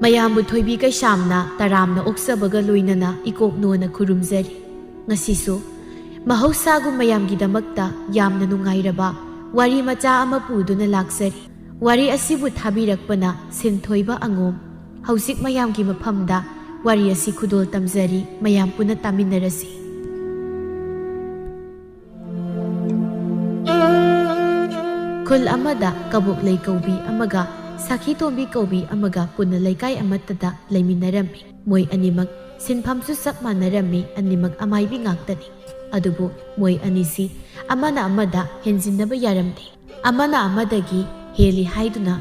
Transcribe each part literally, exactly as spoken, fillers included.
ꯃꯌꯥꯝꯕꯨ ꯊꯣꯏꯕꯤ ꯀꯩꯁꯥꯝꯅ ꯇꯔꯥꯝꯅ ꯑꯣꯛꯆꯕꯒ ꯂꯣꯏꯅꯅ ꯏꯀꯣꯛ ꯅꯣꯟꯅ ꯈꯨꯔꯨꯝꯖꯔꯤ꯫ ꯉꯁꯤꯁꯨ ꯃꯍꯧꯁꯥꯒꯨꯝ ꯃꯌꯥꯝꯒꯤꯗꯃꯛꯇ ꯌꯥꯝꯅ ꯅꯨꯡꯉꯥꯏꯔꯕ ꯋꯥꯔꯤ ꯃꯆꯥ ꯑꯃ ꯄꯨꯗꯨꯅ ꯂꯥꯛꯆꯔꯤ꯫ ꯋꯥꯔꯤ ꯑꯁꯤꯕꯨ ꯊꯥꯕꯤꯔꯛꯄꯅ ꯁꯤꯟꯊꯣꯏꯕ ꯑꯉꯣꯝ꯫ ꯍꯧꯖꯤꯛ ꯃꯌꯥꯝꯒꯤ ꯃꯐꯝꯗ ꯋꯥꯔꯤ ꯑꯁꯤ ꯈꯨꯗꯣꯜ ꯇꯝꯖꯔꯤ, ꯃꯌꯥꯝ ꯄꯨꯟꯅ ꯇꯥꯃꯤꯟꯅꯔꯁꯤ꯫ ꯈꯨꯜ ꯑꯃꯗ ꯀꯕꯣꯛꯂꯩ ꯀꯧꯕꯤ ꯑꯃꯒ ꯁꯥꯈꯤꯇꯣꯝꯕꯤ ꯀꯧꯕꯤ ꯑꯃꯒ ꯄꯨꯟꯅ ꯂꯩꯀꯥꯏ ꯑꯃꯠꯇꯗ ꯂꯩꯃꯤꯟꯅꯔꯝꯃꯤ꯫ ꯃꯣꯏ ꯑꯅꯤꯃꯛ ꯁꯤꯟꯐꯝꯁꯨ ꯆꯞ ꯃꯥꯟꯅꯔꯝꯃꯤ, ꯑꯅꯤꯃꯛ ꯑꯃꯥꯏꯕꯤ ꯉꯥꯛꯇꯅꯤ꯫ ꯑꯗꯨꯕꯨ ꯃꯣꯏ ꯑꯅꯤꯁꯤ ꯑꯃꯅ ꯑꯃꯗ ꯍꯦꯟꯖꯤꯟꯅꯕ ꯌꯥꯔꯝꯗꯦ꯫ ꯑꯃꯅ ꯑꯃꯗꯒꯤ ꯍꯦꯜꯂꯤ ꯍꯥꯏꯗꯨꯅ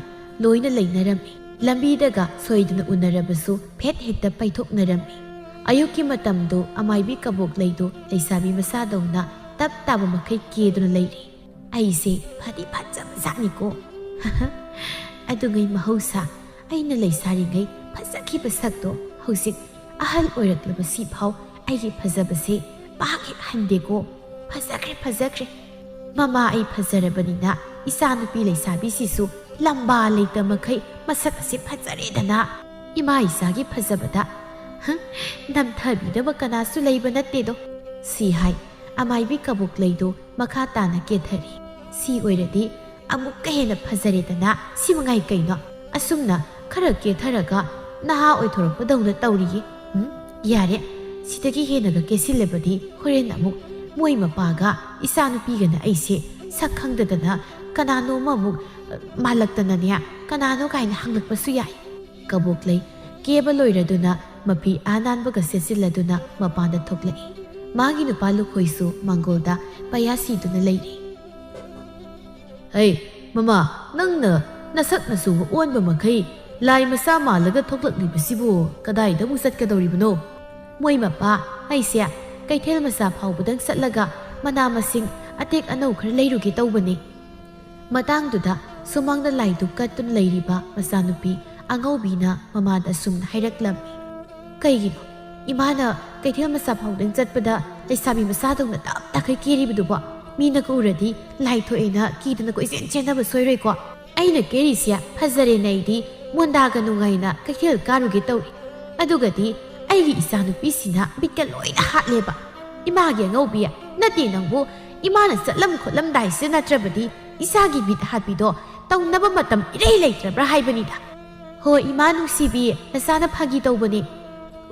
ꯂꯣꯏꯅ ꯂꯩꯅꯔꯝꯃꯤ꯫ ꯂꯝꯕꯤꯗꯒ ꯁꯣꯏꯗꯅ ꯎꯅꯔꯕꯁꯨ ꯐꯦꯠ ꯍꯦꯛꯇ ꯄꯩꯊꯣꯛꯅꯔꯝꯃꯤ꯫ ꯑꯌꯨꯛꯀꯤ ꯃꯇꯝꯗꯨ ꯑꯃꯥꯏꯕꯤ ꯀꯕꯣꯛꯂꯩꯗꯨ ꯂꯩꯁꯥꯕꯤ ꯃꯁꯥꯗꯧꯅ ꯇꯞ ꯇꯥꯕ ꯃꯈꯩ ꯀꯦꯗꯨꯅ ꯂꯩꯔꯤ꯫ ꯑꯩꯁꯦ ꯐꯗꯤ ꯐꯖꯕꯖꯥꯠꯅꯤꯀꯣ꯫ ꯑꯗꯨꯉꯩ ꯃꯍꯧꯁꯥ ꯑꯩꯅ ꯂꯩꯁꯥꯔꯤꯉꯩ ꯐꯖꯈꯤꯕ ꯁꯛꯇꯣ ꯍꯧꯖꯤꯛ ꯑꯍꯜ ꯑꯣꯏꯔꯛꯂꯕꯁꯤ ꯐꯥꯎ ꯑꯩꯒꯤ ꯐꯖꯕꯁꯦ ꯄꯥꯛ ꯍꯦꯛ ꯍꯟꯗꯦꯀꯣ꯫ ꯐꯖꯈ꯭ꯔꯦ, ꯐꯖꯈ꯭ꯔꯦ꯫ ꯃꯃꯥ ꯑꯩ ꯐꯖꯔꯕꯅꯤꯅ ꯏꯆꯥꯅꯨꯄꯤ ꯂꯩꯁꯥꯕꯤꯁꯤꯁꯨ ꯂꯝꯕꯥ ꯂꯩꯇ ꯃꯈꯩ ꯃꯁꯛ ꯑꯁꯤ ꯐꯖꯔꯦꯗꯅ꯫ ꯏꯃꯥ ꯏꯆꯥꯒꯤ ꯐꯖꯕꯗ, ꯍ, ꯅꯝꯊꯕꯤꯗꯕ ꯀꯅꯥꯁꯨ ꯂꯩꯕ ꯅꯠꯇꯦꯗꯣ꯫ ꯁꯤ ꯍꯥꯏ ꯑꯃꯥꯏꯕꯤ ꯀꯕꯣꯛꯂꯩꯗꯨ ꯃꯈꯥ ꯇꯥꯅ ꯀꯦꯊꯔꯤ꯫ ꯁꯤ ꯑꯣꯏꯔꯗꯤ ꯑꯃꯨꯛꯀ ꯍꯦꯟꯅ ꯐꯖꯔꯦꯗꯅ, ꯁꯤ ꯃꯉꯥꯏ ꯀꯩꯅꯣ? ꯑꯁꯨꯝꯅ ꯈꯔ ꯀꯦꯊꯔꯒ ꯅꯍꯥ ꯑꯣꯏꯊꯣꯔꯛꯄꯗꯧꯅ ꯇꯧꯔꯤꯌꯦ꯫ ꯎꯝ, ꯌꯥꯔꯦ, ꯁꯤꯗꯒꯤ ꯍꯦꯟꯅꯒ ꯀꯦꯁꯤꯜꯂꯕꯗꯤ ꯍꯣꯔꯦꯟ ꯑꯃꯨꯛ ꯃꯣꯏ ꯃꯄꯥꯒ ꯏꯆꯥꯅꯨꯄꯤꯒꯅ ꯑꯩꯁꯦ ꯁꯛ ꯈꯪꯗꯗꯅ ꯀꯅꯥꯅꯣꯝꯃ ꯑꯃꯨꯛ, ꯑ, ꯃꯥꯜꯂꯛꯇꯅꯅꯦ, ꯀꯅꯥꯅꯣ ꯀꯥꯏꯅ ꯍꯪꯂꯛꯄꯁꯨ ꯌꯥꯏ꯫ ꯀꯕꯣꯛꯂꯩ ꯀꯦꯕ ꯂꯣꯏꯔꯗꯨꯅ ꯃꯐꯤ ꯑꯥ ꯅꯥꯟꯕꯒ ꯁꯦꯠꯆꯤꯜꯂꯗꯨꯅ ꯃꯄꯥꯟꯗ ꯊꯣꯛꯂꯛꯏ꯫ ꯃꯥꯒꯤ ꯅꯨꯄꯥ ꯂꯨꯈꯣꯏꯁꯨ ꯃꯥꯡꯒꯣꯜꯗ ꯄꯩꯌꯥ ꯁꯤꯗꯨꯅ ꯂꯩꯔꯤ꯫ "ꯍꯩ, ꯃꯃꯥ, ꯅꯪꯅ ꯅꯁꯛ ꯅꯆꯨ ꯑꯣꯟꯕ ꯃꯈꯩ ꯂꯥꯏ ꯃꯆꯥ ꯃꯥꯜꯂꯒ ꯊꯣꯛꯂꯛꯂꯤꯕꯁꯤꯕꯨ ꯀꯗꯥꯏꯗ ꯑꯃꯨꯛ ꯆꯠꯀꯗꯧꯔꯤꯕꯅꯣ?" "ꯃꯣꯏ ꯃꯄꯥ, ꯑꯩꯁꯦ ꯀꯩꯊꯦꯜ ꯃꯆꯥ ꯐꯥꯎꯕꯗꯪ ꯆꯠꯂꯒ ꯃꯅꯥ ꯃꯁꯤꯡ ꯑꯇꯦꯛ ꯑꯅꯧ ꯈꯔ ꯂꯩꯔꯨꯒꯦ ꯇꯧꯕꯅꯤ꯫" ꯃꯇꯥꯡꯗꯨꯗ ꯁꯨꯃꯥꯡꯗ ꯂꯥꯏꯗꯨꯛ ꯀꯠꯇꯨꯅ ꯂꯩꯔꯤꯕ ꯃꯆꯥꯅꯨꯄꯤ ꯑꯉꯧꯕꯤꯅ ꯃꯃꯥꯗ ꯑꯁꯨꯝꯅ ꯍꯥꯏꯔꯛꯂꯝꯃꯤ, "ꯀꯩꯒꯤꯅꯣ ꯏꯃꯥꯅ ꯀꯩꯊꯦꯜ ꯃꯆꯥ ꯐꯥꯎꯗꯪ ꯆꯠꯄꯗ ꯂꯩꯁꯥꯕꯤ ꯃꯆꯥꯗꯧꯅ ꯇꯞ ꯇꯈꯩ ꯀꯦꯔꯤꯕꯗꯨꯕꯣ? ꯃꯤꯅꯒ ꯎꯔꯗꯤ ꯂꯥꯏ ꯊꯣꯛꯑꯦꯅ ꯀꯤꯗꯅ ꯀꯣꯏꯆꯦꯟ ꯆꯦꯟꯅꯕ ꯁꯣꯏꯔꯣꯏꯀꯣ? ꯑꯩꯅ ꯀꯦꯔꯤꯁꯦ ꯐꯖꯔꯦꯅ ꯑꯩꯗꯤ ꯃꯣꯟꯗꯥꯒ ꯅꯨꯡꯉꯥꯏꯅ ꯀꯩꯊꯦꯜ ꯀꯥꯔꯨꯒꯦ ꯇꯧꯔꯤ꯫ ꯑꯗꯨꯒꯗꯤ ꯑꯩꯒꯤ ꯏꯆꯥꯅꯨꯄꯤꯁꯤꯅ ꯕꯤꯠꯀ ꯂꯣꯏꯅ ꯍꯥꯠꯂꯦꯕ꯫ "ꯏꯃꯥꯒꯤ ꯑꯉꯧꯕꯤ, ꯅꯠꯇꯦ ꯅꯪꯕꯨ, ꯏꯃꯥꯅ ꯆꯠꯂꯝ ꯈꯣꯠꯂꯝꯗꯥꯏꯁꯤꯗ ꯅꯠꯇ꯭ꯔꯕꯗꯤ ꯏꯆꯥꯒꯤ ꯕꯤꯠ ꯍꯥꯠꯄꯤꯗꯣ ꯇꯧꯅꯕ ꯃꯇꯝ ꯏꯔꯩ ꯂꯩꯇ꯭ꯔꯕ꯭ꯔꯥ ꯍꯥꯏꯕꯅꯤꯗ?" "ꯍꯣ ꯏꯃꯥ ꯅꯨꯡꯁꯤꯕꯤ, ꯅꯆꯥꯅ ꯐꯥꯒꯤ ꯇꯧꯕꯅꯦ꯫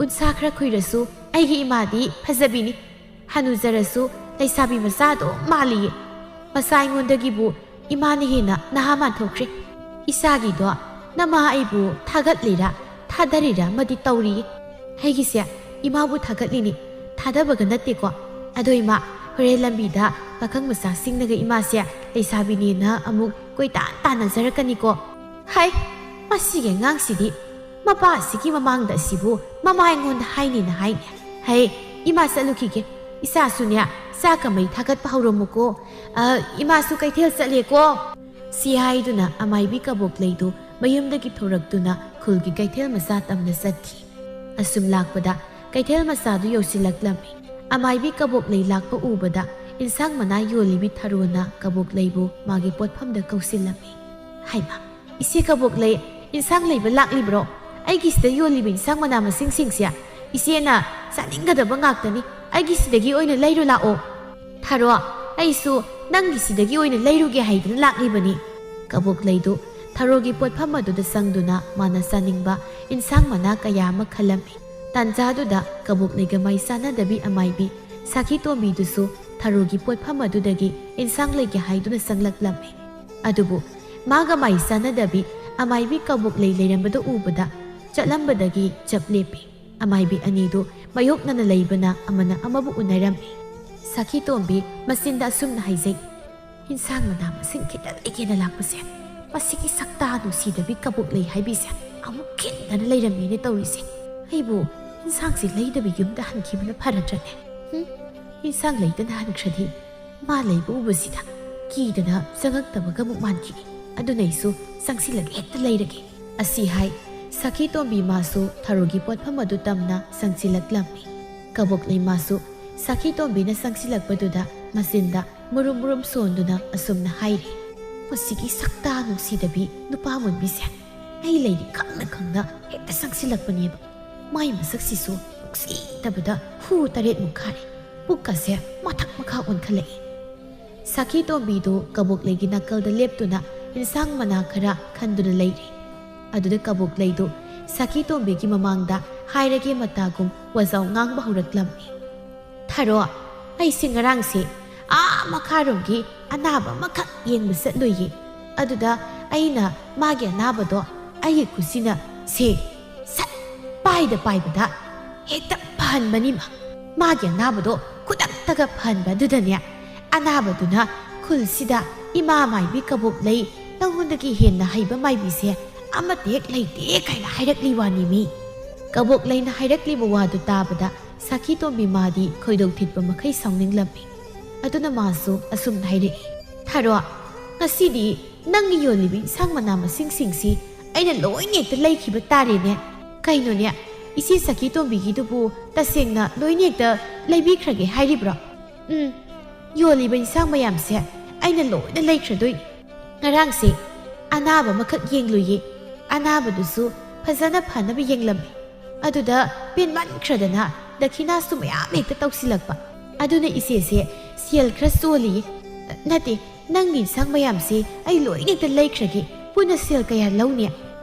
ꯎꯟꯁꯥ ꯈꯔ ꯈꯨꯏꯔꯁꯨ ꯑꯩꯒꯤ ꯏꯃꯥꯗꯤ ꯐꯖꯕꯤꯅꯤ꯫ ꯍꯅꯨꯖꯔꯁꯨ ꯂꯩꯁꯥꯕꯤ ꯃꯆꯥ ꯑꯗꯨꯝ ꯃꯥꯜꯂꯤꯌꯦ꯫ ꯃꯆꯥ ꯑꯩꯉꯣꯟꯗꯒꯤꯕꯨ ꯏꯃꯥꯅ ꯍꯦꯟꯅ ꯅꯍꯥ ꯃꯥꯟꯊꯣꯛꯈ꯭ꯔꯦ꯫ ꯏꯆꯥꯒꯤꯗꯣ ꯅꯃꯥ ꯑꯩꯕꯨ ꯊꯥꯒꯠꯂꯤꯔꯥ ꯊꯥꯗꯔꯤꯔꯥ ꯑꯃꯗꯤ ꯇꯧꯔꯤꯌꯦ꯫" "ꯑꯩꯒꯤꯁꯦ ꯏꯃꯥꯕꯨ ꯊꯥꯒꯠꯂꯤꯅꯤ, ꯊꯥꯗꯕꯒ ꯅꯠꯇꯦꯀꯣ꯫ ꯑꯗꯣ ꯏꯃꯥ, ꯍꯣꯔꯦꯟ ꯂꯝꯕꯤꯗ ꯄꯥꯈꯪ ꯃꯆꯥꯁꯤꯡꯅꯒ ꯏꯃꯥꯁꯦ ꯂꯩꯁꯥꯕꯤꯅꯦꯅ ꯑꯃꯨꯛ ꯀꯣꯏꯇꯥꯟ ꯇꯥꯟꯅꯖꯔꯛꯀꯅꯤꯀꯣ꯫" "ꯍꯥꯏ, ꯃꯁꯤꯒꯤ ꯑꯉꯥꯡꯁꯤꯗꯤ ꯃꯄꯥ ꯑꯁꯤꯒꯤ ꯃꯃꯥꯡꯗ ꯑꯁꯤꯕꯨ ꯃꯃꯥ ꯑꯩꯉꯣꯟꯗ ꯍꯥꯏꯅꯤꯅ ꯍꯥꯏꯅꯦ꯫ ꯍꯩ, ꯏꯃꯥ ꯆꯠꯂꯨꯈꯤꯒꯦ꯫ ꯏꯆꯥꯁꯨꯅꯦ, ꯆꯥꯛꯀ ꯃꯩ ꯊꯥꯒꯠꯄ ꯍꯧꯔꯝꯃꯨꯀꯣ꯫ ꯑ, ꯏꯃꯥꯁꯨ ꯀꯩꯊꯦꯜ ꯆꯠꯂꯦꯀꯣ꯫" ꯁꯤ ꯍꯥꯏꯗꯨꯅ ꯑꯃꯥꯏꯕꯤ ꯀꯕꯣꯛꯂꯩꯗꯨ ꯃꯌꯨꯝꯗꯒꯤ ꯊꯣꯔꯛꯇꯨꯅ ꯈꯨꯜꯒꯤ ꯀꯩꯊꯦꯜ ꯃꯆꯥ ꯇꯝꯅ ꯆꯠꯈꯤ꯫ ꯑꯁꯨꯝ ꯂꯥꯛꯄꯗ ꯀꯩꯊꯦꯜ ꯃꯆꯥꯗꯨ ꯌꯧꯁꯤꯜꯂꯛꯂꯝꯃꯤ꯫ ꯑꯃꯥꯏꯕꯤ ꯀꯕꯣꯛꯂꯩ ꯂꯥꯛꯄ ꯎꯕꯗ ꯏꯟꯁꯥꯡ ꯃꯅꯥ ꯌꯣꯜꯂꯤꯕꯤ ꯊꯔꯣꯅ ꯀꯕꯣꯛꯂꯩꯕꯨ ꯃꯥꯒꯤ ꯄꯣꯠꯐꯝꯗ ꯀꯧꯁꯤꯜꯂꯝꯃꯤ꯫ "ꯍꯥꯏꯃ, ꯏꯆꯦ ꯀꯕꯣꯛꯂꯩ, ꯏꯟꯁꯥꯡ ꯂꯩꯕ ꯂꯥꯛꯂꯤꯕ꯭ꯔꯣ? ꯑꯩꯒꯤꯁꯤꯗ ꯌꯣꯜꯂꯤꯕ ꯏꯟꯁꯥꯡ ꯃꯅꯥ ꯃꯁꯤꯡꯁꯤꯡꯁꯦ ꯏꯆꯦꯅ ꯆꯥꯅꯤꯡꯒꯗꯕ ꯉꯥꯛꯇꯅꯤ꯫ ꯑꯩꯒꯤꯁꯤꯗꯒꯤ ꯑꯣꯏꯅ ꯂꯩꯔꯨ ꯂꯥꯛꯑꯣ꯫" "ꯊꯔꯣ, ꯑꯩꯁꯨ ꯅꯪꯒꯤꯁꯤꯗꯒꯤ ꯑꯣꯏꯅ ꯂꯩꯔꯨꯒꯦ ꯍꯥꯏꯗꯨꯅ ꯂꯥꯛꯂꯤꯕꯅꯤ꯫" ꯀꯕꯣꯛꯂꯩꯗꯨ ꯊꯔꯣꯒꯤ ꯄꯣꯠꯐꯝ ꯑꯗꯨꯗ ꯆꯪꯗꯨꯅ ꯃꯥꯅ ꯆꯥꯅꯤꯡꯕ ꯏꯟꯁꯥꯡ ꯃꯅꯥ ꯀꯌꯥ ꯑꯃ ꯈꯜꯂꯝꯃꯤ꯫ ꯇꯥꯟꯖꯥꯗꯨꯗ ꯀꯕꯣꯛꯂꯩꯒ ꯃꯥꯏ ꯆꯥꯟꯅꯗꯕꯤ ꯑꯃꯥꯏꯕꯤ ꯁꯥꯈꯤ ꯇꯣꯝꯕꯤꯗꯨꯁꯨ ꯊꯔꯣꯒꯤ ꯄꯣꯠꯐꯝ ꯑꯗꯨꯗꯒꯤ ꯏꯟꯁꯥꯡ ꯂꯩꯒꯦ ꯍꯥꯏꯗꯨꯅ ꯆꯪꯂꯛꯂꯝꯃꯤ꯫ ꯑꯗꯨꯕꯨ ꯃꯥꯒ ꯃꯥꯏ ꯆꯥꯟꯅꯗꯕꯤ ꯑꯃꯥꯏꯕꯤ ꯀꯕꯣꯛꯂꯩ ꯂꯩꯔꯝꯕꯗꯨ ꯎꯕꯗ ꯆꯠꯂꯝꯕꯗꯒꯤ ꯆꯞ ꯂꯦꯞꯄꯤ꯫ ꯑꯃꯥꯏꯕꯤ ꯑꯅꯤꯗꯨ ꯃꯥꯌꯣꯛꯅꯅ ꯂꯩꯕꯅ ꯑꯃꯅ ꯑꯃꯕꯨ ꯎꯅꯔꯝꯃꯤ꯫ ꯁꯥꯈꯤ ꯇꯣꯝꯕꯤ ꯃꯆꯤꯟꯗ ꯑꯁꯨꯝꯅ ꯍꯥꯏꯖꯩ, "ꯏꯟꯁꯥꯡ ꯃꯅꯥ ꯃꯁꯤꯡ ꯈꯤꯇ ꯂꯩꯒꯦꯅ ꯂꯥꯛꯄꯁꯦ, ꯃꯁꯤꯒꯤ ꯁꯛꯇꯥ ꯅꯨꯡꯁꯤꯗꯕꯤ ꯀꯕꯣꯛꯂꯩ ꯍꯥꯏꯕꯤꯁꯦ ꯑꯃꯨꯛ ꯈꯤꯟꯗꯅ ꯂꯩꯔꯝꯃꯦꯅꯦ ꯇꯧꯔꯤꯁꯦ꯫ ꯑꯩꯕꯨ ꯏꯟꯁꯥꯡꯁꯦ ꯂꯩꯗꯕꯤ ꯌꯨꯝꯗ ꯍꯟꯈꯤꯕꯅ ꯐꯔꯗ꯭ꯔꯅꯦ? ꯍꯨꯝ, ꯏꯟꯁꯥꯡ ꯂꯩꯗꯅ ꯍꯟꯈ꯭ꯔꯗꯤ ꯃꯥ ꯂꯩꯕ ꯎꯕꯁꯤꯗ ꯀꯤꯗꯅ ꯆꯪꯉꯛꯇꯕꯒ ꯑꯃꯨꯛ ꯃꯥꯟꯈꯤꯅꯤ꯫ ꯑꯗꯨꯅ ꯑꯩꯁꯨ ꯆꯪꯁꯤꯜꯂꯒ ꯍꯦꯛꯇ ꯂꯩꯔꯒꯦ꯫" ꯑꯁꯤ ꯍꯥꯏ ꯁꯈꯤ ꯇꯣꯝꯕꯤ ꯃꯥꯁꯨ ꯊꯔꯣꯒꯤ ꯄꯣꯠꯐꯝ ꯑꯗꯨ ꯇꯝꯅ ꯆꯪꯁꯤꯜꯂꯛꯂꯝꯃꯤ꯫ ꯀꯕꯣꯛꯂꯩ ꯃꯥꯁꯨ ꯁꯥꯈꯤꯇꯣꯝꯕꯤꯅ ꯆꯪꯁꯤꯜꯂꯛꯄꯗꯨꯗ ꯃꯆꯤꯟꯗ ꯃꯨꯔꯨꯝ ꯃꯨꯔꯨꯝ ꯁꯣꯟꯗꯨꯅ ꯑꯁꯨꯝꯅ ꯍꯥꯏꯔꯤ, "ꯃꯁꯤꯒꯤ ꯁꯛꯇꯥ ꯅꯨꯡꯁꯤꯗꯕꯤ ꯅꯨꯄꯥ ꯃꯨꯟꯕꯤꯁꯦ, ꯑꯩ ꯂꯩꯔꯤ ꯈꯪꯅ ꯈꯪꯅ ꯍꯦꯛꯇ ꯆꯪꯁꯤꯜꯂꯛꯄꯅꯦꯕ꯫ ꯃꯥꯏ ꯃꯁꯛꯁꯤꯁꯨ ꯅꯨꯡꯁꯤꯗꯕꯗ ꯍꯨ ꯇꯔꯦꯠꯃꯨꯛ ꯈꯥꯔꯦ꯫ ꯄꯨꯛꯀꯁꯦ ꯃꯊꯛ ꯃꯈꯥ ꯑꯣꯟꯈꯠꯂꯛꯏ꯫" ꯁꯥꯈꯤꯇꯣꯝꯕꯤꯗꯨ ꯀꯕꯣꯛꯂꯩꯒꯤ ꯅꯥꯀꯜꯗ ꯂꯦꯞꯇꯨꯅ ꯏꯟꯁꯥꯡ ꯃꯅꯥ ꯈꯔ ꯈꯟꯗꯨꯅ ꯂꯩꯔꯤ꯫ ꯑꯗꯨꯗ ꯀꯕꯣꯛꯂꯩꯗꯨ ꯁꯥꯈꯤꯇꯣꯝꯕꯤꯒꯤ ꯃꯃꯥꯡꯗ ꯍꯥꯏꯔꯒꯦ ꯃꯇꯥꯒꯨꯝ ꯋꯥꯖꯥꯎ ꯉꯥꯡꯕ ꯍꯧꯔꯛꯂꯝꯃꯤ꯫ "ꯊꯔꯣ, ꯑꯩꯁꯦ ꯉꯔꯥꯡꯁꯦ ꯑꯥ ꯃꯈꯥꯔꯣꯝꯒꯤ ꯑꯅꯥꯕ ꯑꯃꯈꯛ ꯌꯦꯡꯕ ꯆꯠꯂꯨꯏꯌꯦ꯫ ꯑꯗꯨꯗ ꯑꯩꯅ ꯃꯥꯒꯤ ꯑꯅꯥꯕꯗꯣ ꯑꯩꯒꯤ ꯈꯨꯠꯁꯤꯅ ꯁꯦ ꯁꯠ ꯄꯥꯏꯗ ꯄꯥꯏꯕꯗ ꯍꯦꯛꯇ ꯐꯍꯟꯕꯅꯤꯃ꯫ ꯃꯥꯒꯤ ꯑꯅꯥꯕꯗꯣ ꯈꯨꯗꯛꯇꯒ ꯐꯍꯟꯕ ꯑꯗꯨꯗꯅꯦ, ꯑꯅꯥꯕꯗꯨꯅ ꯈꯨꯜꯁꯤꯗ, 'ꯏꯃꯥ ꯃꯥꯏꯕꯤ ꯀꯕꯣꯛꯂꯩ, ꯅꯉꯣꯟꯗꯒꯤ ꯍꯦꯟꯅ ꯍꯩꯕ ꯃꯥꯏꯕꯤꯁꯦ ꯑꯃꯠꯇ ꯍꯦꯛ ꯂꯩꯇꯦ' ꯀꯥꯏꯅ ꯍꯥꯏꯔꯛꯂꯤ ꯋꯥꯅꯤꯃꯤ꯫" ꯀꯕꯣꯛꯂꯩꯅ ꯍꯥꯏꯔꯛꯂꯤꯕ ꯋꯥꯗꯨ ꯇꯥꯕꯗ ꯁꯥꯈꯤꯇꯣꯝꯕꯤ ꯃꯥꯗꯤ ꯈꯣꯏꯗꯧ ꯊꯤꯠꯄ ꯃꯈꯩ ꯁꯥꯎꯅꯤꯡꯂꯝꯃꯤ꯫ ꯑꯗꯨꯅ ꯃꯥꯁꯨ ꯑꯁꯨꯝꯅ ꯍꯥꯏꯔꯛꯏ, "ꯊꯔꯣ, ꯉꯁꯤꯗꯤ ꯅꯪꯒꯤ ꯌꯣꯜꯂꯤꯕ ꯏꯟꯁꯥꯡ ꯃꯅꯥ ꯃꯁꯤꯡꯁꯤꯡꯁꯤ ꯑꯩꯅ ꯂꯣꯏꯅ ꯍꯦꯛꯇ ꯂꯩꯈꯤꯕ ꯇꯥꯔꯦꯅꯦ꯫ ꯀꯩꯅꯣꯅꯦ, ꯏꯆꯦ ꯁꯥꯈꯤꯇꯣꯝꯕꯤꯒꯤꯗꯨꯕꯨ ꯇꯁꯦꯡꯅ ꯂꯣꯏꯅ ꯍꯦꯛꯇ ꯂꯩꯕꯤꯈ꯭ꯔꯒꯦ ꯍꯥꯏꯔꯤꯕ꯭ꯔꯣ? ꯎꯝ, ꯌꯣꯜꯂꯤꯕ ꯏꯟꯁꯥꯡ ꯃꯌꯥꯝꯁꯦ ꯑꯩꯅ ꯂꯣꯏꯅ ꯂꯩꯈ꯭ꯔꯗꯣꯏꯅꯤ꯫ ꯉꯔꯥꯡꯁꯦ ꯑꯅꯥꯕ ꯑꯃꯈꯛ ꯌꯦꯡꯂꯨꯏꯌꯦ꯫ ꯑꯅꯥꯕꯗꯨꯁꯨ ꯐꯖꯅ ꯐꯅꯕ ꯌꯦꯡꯂꯝꯃꯦ꯫ ꯑꯗꯨꯗ ꯄꯦꯟꯃꯟꯈ꯭ꯔꯗꯅ ꯗꯈꯤꯅꯥꯁꯨ ꯃꯌꯥꯝ ꯍꯦꯛꯇ ꯇꯧꯁꯤꯜꯂꯛꯄ꯫ ꯑꯗꯨꯅ ꯏꯆꯦꯁꯦ ꯁꯦꯜ ꯈꯔ ꯆꯣꯜꯂꯤꯌꯦ꯫ ꯅꯠꯇꯦ, ꯅꯪꯒꯤ ꯏꯟꯁꯥꯡ ꯃꯌꯥꯝꯁꯦ ꯑꯩ ꯂꯣꯏꯅ ꯍꯦꯛꯇ ꯂꯩꯈ꯭ꯔꯒꯦ꯫ ꯄꯨꯟꯅ ꯁꯦꯜ ꯀꯌꯥ ꯂꯧꯅꯤ?"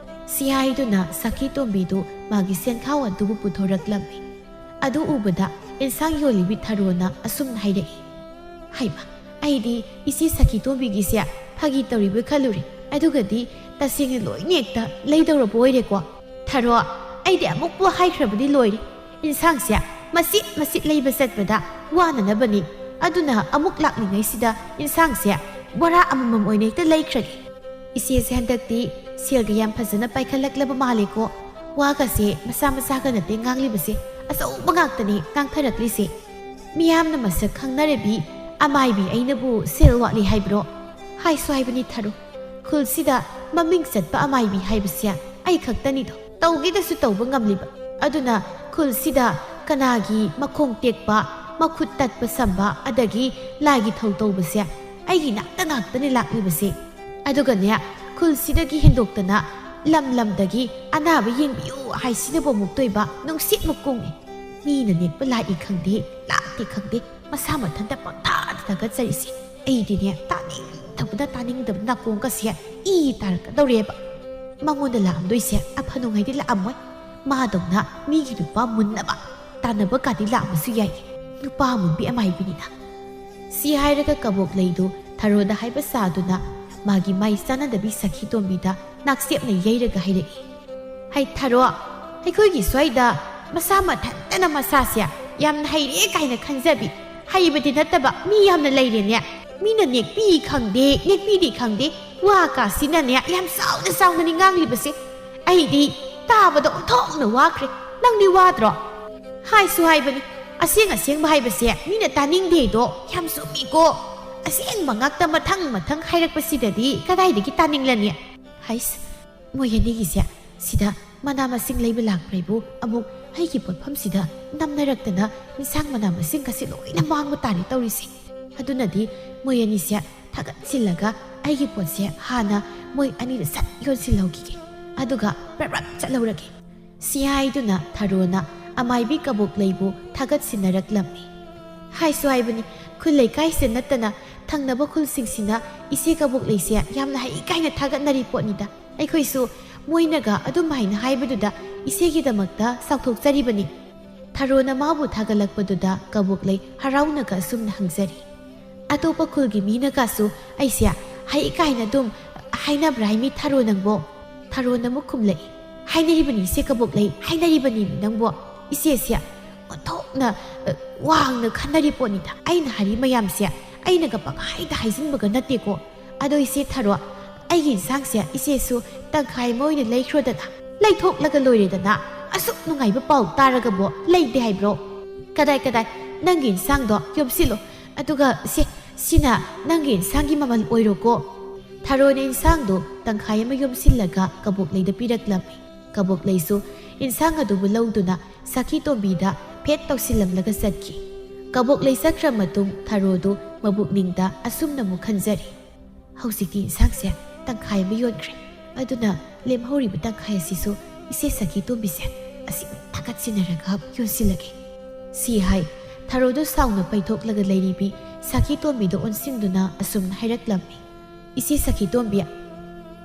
ꯁꯤ ꯍꯥꯏꯗꯨꯅ ꯁꯥꯈꯤꯇꯣꯝꯕꯤꯗꯨ ꯃꯥꯒꯤ ꯁꯦꯟꯈꯥꯎ ꯑꯗꯨꯕꯨ ꯄꯨꯊꯣꯔꯛꯂꯝꯃꯤ꯫ ꯑꯗꯨ ꯎꯕꯗ ꯏꯟꯁꯥꯡ ꯌꯣꯜꯂꯤꯕꯤ ꯊꯔꯣꯅ ꯑꯁꯨꯝꯅ ꯍꯥꯏꯔꯛꯏ, "ꯍꯩꯃ, ꯑꯩꯗꯤ ꯏꯆꯦ ꯁꯥꯈꯤꯇꯣꯝꯕꯤꯒꯤꯁꯦ ꯐꯥꯒꯤ ꯇꯧꯔꯤꯕ ꯈꯜꯂꯨꯔꯦ꯫ ꯑꯗꯨꯒꯗꯤ ꯇꯁꯦꯡꯅ ꯂꯣꯏꯅ ꯍꯦꯛꯇ ꯂꯩꯗꯧꯔꯕ ꯑꯣꯏꯔꯦꯀꯣ꯫ ꯊꯔꯣ, ꯑꯩꯗꯤ ꯑꯃꯨꯛꯄꯨ ꯍꯥꯏꯈ꯭ꯔꯕꯗꯤ ꯂꯣꯏꯔꯦ꯫ ꯏꯟꯁꯥꯡꯁꯦ ꯃꯆꯤꯠ ꯃꯆꯤꯠ ꯂꯩꯕ ꯆꯠꯄꯗ ꯋꯥꯅꯅꯕꯅꯤ꯫ ꯑꯗꯨꯅ ꯑꯃꯨꯛ ꯂꯥꯛꯂꯤꯉꯩꯁꯤꯗ ꯏꯟꯁꯥꯡꯁꯦ ꯕꯣꯔꯥ ꯑꯃꯃꯝ ꯑꯣꯏꯅ ꯍꯦꯛꯇ ꯂꯩꯈ꯭ꯔꯒꯦ꯫ ꯏꯆꯦꯁꯦ ꯍꯟꯗꯛꯇꯤ ꯁꯦꯜꯒ ꯌꯥꯝ ꯐꯖꯅ ꯄꯥꯏꯈꯠꯂꯛꯂꯕ ꯃꯥꯜꯂꯦꯀꯣ꯫ ꯋꯥꯒꯁꯦ ꯃꯆꯥ ꯃꯆꯥꯒ ꯅꯠꯇꯦ ꯉꯥꯡꯂꯤꯕꯁꯦ, ꯑꯆꯧꯕ ꯉꯥꯛꯇꯅꯤ ꯉꯥꯡꯊꯔꯛꯂꯤꯁꯦ꯫ ꯃꯤꯌꯥꯝꯅ ꯃꯁꯛ ꯈꯪꯅꯔꯕꯤ ꯑꯃꯥꯏꯕꯤ ꯑꯩꯅꯕꯨ ꯁꯦꯜ ꯋꯥꯠꯂꯤ ꯍꯥꯏꯕ꯭ꯔꯣ? ꯍꯥꯏꯁꯨ ꯍꯥꯏꯕꯅꯤ ꯊꯔꯣ, ꯈꯨꯜꯁꯤꯗ ꯃꯃꯤꯡ ꯆꯠꯄ ꯑꯃꯥꯏꯕꯤ ꯍꯥꯏꯕꯁꯦ ꯑꯩ ꯈꯛꯇꯅꯤꯗꯣ꯫ ꯇꯧꯒꯦꯗꯁꯨ ꯇꯧꯕ ꯉꯝꯂꯤꯕ꯫ ꯑꯗꯨꯅ ꯈꯨꯜꯁꯤꯗ ꯀꯅꯥꯒꯤ ꯃꯈꯣꯡ ꯇꯦꯛꯄ, ꯃꯈꯨꯠ ꯇꯠꯄ ꯁꯝꯕ ꯑꯗꯒꯤ ꯂꯥꯏꯒꯤ ꯊꯧ ꯇꯧꯕꯁꯦ ꯑꯩꯒꯤ ꯅꯥꯛꯇ ꯉꯥꯛꯇꯅꯦ ꯂꯥꯛꯂꯤꯕꯁꯦ꯫ ꯑꯗꯨꯒꯅꯦ, ꯈꯨꯜꯁꯤꯗꯒꯤ ꯍꯦꯟꯗꯣꯛꯇꯅ ꯂꯝ ꯂꯝꯗꯒꯤ ꯑꯅꯥꯕ ꯌꯦꯡꯕꯤꯌꯨ ꯍꯥꯏꯁꯤꯅꯕꯨ ꯑꯃꯨꯛꯇꯣꯏꯕ ꯅꯨꯡꯁꯤꯠ ꯃꯨꯛ ꯀꯨꯡꯉꯤ꯫ ꯃꯤꯅ ꯅꯦꯛꯄ ꯂꯥꯛꯏ ꯈꯪꯗꯦ, ꯂꯥꯛꯇꯦ ꯈꯪꯗꯦ, ꯃꯁꯥ ꯃꯊꯟꯇ ꯄꯪꯊꯥꯗ ꯊꯥꯒꯠꯆꯔꯤꯁꯦ꯫ ꯑꯩꯗꯤꯅꯦ, ꯇꯥꯅꯤꯡꯗꯕꯅ ꯇꯥꯅꯤꯡꯗꯕ ꯅꯥꯀꯣꯡꯒꯁꯦ ꯏ ꯇꯥꯔꯛꯀꯗꯧꯔꯦꯕ꯫ ꯃꯉꯣꯟꯗ ꯂꯥꯛꯑꯝꯗꯣꯏꯁꯦ ꯑꯐ ꯅꯨꯡꯉꯥꯏꯗꯤ ꯂꯥꯛꯑꯝꯃꯣꯏ꯫ ꯃꯥꯗꯧꯅ ꯃꯤꯒꯤ ꯅꯨꯄꯥ ꯃꯨꯟꯅꯕ ꯇꯥꯟꯅꯕ ꯀꯥꯗꯤ ꯂꯥꯛꯑꯝꯕꯁꯨ ꯌꯥꯏ꯫ ꯅꯨꯄꯥ ꯃꯨꯟꯕꯤ ꯑꯃꯥꯏꯕꯤꯅꯤꯅ꯫ ꯁꯤ ꯍꯥꯏꯔꯒ ꯀꯕꯣꯛꯂꯩꯗꯨ ꯊꯔꯣꯗ ꯍꯥꯏꯕ ꯁꯥꯗꯨꯅ ꯃꯥꯒꯤ ꯃꯥꯏ ꯆꯥꯟꯅꯗꯕꯤ ꯁꯈꯤ ꯇꯣꯝꯕꯤꯗ ꯅꯥꯛꯆꯦꯞꯅ ꯌꯩꯔꯒ ꯍꯥꯏꯔꯛꯏ꯫ "ꯍꯩ ꯊꯔꯣ, ꯑꯩꯈꯣꯏꯒꯤ ꯁ꯭ꯋꯥꯏꯗ ꯃꯁꯥ ꯃꯊꯟꯇꯅ ꯃꯁꯥꯁꯦ ꯌꯥꯝꯅ ꯍꯩꯔꯦ ꯀꯥꯏꯅ ꯈꯟꯖꯕꯤ, ꯍꯩꯕꯗꯤ ꯅꯠꯇꯕ ꯃꯤ ꯌꯥꯝꯅ ꯂꯩꯔꯦꯅꯦ꯫ ꯃꯤꯅ ꯅꯦꯛꯄꯤ ꯈꯪꯗꯦ, ꯅꯦꯛꯄꯤꯗꯤ ꯈꯪꯗꯦ, ꯋꯥ ꯀꯥꯁꯤꯅꯅꯦ ꯌꯥꯝ ꯆꯥꯎꯅ ꯆꯥꯎꯅꯅꯤ ꯉꯥꯡꯂꯤꯕꯁꯦ꯫ ꯑꯩꯗꯤ ꯇꯥꯕꯗ ꯑꯣꯟꯊꯣꯛꯅ ꯋꯥꯈ꯭ꯔꯦ꯫ ꯅꯪꯗꯤ ꯋꯥꯗ꯭ꯔꯣ?" ꯍꯥꯏꯁꯨ ꯍꯥꯏꯕꯅꯤ, ꯑꯁꯦꯡ ꯑꯁꯦꯡꯕ ꯍꯥꯏꯕꯁꯦ ꯃꯤꯅ ꯇꯥꯅꯤꯡꯗꯦꯗꯣ ꯌꯥꯝ ꯆꯨꯝꯃꯤꯀꯣ꯫ ꯑꯁꯦꯡꯕ ꯉꯥꯛꯇ ꯃꯊꯪ ꯃꯊꯪ ꯍꯥꯏꯔꯛꯄꯁꯤꯗꯗꯤ ꯀꯗꯥꯏꯗꯒꯤ ꯇꯥꯅꯤꯡꯂꯅꯤ? ꯍꯩꯁ, ꯃꯣꯏ ꯑꯅꯤꯒꯤꯁꯦ ꯁꯤꯗ ꯃꯅꯥ ꯃꯁꯤꯡ ꯂꯩꯕ ꯂꯥꯛꯄ꯭ꯔꯩꯕꯨ ꯑꯃꯨꯛ ꯑꯩꯒꯤ ꯄꯣꯠꯐꯝꯁꯤꯗ ꯅꯝꯅꯔꯛꯇꯅ ꯏꯟꯁꯥꯡ ꯃꯅꯥ ꯃꯁꯤꯡꯒꯁꯦ ꯂꯣꯏꯅ ꯃꯥꯡꯕ ꯇꯥꯔꯦ ꯇꯧꯔꯤꯁꯦ꯫ ꯑꯗꯨꯅꯗꯤ ꯃꯣꯏ ꯑꯅꯤꯁꯦ ꯊꯥꯒꯠꯁꯤꯜꯂꯒ ꯑꯩꯒꯤ ꯄꯣꯠꯁꯦ ꯍꯥꯟꯅ ꯃꯣꯏ ꯑꯅꯤꯗ ꯁꯠ ꯌꯣꯟꯁꯤꯜꯍꯧꯈꯤꯒꯦ, ꯑꯗꯨꯒ ꯄ꯭ꯔꯞ ꯄ꯭ꯔꯞ ꯆꯠꯍꯧꯔꯒꯦ꯫ ꯁꯤ ꯍꯥꯏꯗꯨꯅ ꯊꯔꯣꯅ ꯑꯃꯥꯏꯕꯤ ꯀꯕꯣꯛꯂꯩꯕꯨ ꯊꯥꯒꯠꯁꯤꯟꯅꯔꯛꯂꯝꯃꯤ꯫ ꯍꯥꯏꯁꯨ ꯍꯥꯏꯕꯅꯤ, ꯈꯨꯜ ꯂꯩꯀꯥꯏꯁꯤꯗ ꯅꯠꯇꯅ ꯊꯪꯅꯕ ꯈꯨꯜꯁꯤꯡꯁꯤꯅ ꯏꯆꯦ ꯀꯕꯣꯛꯂꯩꯁꯦ ꯌꯥꯝꯅ ꯍꯩ ꯀꯥꯏꯅ ꯊꯥꯒꯠꯅꯔꯤ ꯄꯣꯠꯅꯤꯗ꯫ ꯑꯩꯈꯣꯏꯁꯨ ꯃꯣꯏꯅꯒ ꯑꯗꯨꯝ ꯍꯥꯏꯅ ꯍꯥꯏꯕꯗꯨꯗ ꯏꯆꯦꯒꯤꯗꯃꯛꯇ ꯆꯥꯎꯊꯣꯛꯆꯔꯤꯕꯅꯤ꯫ ꯊꯔꯣꯅ ꯃꯥꯕꯨ ꯊꯥꯒꯠꯂꯛꯄꯗꯨꯗ ꯀꯕꯣꯛꯂꯩ ꯍꯔꯥꯎꯅꯒ ꯑꯁꯨꯝꯅ ꯍꯪꯖꯔꯤ꯫ "ꯑꯇꯣꯞꯄ ꯈꯨꯜꯒꯤ ꯃꯤꯅꯒꯁꯨ ꯑꯩꯁꯦ ꯍꯩ ꯀꯥꯏꯅ ꯑꯗꯨꯝ ꯍꯥꯏꯅꯕ꯭ꯔꯥ ꯍꯥꯏꯃꯤ ꯊꯔꯣ ꯅꯪꯕꯣ?" ꯊꯔꯣꯅ ꯑꯃꯨꯛ ꯈꯨꯝꯂꯛꯏ꯫ "ꯍꯥꯏꯅꯔꯤꯕꯅꯤ ꯏꯆꯦ ꯀꯕꯣꯛꯂꯩ, ꯍꯥꯏꯅꯔꯤꯕꯅꯤ ꯅꯪꯕꯣ꯫ ꯏꯆꯦꯁꯦ ꯑꯣꯟꯊꯣꯛꯅ, ꯑ, ꯋꯥꯡꯅ ꯈꯟꯅꯔꯤ ꯄꯣꯠꯅꯤꯗ꯫ ꯑꯩꯅ ꯍꯥꯏꯔꯤ ꯃꯌꯥꯝꯁꯦ ꯑꯩꯅꯒ ꯄꯪꯍꯥꯏꯗ ꯍꯥꯏꯖꯤꯟꯕꯒ ꯅꯠꯇꯦꯀꯣ꯫ ꯑꯗꯣ ꯏꯆꯦ ꯊꯔꯣ, ꯑꯩꯒꯤ ꯏꯟꯁꯥꯡꯁꯦ ꯏꯆꯦꯁꯨ ꯇꯪꯈꯥꯏ ꯑꯃ ꯑꯣꯏꯅ ꯂꯩꯈ꯭ꯔꯣꯗꯅ꯫ ꯂꯩꯊꯣꯛꯂꯒ ꯂꯣꯏꯔꯦꯗꯅ꯫ ꯑꯁꯨꯛ ꯅꯨꯡꯉꯥꯏꯕ ꯄꯥꯎ ꯇꯥꯔꯒꯕꯨ ꯂꯩꯇꯦ ꯍꯥꯏꯕ꯭ꯔꯣ? ꯀꯗꯥꯏ, ꯀꯗꯥꯏ, ꯅꯪꯒꯤ ꯏꯟꯁꯥꯡꯗꯣ ꯌꯣꯝꯁꯤꯜꯂꯣ꯫ ꯑꯗꯨꯒ ꯁꯦ, ꯁꯤꯅ ꯅꯪꯒꯤ ꯏꯟꯁꯥꯡꯒꯤ ꯃꯃꯜ ꯑꯣꯏꯔꯣꯀꯣ꯫" ꯊꯔꯣꯅ ꯏꯟꯁꯥꯡꯗꯨ ꯇꯪꯈꯥꯏ ꯑꯃ ꯌꯣꯝꯁꯤꯜꯂꯒ ꯀꯕꯣꯛꯂꯩꯗ ꯄꯤꯔꯛꯂꯝꯃꯤ꯫ ꯀꯕꯣꯛꯂꯩꯁꯨ ꯏꯟꯁꯥꯡ ꯑꯗꯨꯕꯨ ꯂꯧꯗꯨꯅ ꯁꯈꯤ ꯇꯣꯝꯕꯤꯗ ꯐꯦꯠ ꯇꯧꯁꯤꯜꯂꯝꯂꯒ ꯆꯠꯈꯤ꯫ ꯀꯕꯣꯛ ꯂꯩ ꯆꯠꯈ꯭ꯔ ꯃꯇꯨꯡ ꯊꯔꯣꯗꯨ ꯃꯕꯨꯛꯅꯤꯡꯗ ꯑꯁꯨꯝꯅ ꯑꯃꯨꯛ ꯈꯟꯖꯔꯤ, "ꯍꯧꯖꯤꯛꯇꯤ ꯏꯟꯁꯥꯡꯁꯦ ꯇꯪꯈꯥꯏ ꯑꯃ ꯌꯣꯟꯈ꯭ꯔꯦ, ꯑꯗꯨꯅ ꯂꯦꯝꯍꯧꯔꯤꯕ ꯇꯪꯈꯥꯏ ꯑꯁꯤꯁꯨ ꯏꯆꯦ ꯁꯈꯤ ꯇꯣꯝꯕꯤꯁꯦ ꯑꯁꯤ ꯊꯥꯒꯠꯁꯤꯟꯅꯔꯒ ꯌꯣꯟꯁꯤꯜꯂꯒꯦ"꯫ ꯁꯤ ꯍꯥꯏ ꯊꯔꯣꯗꯨ ꯁꯥꯎꯅ ꯄꯩꯊꯣꯛꯂꯒ ꯂꯩꯔꯤꯕꯤ ꯁꯈꯤ ꯇꯣꯝꯕꯤꯗ ꯑꯣꯟꯁꯤꯟꯗꯨꯅ ꯑꯁꯨꯝꯅ ꯍꯥꯏꯔꯛꯂꯝꯃꯤ, "ꯏꯆꯦ ꯁꯈꯤ ꯇꯣꯝꯕꯤ,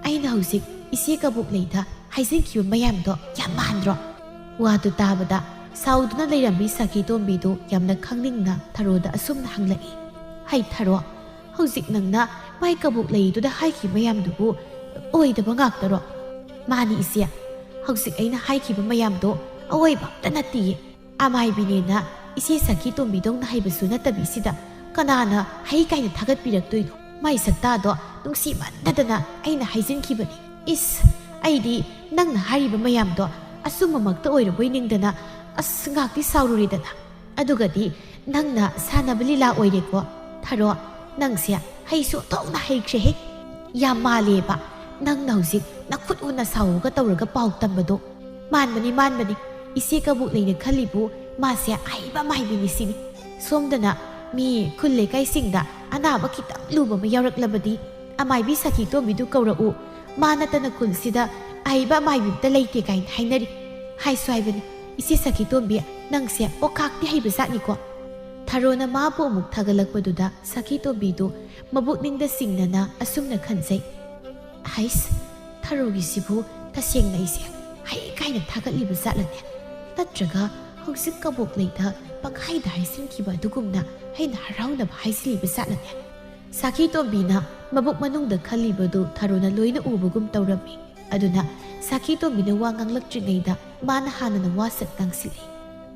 ꯑꯩꯅ ꯍꯧꯖꯤꯛ ꯏꯆꯦ ꯀꯕꯣꯛ ꯂꯩꯗ ꯍꯥꯏꯖꯤꯟꯈꯤꯕ ꯃꯌꯥꯝꯗꯣ ꯌꯥꯝ ꯃꯥꯟꯗ꯭ꯔꯣ?" ꯋꯥꯗꯨ ꯇꯥꯕꯗ ꯁꯥꯎꯗꯨꯅ ꯂꯩꯔꯝꯃꯤ ꯁꯈꯤ ꯇꯣꯝꯕꯤꯗꯨ ꯌꯥꯝꯅ ꯈꯪꯅꯤꯡꯅ ꯊꯔꯣꯗ ꯑꯁꯨꯝꯅ ꯍꯪꯂꯛꯏ, "ꯍꯩ ꯊꯔꯣ, ꯍꯧꯖꯤꯛ ꯅꯪꯅ ꯃꯥꯏ ꯀꯕꯣꯛ ꯂꯩꯗꯨꯗ ꯍꯥꯏꯈꯤꯕ ꯃꯌꯥꯝꯗꯨꯕꯨ ꯑꯣꯏꯗꯕ ꯉꯥꯛꯇꯔꯣ?" "ꯃꯥꯅꯤ ꯏꯆꯦ, ꯍꯧꯖꯤꯛ ꯑꯩꯅ ꯍꯥꯏꯈꯤꯕ ꯃꯌꯥꯝꯗꯣ ꯑꯋꯣꯏꯕ ꯑꯝꯇ ꯅꯠꯇꯤꯌꯦ꯫ ꯑꯃꯥꯏꯕꯤꯅꯦꯅ ꯏꯆꯦ ꯁꯈꯤ ꯇꯣꯝꯕꯤꯗꯧꯅ ꯍꯩꯕꯁꯨ ꯅꯠꯇꯕꯤꯁꯤꯗ ꯀꯅꯥꯅ ꯍꯩ ꯀꯥꯏꯅ ꯊꯥꯒꯠꯄꯤꯔꯛꯇꯣꯏꯅꯣ? ꯃꯥꯏ ꯁꯛꯇꯥꯗꯣ ꯅꯨꯡꯁꯤꯃꯟꯗꯗꯅ ꯑꯩꯅ ꯍꯥꯏꯖꯤꯟꯈꯤꯕꯅꯤ꯫ ꯏꯁ, ꯑꯩꯗꯤ ꯅꯪꯅ ꯍꯥꯏꯔꯤꯕ ꯃꯌꯥꯝꯗꯣ ꯑꯆꯨꯝꯕꯃꯛꯇ ꯑꯣꯏꯔꯕꯣꯏ ꯅꯤꯡꯗꯅ ꯑꯁ ꯉꯥꯛꯇꯤ ꯁꯥꯎꯔꯨꯔꯦꯗꯅ꯫ ꯑꯗꯨꯒꯗꯤ ꯅꯪꯅ ꯁꯥꯟꯅꯕ ꯂꯤꯂꯥ ꯑꯣꯏꯔꯦꯀꯣ꯫ ꯊꯔꯣ, ꯅꯪꯁꯦ ꯍꯩꯁꯨ ꯑꯣꯟꯊꯣꯛꯅ ꯍꯩꯈ꯭ꯔꯦꯍꯦ꯫ ꯌꯥꯝ ꯃꯥꯜꯂꯦꯕ ꯅꯪꯅ ꯍꯧꯖꯤꯛ ꯅꯈꯨꯠ ꯎꯅ ꯁꯥꯎꯒ ꯇꯧꯔꯒ ꯄꯥꯎ ꯇꯝꯕꯗꯣ꯫ ꯃꯥꯟꯕꯅꯤ, ꯃꯥꯟꯕꯅꯤ꯫ ꯏꯆꯦ ꯀꯕꯣꯛ ꯂꯩꯅ ꯈꯜꯂꯤꯕꯨ ꯃꯥꯁꯦ ꯑꯍꯩꯕ ꯑꯃꯥꯏꯕꯤꯅꯤ ꯁꯤꯅꯤ꯫ ꯁꯣꯝꯗꯅ ꯃꯤ ꯈꯨꯜ ꯂꯩꯀꯥꯏꯁꯤꯡꯗ ꯑꯅꯥꯕ ꯈꯤꯇꯪ ꯂꯨꯕ ꯑꯃ ꯌꯥꯎꯔꯛꯂꯕꯗꯤ ꯑꯃꯥꯏꯕꯤ ꯁꯈꯤ ꯇꯣꯝꯕꯤꯗꯨ ꯀꯧꯔꯛꯎ, ꯃꯥ ꯅꯠꯇꯅ ꯈꯨꯜꯁꯤꯗ ꯑꯍꯩꯕ ꯑꯃꯥꯏꯕꯤ ꯑꯝꯇ ꯂꯩꯇꯦ ꯀꯥꯏꯅ ꯍꯥꯏꯅꯔꯤ꯫ ꯍꯥꯏꯁꯨ ꯍꯥꯏꯕꯅꯤ, ꯏꯆꯦ ꯁꯈꯤ ꯇꯣꯝꯕꯤ, ꯅꯪꯁꯦ ꯑꯣꯀꯥꯛꯇꯤ ꯍꯩꯕ ꯖꯥꯠꯅꯤꯀꯣ꯫ ꯊꯔꯣꯅ ꯃꯥꯕꯨ ꯑꯃꯨꯛ ꯊꯥꯒꯠꯂꯛꯄꯗꯨꯗ ꯁꯈꯤ ꯇꯣꯝꯕꯤꯗꯨ ꯃꯕꯨꯛꯅꯤꯡꯗ ꯆꯤꯡꯅꯅ ꯑꯁꯨꯝꯅ ꯈꯟꯖꯩ, ꯍꯩꯁ, ꯊꯔꯣꯒꯤꯁꯤꯕꯨ ꯇꯁꯦꯡꯅ ꯑꯩꯁꯦ ꯍꯩ ꯀꯥꯏꯅ ꯊꯥꯒꯠꯂꯤꯕ ꯖꯥꯠꯂꯅꯦ? ꯅꯠꯇ꯭ꯔꯒ ꯍꯧꯖꯤꯛ ꯀꯕꯣꯛ ꯂꯩꯗ ꯄꯪꯍꯥꯏꯗ ꯍꯥꯏꯖꯤꯟꯈꯤꯕ ꯑꯗꯨꯒꯨꯝꯅ ꯑꯩꯅ ꯍꯔꯥꯎꯅꯕ ꯍꯥꯏꯖꯤꯜꯂꯤꯕ ꯖꯥꯠꯂꯅꯦ? ꯁꯈꯤ ꯇꯣꯝꯕꯤꯅ ꯃꯕꯨꯛ ꯃꯅꯨꯡꯗ ꯈꯜꯂꯤꯕꯗꯨ ꯊꯔꯣꯅ ꯂꯣꯏꯅ ꯎꯕꯒꯨꯝ ꯇꯧꯔꯝꯃꯤ꯫ ꯑꯗꯨꯅ ꯁꯈꯤ ꯇꯣꯝꯕꯤꯅ ꯋꯥ ꯉꯥꯡꯂꯛꯇ꯭ꯔꯤꯉꯩꯗ ꯃꯥꯅ ꯍꯥꯟꯅꯅ ꯋꯥ ꯁꯠ ꯉꯥꯡꯁꯤꯜꯂꯤ꯫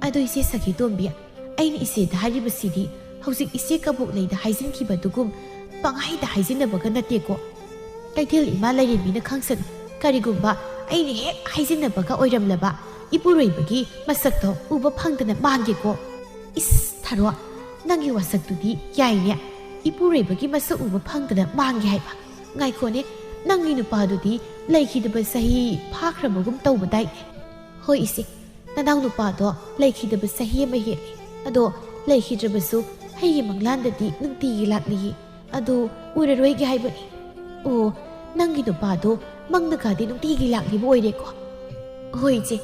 ꯑꯗꯨ ꯏꯆꯦ ꯁꯈꯤ ꯇꯣꯝꯕꯤ, ꯑꯩꯅ ꯏꯆꯦꯗ ꯍꯥꯏꯔꯤꯕꯁꯤꯗꯤ ꯍꯧꯖꯤꯛ ꯏꯆꯦ ꯀꯕꯣꯛ ꯂꯩꯗ ꯍꯥꯏꯖꯤꯟꯈꯤꯕꯗꯨꯒꯨꯝ ꯄꯪꯍꯥꯏꯗ ꯍꯥꯏꯖꯤꯟꯅꯕꯒ ꯅꯠꯇꯦꯀꯣ꯫ ꯀꯩꯊꯦꯜ ꯏꯃꯥ ꯂꯩꯔꯦꯝꯕꯤꯅ ꯈꯪꯁꯅꯨ꯫ ꯀꯔꯤꯒꯨꯝꯕ ꯑꯩꯅ ꯍꯦꯛ ꯍꯥꯏꯖꯤꯟꯅꯕꯒ ꯑꯣꯏꯔꯝꯂꯕ ꯏꯄꯨꯔꯣꯏꯕꯒꯤ ꯃꯁꯛꯇꯣ ꯎꯕ ꯐꯪꯗꯅ ꯃꯥꯡꯒꯦꯀꯣ꯫ ꯏꯁ ꯊꯔꯣ, ꯅꯪꯒꯤ ꯋꯥꯁꯛꯇꯨꯗꯤ ꯌꯥꯏꯅꯦ꯫ ꯏꯄꯨꯔꯣꯏꯕꯒꯤ ꯃꯁꯛ ꯎꯕ ꯐꯪꯗꯅ ꯃꯥꯡꯒꯦ ꯍꯥꯏꯕ꯫ ꯉꯥꯏꯈꯣꯅꯦ, ꯅꯪꯒꯤ ꯅꯨꯄꯥꯗꯨꯗꯤ ꯂꯩꯈꯤꯗꯕ ꯆꯍꯤ ꯐꯥꯈ꯭ꯔꯕꯒꯨꯝ ꯇꯧꯕꯗꯥꯏꯅꯦ꯫ ꯍꯣꯏ ꯏꯆꯦ, ꯅꯅꯥꯎ ꯅꯨꯄꯥꯗꯣ ꯂꯩꯈꯤꯗꯕ ꯆꯍꯤ ꯑꯃ ꯍꯦꯜꯂꯦ꯫ ꯑꯗꯣ ꯂꯩꯈꯤꯗ꯭ꯔꯕꯁꯨ ꯑꯩꯒꯤ ꯃꯪꯂꯥꯟꯗꯗꯤ ꯅꯨꯡꯇꯤꯒꯤ ꯂꯥꯛꯂꯤꯌꯦ꯫ ꯑꯗꯨ ꯎꯔꯔꯣꯏꯒꯦ ꯍꯥꯏꯕꯅꯤ꯫ ꯑꯣ, ꯅꯪꯒꯤ ꯅꯨꯄꯥꯗꯣ ꯃꯪꯗꯒꯗꯤ ꯅꯨꯡꯇꯤꯒꯤ ꯂꯥꯛꯂꯤꯕ ꯑꯣꯏꯔꯦꯀꯣ? ꯍꯣꯏ ꯏꯆꯦ,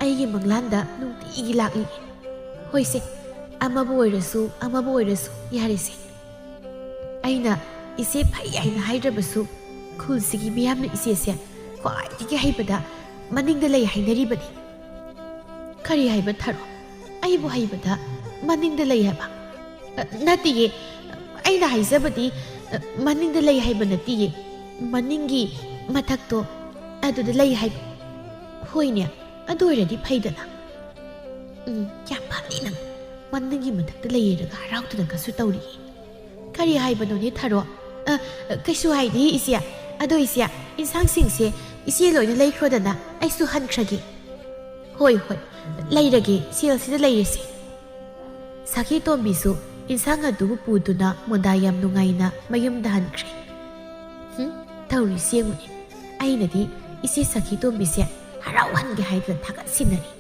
ꯑꯩꯒꯤ ꯃꯪꯂꯥꯟꯗ ꯅꯨꯡꯇꯤꯒꯤ ꯂꯥꯛꯂꯤꯌꯦ꯫ ꯍꯣꯏꯁꯦ, ꯑꯃꯕꯨ ꯑꯣꯏꯔꯁꯨ ꯑꯃꯕꯨ ꯑꯣꯏꯔꯁꯨ ꯌꯥꯔꯦꯁꯦ꯫ ꯑꯩꯅ ꯏꯆꯦ ꯐꯩ ꯍꯥꯏꯅ ꯍꯥꯏꯗ꯭ꯔꯕꯁꯨ ꯈꯨꯜꯁꯤꯒꯤ ꯃꯤꯌꯥꯝꯅ ꯏꯆꯦꯁꯦ ꯈ꯭ꯋꯥꯏꯗꯒꯤ ꯍꯩꯕꯗ ꯃꯅꯤꯡꯗ ꯂꯩ ꯍꯥꯏꯅꯔꯤꯕꯅꯤ꯫ ꯀꯔꯤ ꯍꯥꯏꯕ ꯊꯔꯣ? ꯑꯩꯕꯨ ꯍꯩꯕꯗ ꯃꯅꯤꯡꯗ ꯂꯩ ꯍꯥꯏꯕ? ꯑ, ꯅꯠꯇꯤꯌꯦ, ꯑꯩꯅ ꯍꯥꯏꯖꯕꯗꯤ, ꯑ, ꯃꯅꯤꯡꯗ ꯂꯩ ꯍꯥꯏꯕ ꯅꯠꯇꯤꯌꯦ, ꯃꯅꯤꯡꯒꯤ ꯃꯊꯛꯇꯣ ꯑꯗꯨꯗ ꯂꯩ ꯍꯥꯏꯕ꯫ ꯍꯣꯏꯅꯦ, ꯑꯗꯨ ꯑꯣꯏꯔꯗꯤ ꯐꯩꯗꯅ꯫ ꯎꯝ, ꯌꯥꯝ ꯐꯅꯤ ꯅꯪ꯫ ꯃꯅꯤꯡꯒꯤ ꯃꯊꯛꯇ ꯂꯩꯔꯒ ꯍꯔꯥꯎꯗꯅꯒꯁꯨ ꯇꯧꯔꯤꯌꯦ꯫ ꯀꯔꯤ ꯍꯥꯏꯕꯅꯣꯅꯦ ꯊꯔꯣ? ꯑ, ꯑ, ꯀꯩꯁꯨ ꯍꯥꯏꯗꯦ ꯏꯆꯦ꯫ ꯑꯗꯣ ꯏꯆꯦ, ꯏꯟꯁꯥꯡꯁꯤꯡꯁꯦ ꯏꯆꯦ ꯂꯣꯏꯅ ꯂꯩꯈ꯭ꯔꯣꯗꯅ, ꯑꯩꯁꯨ ꯍꯟꯈ꯭ꯔꯒꯦ꯫ ꯍꯣꯏ, ꯍꯣꯏ, ꯂꯩꯔꯒꯦ, ꯁꯦꯜꯁꯤꯗ ꯂꯩꯔꯁꯦ꯫ ꯁꯈꯤ ꯇꯣꯝꯕꯤꯁꯨ ꯏꯟꯁꯥꯡ ꯑꯗꯨꯕꯨ ꯄꯨꯗꯨꯅ ꯃꯣꯟꯗꯥ ꯌꯥꯝ ꯅꯨꯡꯉꯥꯏꯅ ꯃꯌꯨꯝꯗ ꯍꯟꯈ꯭ꯔꯦ꯫ ꯍꯨꯝ, ꯇꯧꯔꯤꯁꯤ ꯌꯦꯡꯉꯨꯅꯦ꯫ ꯑꯩꯅꯗꯤ ꯏꯆꯦ ꯁꯈꯤ ꯇꯣꯝꯕꯤꯁꯦ ꯍꯔꯥꯎꯍꯟꯒꯦ ꯍꯥꯏꯗꯅ ꯊꯥꯒꯠ ꯁꯤꯟꯅꯔꯤ꯫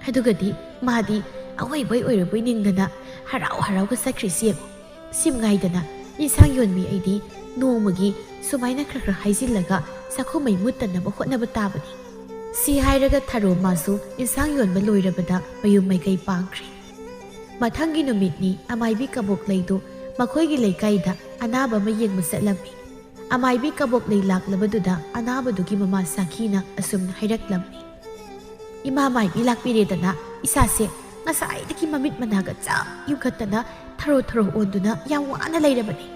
ꯑꯗꯨꯒꯗꯤ ꯃꯥꯗꯤ ꯑꯋꯣꯏꯕꯣꯏ ꯑꯣꯏꯔꯕꯣꯏ ꯅꯤꯡꯗꯅ ꯍꯔꯥꯎ ꯍꯔꯥꯎꯒ ꯆꯠꯈ꯭ꯔꯤꯁꯤ ꯌꯦꯡꯉꯨ꯫ ꯁꯤꯝ ꯉꯥꯏꯗꯅ ꯏꯟꯁꯥꯡ ꯌꯣꯟꯕꯤ ꯑꯩꯗꯤ ꯅꯣꯡꯃꯒꯤ ꯁꯨꯃꯥꯏꯅ ꯈꯔ ꯈꯔ ꯍꯥꯏꯖꯤꯜꯂꯒ ꯆꯥꯛꯈꯨꯝ ꯃꯩ ꯃꯨꯠꯇꯅꯕ ꯍꯣꯠꯅꯕ ꯇꯥꯕꯅꯤ꯫ ꯁꯤ ꯍꯥꯏꯔꯒ ꯊꯔꯣ ꯃꯥꯁꯨ ꯏꯟꯁꯥꯡ ꯌꯣꯟꯕ ꯂꯣꯏꯔꯕꯗ ꯃꯌꯨꯝ ꯃꯥꯏꯀꯩ ꯄꯥꯡꯈ꯭ꯔꯦ꯫ ꯃꯊꯪꯒꯤ ꯅꯨꯃꯤꯠꯅꯤ ꯑꯃꯥꯏꯕꯤ ꯀꯕꯣꯛꯂꯩꯗꯨ ꯃꯈꯣꯏꯒꯤ ꯂꯩꯀꯥꯏꯗ ꯑꯅꯥꯕ ꯑꯃ ꯌꯦꯡꯕ ꯆꯠꯂꯝꯃꯤ꯫ ꯑꯃꯥꯏꯕꯤ ꯀꯕꯣꯛꯂꯩ ꯂꯥꯛꯂꯕꯗꯨꯗ ꯑꯅꯥꯕꯗꯨꯒꯤ ꯃꯃꯥ ꯁꯥꯈꯤꯅ ꯑꯁꯨꯝꯅ ꯍꯥꯏꯔꯛꯂꯝꯃꯤ꯫ "ꯏꯃꯥ ꯃꯥꯏꯕꯤ ꯂꯥꯛꯄꯤꯔꯦꯗꯅ, ꯏꯁꯥꯁꯦ ꯉꯁꯥꯏꯗꯒꯤ ꯃꯃꯤꯠ ꯃꯅꯥꯒ ꯆꯞ ꯌꯨꯡꯈꯠꯇꯅ ꯊꯔꯣ ꯊꯔꯣ ꯑꯣꯟꯗꯨꯅ ꯌꯥꯝ ꯋꯥꯅ ꯂꯩꯔꯕꯅꯤ꯫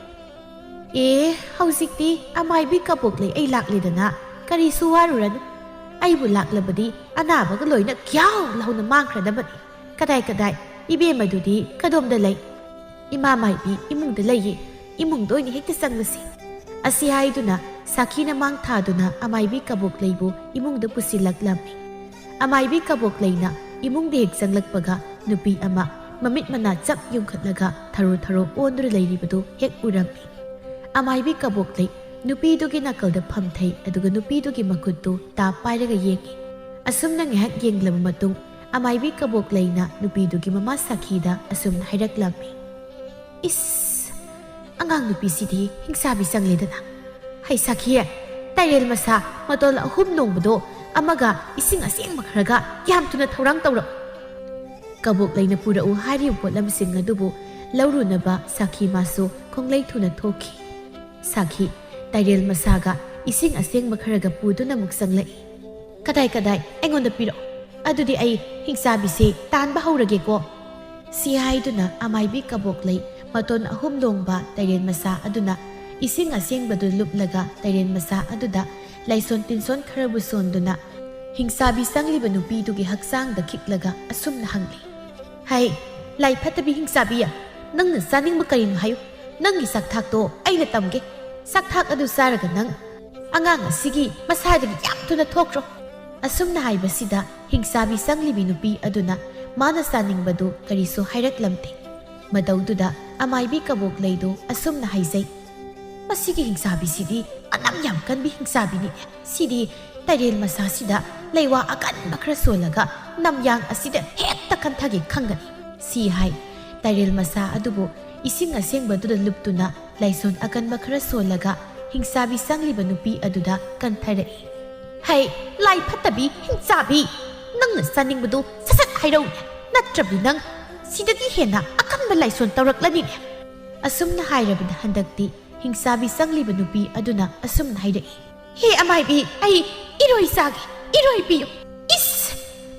ꯑꯦ, ꯍꯧꯖꯤꯛꯇꯤ ꯑꯃꯥꯏꯕꯤ ꯀꯕꯣꯛꯂꯩ ꯑꯩ ꯂꯥꯛꯂꯦꯗꯅ, ꯀꯔꯤꯁꯨ ꯋꯥꯔꯨꯔꯅꯨ꯫ ꯑꯩꯕꯨ ꯂꯥꯛꯂꯕꯗꯤ ꯑꯅꯥꯕꯒ ꯂꯣꯏꯅ ꯈ꯭ꯌꯥꯎ ꯂꯥꯎꯅ ꯃꯥꯡꯈ꯭ꯔꯗꯕꯅꯤ꯫ ꯀꯗꯥꯏ ꯀꯗꯥꯏ, ꯏꯕꯦꯝꯃꯗꯨꯗꯤ ꯀꯗꯣꯝꯗ ꯂꯩ?" "ꯏꯃꯥ ꯃꯥꯏꯕꯤ ꯏꯃꯨꯡꯗ ꯂꯩꯌꯦ, ꯏꯃꯨꯡꯗ ꯑꯣꯏꯅ ꯍꯦꯛꯇ ꯆꯪꯂꯁꯤ꯫" ꯑꯁꯤ ꯍꯥꯏꯗꯨꯅ ꯁꯥꯈꯤꯅ ꯃꯥꯡ ꯊꯥꯗꯨꯅ ꯑꯃꯥꯏꯕꯤ ꯀꯕꯣꯛꯂꯩꯕꯨ ꯏꯃꯨꯡꯗ ꯄꯨꯁꯤꯜꯂꯛꯂꯝꯃꯤ꯫ ꯑꯃꯥꯏꯕꯤ ꯀꯕꯣꯛꯂꯩꯅ ꯏꯃꯨꯡꯗ ꯍꯦꯛ ꯆꯪꯂꯛꯄꯒ ꯅꯨꯄꯤ ꯑꯃ ꯃꯃꯤꯠ ꯃꯅꯥ ꯆꯞ ꯌꯨꯡꯈꯠꯂꯒ ꯊꯔꯣ ꯊꯔꯣ ꯑꯣꯟꯗꯨꯅ ꯂꯩꯔꯤꯕꯗꯨ ꯍꯦꯛ ꯎꯔꯝꯃꯤ꯫ ꯑꯃꯥꯏꯕꯤ ꯀꯕꯣꯛꯂꯩ ꯅꯨꯄꯤꯗꯨꯒꯤ ꯅꯥꯀꯜꯗ ꯐꯝꯊꯩ, ꯑꯗꯨꯒ ꯅꯨꯄꯤꯗꯨꯒꯤ ꯃꯈꯨꯠꯇꯨ ꯇꯥꯞ ꯄꯥꯏꯔꯒ ꯌꯦꯡꯉꯤ꯫ ꯑꯁꯨꯝꯅ ꯉꯥꯏꯍꯥꯛ ꯌꯦꯡꯂꯕ ꯃꯇꯨꯡ ꯑꯃꯥꯏꯕꯤ ꯀꯕꯣꯛꯂꯩꯅ ꯅꯨꯄꯤꯗꯨꯒꯤ ꯃꯃꯥ ꯁꯥꯈꯤꯗ ꯑꯁꯨꯝꯅ ꯍꯥꯏꯔꯛꯂꯝꯃꯤ꯫ "ꯏꯁ, ꯑꯉꯥꯡ ꯅꯨꯄꯤꯁꯤꯗꯤ ꯍꯤꯡꯆꯥꯕꯤ ꯆꯪꯂꯦꯗꯅ꯫ ꯍꯩ ꯁꯥꯈꯤ, ꯇꯥꯏꯔꯦꯜ ꯃꯁꯥ ꯃꯇꯣꯜ ꯑꯍꯨꯝ ꯂꯣꯡꯕꯗꯣ ꯑꯃꯒ ꯏꯁꯤꯡ ꯑꯁꯦꯡꯕ ꯈꯔꯒ ꯌꯥꯝ ꯊꯨꯅ ꯊꯧꯔꯥꯡ ꯇꯧꯔꯛꯎ꯫" ꯀꯕꯣꯛꯂꯩꯅ ꯄꯨꯔꯛꯎ ꯍꯥꯏꯔꯤꯕ ꯄꯣꯠꯂꯝꯁꯤꯡ ꯑꯗꯨꯕꯨ ꯂꯧꯔꯨꯅꯕ ꯁꯥꯈꯤ ꯃꯥꯁꯨ ꯈꯣꯡꯂꯩ ꯊꯨꯅ ꯊꯣꯛꯈꯤ꯫ ꯁꯥꯈꯤ, ꯇꯥꯏꯔꯦꯜ ꯃꯁꯥꯒ ꯏꯁꯤꯡ ꯑꯁꯦꯡꯕ ꯈꯔꯒ ꯄꯨꯗꯨꯅ ꯑꯃꯨꯛ ꯆꯪꯂꯛꯏ꯫ "ꯀꯗꯥꯏ ꯀꯗꯥꯏ? ꯑꯩꯉꯣꯟꯗ ꯄꯤꯔꯛꯑꯣ꯫ ꯑꯗꯨꯗꯤ ꯑꯩ ꯍꯤꯡꯆꯥꯕꯤꯁꯦ ꯇꯥꯟꯕ ꯍꯧꯔꯒꯦꯀꯣ꯫" ꯁꯤ ꯍꯥꯏꯗꯨꯅ ꯑꯃꯥꯏꯕꯤ ꯀꯕꯣꯛꯂꯩ ꯃꯇꯣꯟ ꯑꯍꯨꯝ ꯂꯣꯡꯕ ꯇꯥꯏꯔꯦꯜ ꯃꯁꯥ ꯑꯗꯨꯅ ꯏꯁꯤꯡ ꯑꯁꯦꯡꯕꯗꯨ ꯂꯨꯞꯂꯒ ꯇꯥꯏꯔꯦꯜ ꯃꯁꯥ ꯑꯗꯨꯗ ꯂꯥꯏꯁꯣꯟ ꯇꯤꯟꯁꯣꯟ ꯈꯔꯕꯨ ꯁꯣꯟꯗꯨꯅ ꯍꯤꯡꯆꯥꯕꯤ ꯆꯪꯂꯤꯕ ꯅꯨꯄꯤꯗꯨꯒꯤ ꯍꯛꯆꯥꯡꯗ ꯈꯤꯛꯂꯒ ꯑꯁꯨꯝꯅ ꯍꯪꯂꯤ꯫ "ꯍꯩ, ꯂꯥꯏ ꯐꯠꯇꯕꯤ ꯍꯤꯡꯆꯥꯕꯤ, ꯅꯪꯅ ꯆꯥꯅꯤꯡꯕ ꯀꯔꯤꯅꯣ ꯍꯥꯏꯌꯨ꯫ ꯅꯪꯒꯤ ꯆꯥꯛꯊꯥꯛꯇꯣ ꯑꯩꯅ ꯇꯝꯒꯦ꯫ ꯆꯥꯛꯊꯥꯛ ꯑꯗꯨ ꯆꯥꯔꯒ ꯅꯪ ꯑꯉꯥꯡ ꯑꯁꯤꯒꯤ ꯃꯁꯥꯗꯒꯤ ꯌꯥꯝ ꯊꯨꯅ ꯊꯣꯛꯈ꯭ꯔꯣ꯫" ꯑꯁꯨꯝꯅ ꯍꯥꯏꯕꯁꯤꯗ ꯍꯤꯡꯆꯥꯕꯤ ꯆꯪꯂꯤꯕꯤ ꯅꯨꯄꯤ ꯑꯗꯨꯅ ꯃꯥꯅ ꯆꯥꯅꯤꯡꯕꯗꯨ ꯀꯔꯤꯁꯨ ꯍꯥꯏꯔꯛꯂꯝꯗꯦ꯫ ꯃꯇꯧꯗꯨꯗ ꯑꯃꯥꯏꯕꯤ ꯀꯕꯣꯛꯂꯩꯗꯨ ꯑꯁꯨꯝꯅ ꯍꯥꯏꯖꯩ꯫ "ꯃꯁꯤꯒꯤ ꯍꯤꯡꯆꯥꯕꯤꯁꯤꯗꯤ ꯃꯅꯝ ꯌꯥꯝ ꯀꯟꯕꯤ ꯍꯤꯡꯆꯥꯕꯤꯅꯤ꯫ ꯁꯤꯗꯤ ꯇꯥꯏꯔꯦꯜ ꯃꯁꯥꯁꯤꯗ ꯂꯩꯋꯥ ꯑꯀꯟꯕ ꯈꯔ ꯁꯣꯜꯂꯒ ꯅꯝꯌꯥꯡ ꯑꯁꯤꯗ ꯍꯦꯛꯇ ꯀꯟꯊꯒꯦ ꯈꯪꯒꯅꯤ꯫" ꯁꯤ ꯍꯥꯏ꯫ ꯇꯥꯏꯔꯦꯜ ꯃꯁꯥ ꯑꯗꯨꯕꯨ ꯏꯁꯤꯡ ꯑꯁꯦꯡꯕꯗꯨꯗ ꯂꯨꯞꯇꯨꯅ ꯂꯥꯏꯁꯣꯟ ꯑꯀꯟꯕ ꯈꯔ ꯁꯣꯜꯂꯒ ꯍꯤꯡꯆꯥꯕꯤ ꯆꯪꯂꯤꯕ ꯅꯨꯄꯤ ꯑꯗꯨꯗ ꯀꯟꯊꯔꯛꯏ꯫ "ꯍꯩ, ꯂꯥꯏ ꯐꯠꯇꯕꯤ ꯍꯤꯡꯆꯥꯕꯤ, ꯅꯪꯅ ꯆꯥꯅꯤꯡꯕꯗꯨ ꯁꯠ ꯁꯠ ꯍꯥꯏꯔꯛꯎꯅꯦ, ꯅꯠꯇ꯭ꯔꯕꯗꯤ ꯅꯪ ꯁꯤꯗꯒꯤ ꯍꯦꯟꯅ ꯑꯀꯟꯕ ꯂꯥꯏꯁꯣꯟ ꯇꯧꯔꯛꯂꯅꯤꯅꯦ꯫" ꯑꯁꯨꯝꯅ ꯍꯥꯏꯔꯕꯗ ꯍꯟꯗꯛꯇꯤ ꯍꯤꯡꯆꯥꯕꯤ ꯆꯪꯂꯤꯕ ꯅꯨꯄꯤ ꯑꯗꯨꯅ ꯑꯁꯨꯝꯅ ꯍꯥꯏꯔꯛꯏ꯫ "ꯍꯦ ꯑꯃꯥꯏꯕꯤ, ꯑꯩ ꯏꯔꯣꯏ ꯆꯥꯒꯦ, ꯏꯔꯣꯏ ꯄꯤꯌꯨ꯫" "ꯏꯁ!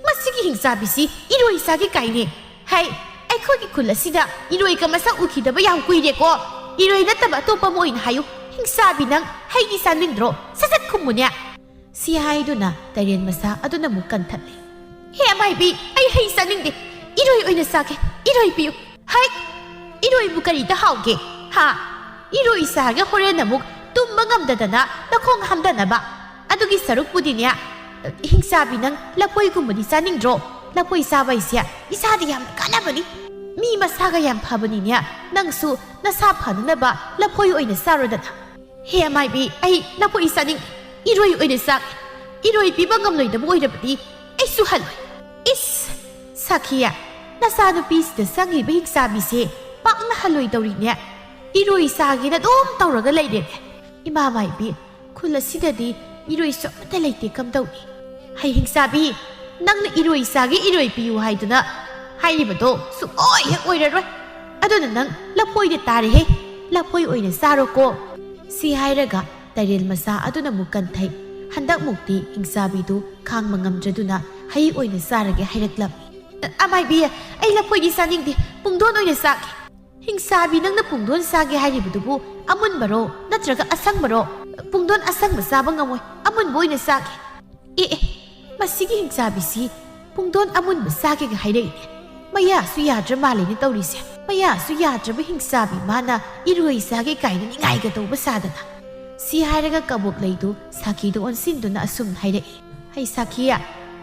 ꯃꯁꯤꯒꯤ ꯍꯤꯡꯆꯥꯕꯤꯁꯤ ꯏꯔꯣꯏ ꯆꯥꯒꯦ ꯀꯥꯏꯅꯦ꯫ ꯍꯩ, ꯑꯩꯈꯣꯏꯒꯤ ꯈꯨꯜ ꯑꯁꯤꯗ ꯏꯔꯣꯏꯒ ꯃꯁꯛ ꯎꯈꯤꯗꯕ ꯌꯥꯝ ꯀꯨꯏꯔꯦꯀꯣ꯫ ꯏꯔꯣꯏ ꯅꯠꯇꯕ ꯑꯇꯣꯞꯄ ꯑꯃ ꯑꯣꯏꯅ ꯍꯥꯏꯌꯨ꯫ ꯍꯤꯡꯆꯥꯕꯤ ꯅꯪ ꯍꯩꯗꯤ ꯆꯥꯅꯤꯡꯗ꯭ꯔꯣ? ꯁꯠ ꯁꯠ ꯈꯨꯝꯃꯨꯅꯦ꯫" ꯁꯤ ꯍꯥꯏꯗꯨꯅ ꯇꯥꯏꯔꯦꯟ ꯃꯆꯥ ꯑꯗꯨꯅ ꯑꯃꯨꯛ ꯀꯟꯊꯠꯂꯦ꯫ "ꯍꯦ ꯑꯃꯥꯏꯕꯤ, ꯑꯩ ꯍꯩ ꯆꯥꯅꯤꯡꯗꯦ꯫ ꯏꯔꯣꯏ ꯑꯣꯏꯅ ꯆꯥꯒꯦ꯫ ꯏꯔꯣꯏ ꯄꯤꯌꯨ꯫" "ꯍꯩ! ꯏꯔꯣꯏꯕꯨ ꯀꯔꯤꯗ ꯍꯥꯎꯒꯦ? ꯍꯥ? ꯏꯔꯣꯏ ꯆꯥꯔꯒ ꯍꯣꯔꯦꯟ ꯑꯃꯨꯛ ꯇꯨꯝꯕ ꯉꯝꯗꯗꯅ ꯅꯈꯣꯡ ꯍꯥꯝꯗꯅꯕ꯫ ꯑꯗꯨꯒꯤ ꯁꯔꯨꯛꯄꯨꯗꯤꯅꯦ, ꯍꯤꯡꯆꯥꯕꯤ ꯅꯪ ꯂꯐꯣꯏꯒꯨꯝꯕꯗꯤ ꯆꯥꯅꯤꯡꯗ꯭ꯔꯣ? ꯂꯐꯣꯏ ꯆꯥꯕ ꯍꯥꯏꯁꯦ ꯏꯁꯥꯗ ꯌꯥꯝꯅ ꯀꯥꯟꯅꯕꯅꯤ꯫ ꯃꯤ ꯃꯁꯥꯒ ꯌꯥꯝ ꯐꯕꯅꯤꯅꯦ꯫ ꯅꯪꯁꯨ ꯅꯁꯥ ꯐꯅꯅꯕ ꯂꯐꯣꯏ ꯑꯣꯏꯅ ꯆꯥꯔꯣꯗꯅ꯫" "ꯍꯦ ꯑꯃꯥꯏꯕꯤ, ꯑꯩ ꯂꯐꯣꯏ ꯆꯥꯅꯤꯡꯗꯦ꯫ ꯏꯔꯣꯏ ꯑꯣꯏꯅ ꯆꯥꯒꯦ꯫ ꯏꯔꯣꯏ ꯄꯤꯕ ꯉꯝꯂꯣꯏꯗꯕ ꯑꯣꯏꯔꯕꯗꯤ ꯑꯩꯁꯨ ꯍꯜꯂꯣꯏ꯫" ꯏꯁ, ꯁꯥꯈꯤꯌꯥ, ꯅꯆꯥꯅꯨꯄꯤꯁꯤꯗ ꯆꯪꯉꯤꯕ ꯍꯤꯡꯆꯥꯕꯤꯁꯦ ꯄꯥꯛꯅ ꯍꯜꯂꯣꯏꯗꯧꯔꯤꯅꯦ꯫ ꯏꯔꯣꯏ ꯆꯥꯒꯦꯅ ꯑꯗꯨꯝ ꯇꯧꯔꯒ ꯂꯩꯔꯦꯅꯦ꯫ ꯏꯃꯥ ꯃꯥꯏꯕꯤ, ꯈꯨꯜ ꯑꯁꯤꯗꯗꯤ ꯏꯔꯣꯏꯁꯨ ꯑꯃꯠꯇ ꯂꯩꯇꯦ, ꯀꯝꯗꯧꯅꯤ? ꯍꯩ ꯍꯤꯡꯆꯥꯕꯤ, ꯅꯪꯅ ꯏꯔꯣꯏ ꯆꯥꯒꯦ ꯏꯔꯣꯏ ꯄꯤꯌꯨ ꯍꯥꯏꯗꯨꯅ ꯍꯥꯏꯔꯤꯕꯗꯣ ꯁꯨꯡꯑꯣꯏ ꯍꯦꯛ ꯑꯣꯏꯔꯔꯣꯏ꯫ ꯑꯗꯨꯅ ꯅꯪ ꯂꯐꯣꯏꯗ ꯇꯥꯔꯦꯍꯦ, ꯂꯐꯣꯏ ꯑꯣꯏꯅ ꯆꯥꯔꯣꯀꯣ꯫ ꯁꯤ ꯍꯥꯏꯔꯒ ꯇꯔꯦꯜ ꯃꯆꯥ ꯑꯗꯨꯅ ꯑꯃꯨꯛ ꯀꯟꯊꯩ꯫ ꯍꯟꯗꯛꯃꯨꯛꯇꯤ ꯍꯤꯡꯆꯥꯕꯤꯗꯨ ꯈꯥꯡꯕ ꯉꯝꯗ꯭ꯔꯗꯨꯅ ꯍꯩ ꯑꯣꯏꯅ ꯆꯥꯔꯒꯦ ꯍꯥꯏꯔꯛꯂꯝꯃꯤ꯫ "ꯑꯃꯥꯏꯕꯤ, ꯑꯩ ꯂꯐꯣꯏꯗꯤ ꯆꯥꯅꯤꯡꯗꯦ, ꯄꯨꯡꯗꯣꯟ ꯑꯣꯏꯅ ꯆꯥꯒꯦ꯫" "ꯍꯤꯡꯆꯥꯕꯤ, ꯅꯪꯅ ꯄꯨꯡꯗꯣꯟ ꯆꯥꯒꯦ ꯍꯥꯏꯔꯤꯕꯗꯨꯕꯨ ꯑꯃꯨꯟꯕꯔꯣ ꯅꯠꯇ꯭ꯔꯒ ꯑꯁꯪꯕꯔꯣ? ꯄꯨꯡꯗꯣꯟ ꯑꯁꯪꯕ ꯆꯥꯕ ꯉꯝꯃꯣꯏ, ꯑꯃꯨꯟꯕ ꯑꯣꯏꯅ ꯆꯥꯒꯦ꯫" "ꯑꯦ ꯑꯦ, ꯃꯁꯤꯒꯤ ꯍꯤꯡꯆꯥꯕꯤꯁꯤ ꯄꯨꯡꯗꯣꯟ ꯑꯃꯨꯟꯕ ꯆꯥꯒꯦꯒ ꯍꯥꯏꯔꯛꯏꯅꯦ꯫ ꯃꯌꯥꯁꯨ ꯌꯥꯗ꯭ꯔ ꯃꯥꯜꯂꯦꯅꯦ ꯇꯧꯔꯤꯁꯦ꯫ ꯃꯌꯥꯁꯨ ꯌꯥꯗ꯭ꯔꯕ ꯍꯤꯡꯆꯥꯕꯤ ꯃꯥꯅ ꯏꯔꯣꯏ ꯆꯥꯒꯦ ꯀꯥꯏꯅ ꯅꯤꯡꯉꯥꯏꯒ ꯇꯧꯕ ꯁꯥꯗꯅ꯫" ꯁꯤ ꯍꯥꯏꯔꯒ ꯀꯕꯣꯛ ꯂꯩꯗꯨ ꯁꯥꯈꯤꯗ ꯑꯣꯟꯁꯤꯟꯗꯨꯅ ꯑꯁꯨꯝ ꯍꯥꯏꯔꯛꯏ꯫ "ꯍꯩ ꯁꯥꯈꯤ,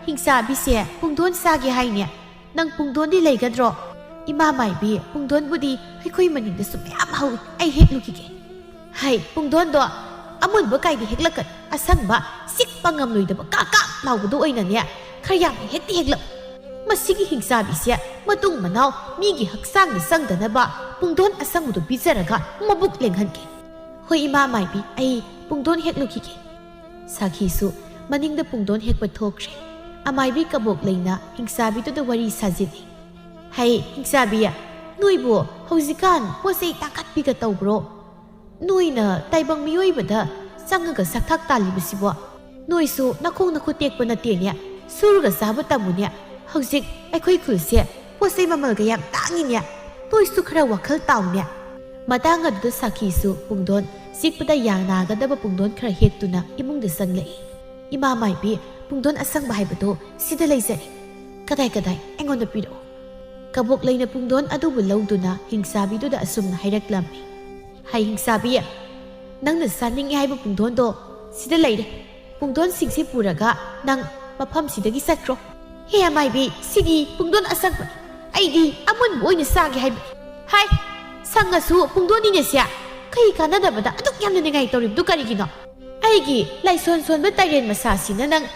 ꯍꯤꯡꯆꯥꯕꯤꯁꯦ ꯄꯨꯡꯗꯣꯟ ꯆꯥꯒꯦ ꯍꯥꯏꯅꯦ꯫ ꯅꯪ ꯄꯨꯡꯗꯣꯟꯗꯤ ꯂꯩꯒꯗ꯭ꯔꯣ?" "ꯏꯃꯥ ꯃꯥꯏꯕꯤ, ꯄꯨꯡꯗꯣꯟꯕꯨꯗꯤ ꯑꯩꯈꯣꯏ ꯃꯅꯤꯡꯗꯁꯨ ꯃꯌꯥꯝ ꯍꯧꯏ, ꯑꯩ ꯍꯦꯛꯂꯨꯈꯤꯒꯦ꯫" "ꯍꯩ, ꯄꯨꯡꯗꯣꯟꯗꯣ ꯑꯃꯨꯟꯕ ꯀꯥꯏꯗ ꯍꯦꯛꯂꯛꯀꯅꯨ, ꯑꯁꯪꯕ, ꯆꯤꯛꯄ ꯉꯝꯂꯣꯏꯗꯕ ꯀꯥꯛ ꯀꯥꯛ ꯂꯥꯎꯕꯗꯣ ꯑꯣꯏꯅꯅꯦ, ꯈꯔ ꯌꯥꯝꯅ ꯍꯦꯛꯇꯤ ꯍꯦꯛꯂꯛꯎ꯫ ꯃꯁꯤꯒꯤ ꯍꯤꯡꯆꯥꯕꯤꯁꯦ ꯃꯇꯨꯡ ꯃꯅꯥꯎ ꯃꯤꯒꯤ ꯍꯛꯆꯥꯡꯗ ꯆꯪꯗꯅꯕ ꯄꯨꯡꯗꯣꯟ ꯑꯁꯪꯕꯗꯣ ꯄꯤꯖꯔꯒ ꯃꯕꯨꯛ ꯂꯦꯡꯍꯟꯒꯦ꯫" "ꯍꯣꯏ ꯏꯃꯥ ꯃꯥꯏꯕꯤ, ꯑꯩ ꯄꯨꯡꯗꯣꯟ ꯍꯦꯛꯂꯨꯈꯤꯒꯦ꯫" ꯁꯥꯈꯤꯁꯨ ꯃꯅꯤꯡꯗ ꯄꯨꯡꯗꯣꯟ ꯍꯦꯛꯄ ꯊꯣꯛꯈ꯭ꯔꯦ꯫ ꯑꯃꯥꯏꯕꯤ ꯀꯕꯣꯛ ꯂꯩꯅ ꯍꯤꯡꯆꯥꯕꯤꯗꯨꯗ ꯋꯥꯔꯤ ꯁꯥꯖꯤꯜꯂꯤ꯫ "ꯍꯩ, ꯍꯤꯡꯆꯥꯕꯤ, ꯅꯣꯏꯕꯨ ꯍꯧꯖꯤꯛꯀꯥꯟ ꯄꯣꯠ ꯆꯩ ꯇꯥꯡꯈꯠꯄꯤꯒ ꯇꯧꯕ꯭ꯔꯣ? ꯅꯣꯏꯅ ꯇꯥꯏꯕꯪ ꯃꯤꯑꯣꯏꯕꯗ ꯆꯪꯉꯒ ꯁꯛꯊꯥꯛ ꯇꯥꯜꯂꯤꯕꯁꯤꯕꯣ? ꯅꯣꯏꯁꯨ ꯅꯈꯣꯡ ꯅꯈꯨꯠ ꯇꯦꯛꯄ ꯅꯠꯇꯦꯅꯦ, ꯁꯨꯔꯒ ꯆꯥꯕ ꯇꯝꯃꯨꯅꯦ꯫ ꯍꯧꯖꯤꯛ ꯑꯩꯈꯣꯏ ꯈꯨꯜꯁꯦ ꯄꯣꯠ ꯆꯩ ꯃꯃꯜꯒ ꯌꯥꯝ ꯇꯥꯡꯉꯤꯅꯦ꯫ ꯅꯣꯏꯁꯨ ꯈꯔ ꯋꯥꯈꯜ ꯇꯥꯎꯅꯦ꯫" ꯃꯇꯥꯡ ꯑꯗꯨꯗ ꯁꯥꯈꯤꯁꯨ ꯄꯨꯡꯗꯣꯟ ꯆꯤꯛꯄꯗ ꯌꯥ ꯅꯥꯒꯗꯕ ꯄꯨꯡꯗꯣꯟ ꯈꯔ ꯍꯦꯛꯇꯨꯅ ꯏꯃꯨꯡꯗ ꯆꯪꯂꯛꯏ꯫ "ꯏꯃꯥ ꯃꯥꯏꯕꯤ, ꯄꯨꯡꯗꯣꯟ ꯑꯁꯪꯕ ꯍꯥꯏꯕꯗꯣ ꯁꯤꯗ ꯂꯩꯖꯔꯦ꯫" "ꯀꯗꯥꯏ ꯀꯗꯥꯏ? ꯑꯩꯉꯣꯟꯗ ꯄꯤꯔꯛꯎ꯫" ꯀꯕꯣꯛ ꯂꯩꯅ ꯄꯨꯡꯗꯣꯟ ꯑꯗꯨꯕꯨ ꯂꯧꯗꯨꯅ ꯍꯤꯡꯆꯥꯕꯤꯗꯨꯗ ꯑꯁꯨꯝꯅ ꯍꯥꯏꯔꯛꯂꯝꯃꯤ꯫ "ꯍꯩ ꯍꯤꯡꯆꯥꯕꯤ, ꯅꯪꯅ ꯆꯥꯅꯤꯡꯉꯤ ꯍꯥꯏꯕ ꯄꯨꯡꯗꯣꯟꯗꯣ ꯁꯤꯗ ꯂꯩꯔꯦ꯫ ꯄꯨꯡꯗꯣꯟꯁꯤꯡꯁꯤ ꯄꯨꯔꯒ ꯅꯪ ꯃꯐꯝꯁꯤꯗꯒꯤ ꯆꯠꯈ꯭ꯔꯣ꯫" "ꯍꯦ ꯑꯃꯥꯏꯕꯤ, ꯁꯤꯗꯤ ꯄꯨꯡꯗꯣꯟ ꯑꯁꯪꯕꯅꯤ, ꯑꯩꯗꯤ ꯑꯃꯨꯟꯕ ꯑꯣꯏꯅ ꯆꯥꯒꯦ ꯍꯥꯏꯕꯅꯤ꯫" "ꯍꯥꯏ, ꯁꯪꯉꯁꯨ ꯄꯨꯡꯗꯣꯟꯅꯤꯅꯦꯁꯦ, ꯀꯩ ꯀꯥꯟꯅꯗꯕꯗ ꯑꯗꯨꯛ ꯌꯥꯝꯅ ꯅꯤꯡꯉꯥꯏ ꯇꯧꯔꯤꯕꯗꯨ ꯀꯔꯤꯒꯤꯅꯣ? ꯑꯩꯒꯤ ꯂꯥꯏꯁꯣꯟ ꯁꯣꯟꯕ ꯇꯥꯏꯔꯦꯟ ꯃꯁꯥꯁꯤꯅ ꯅꯪ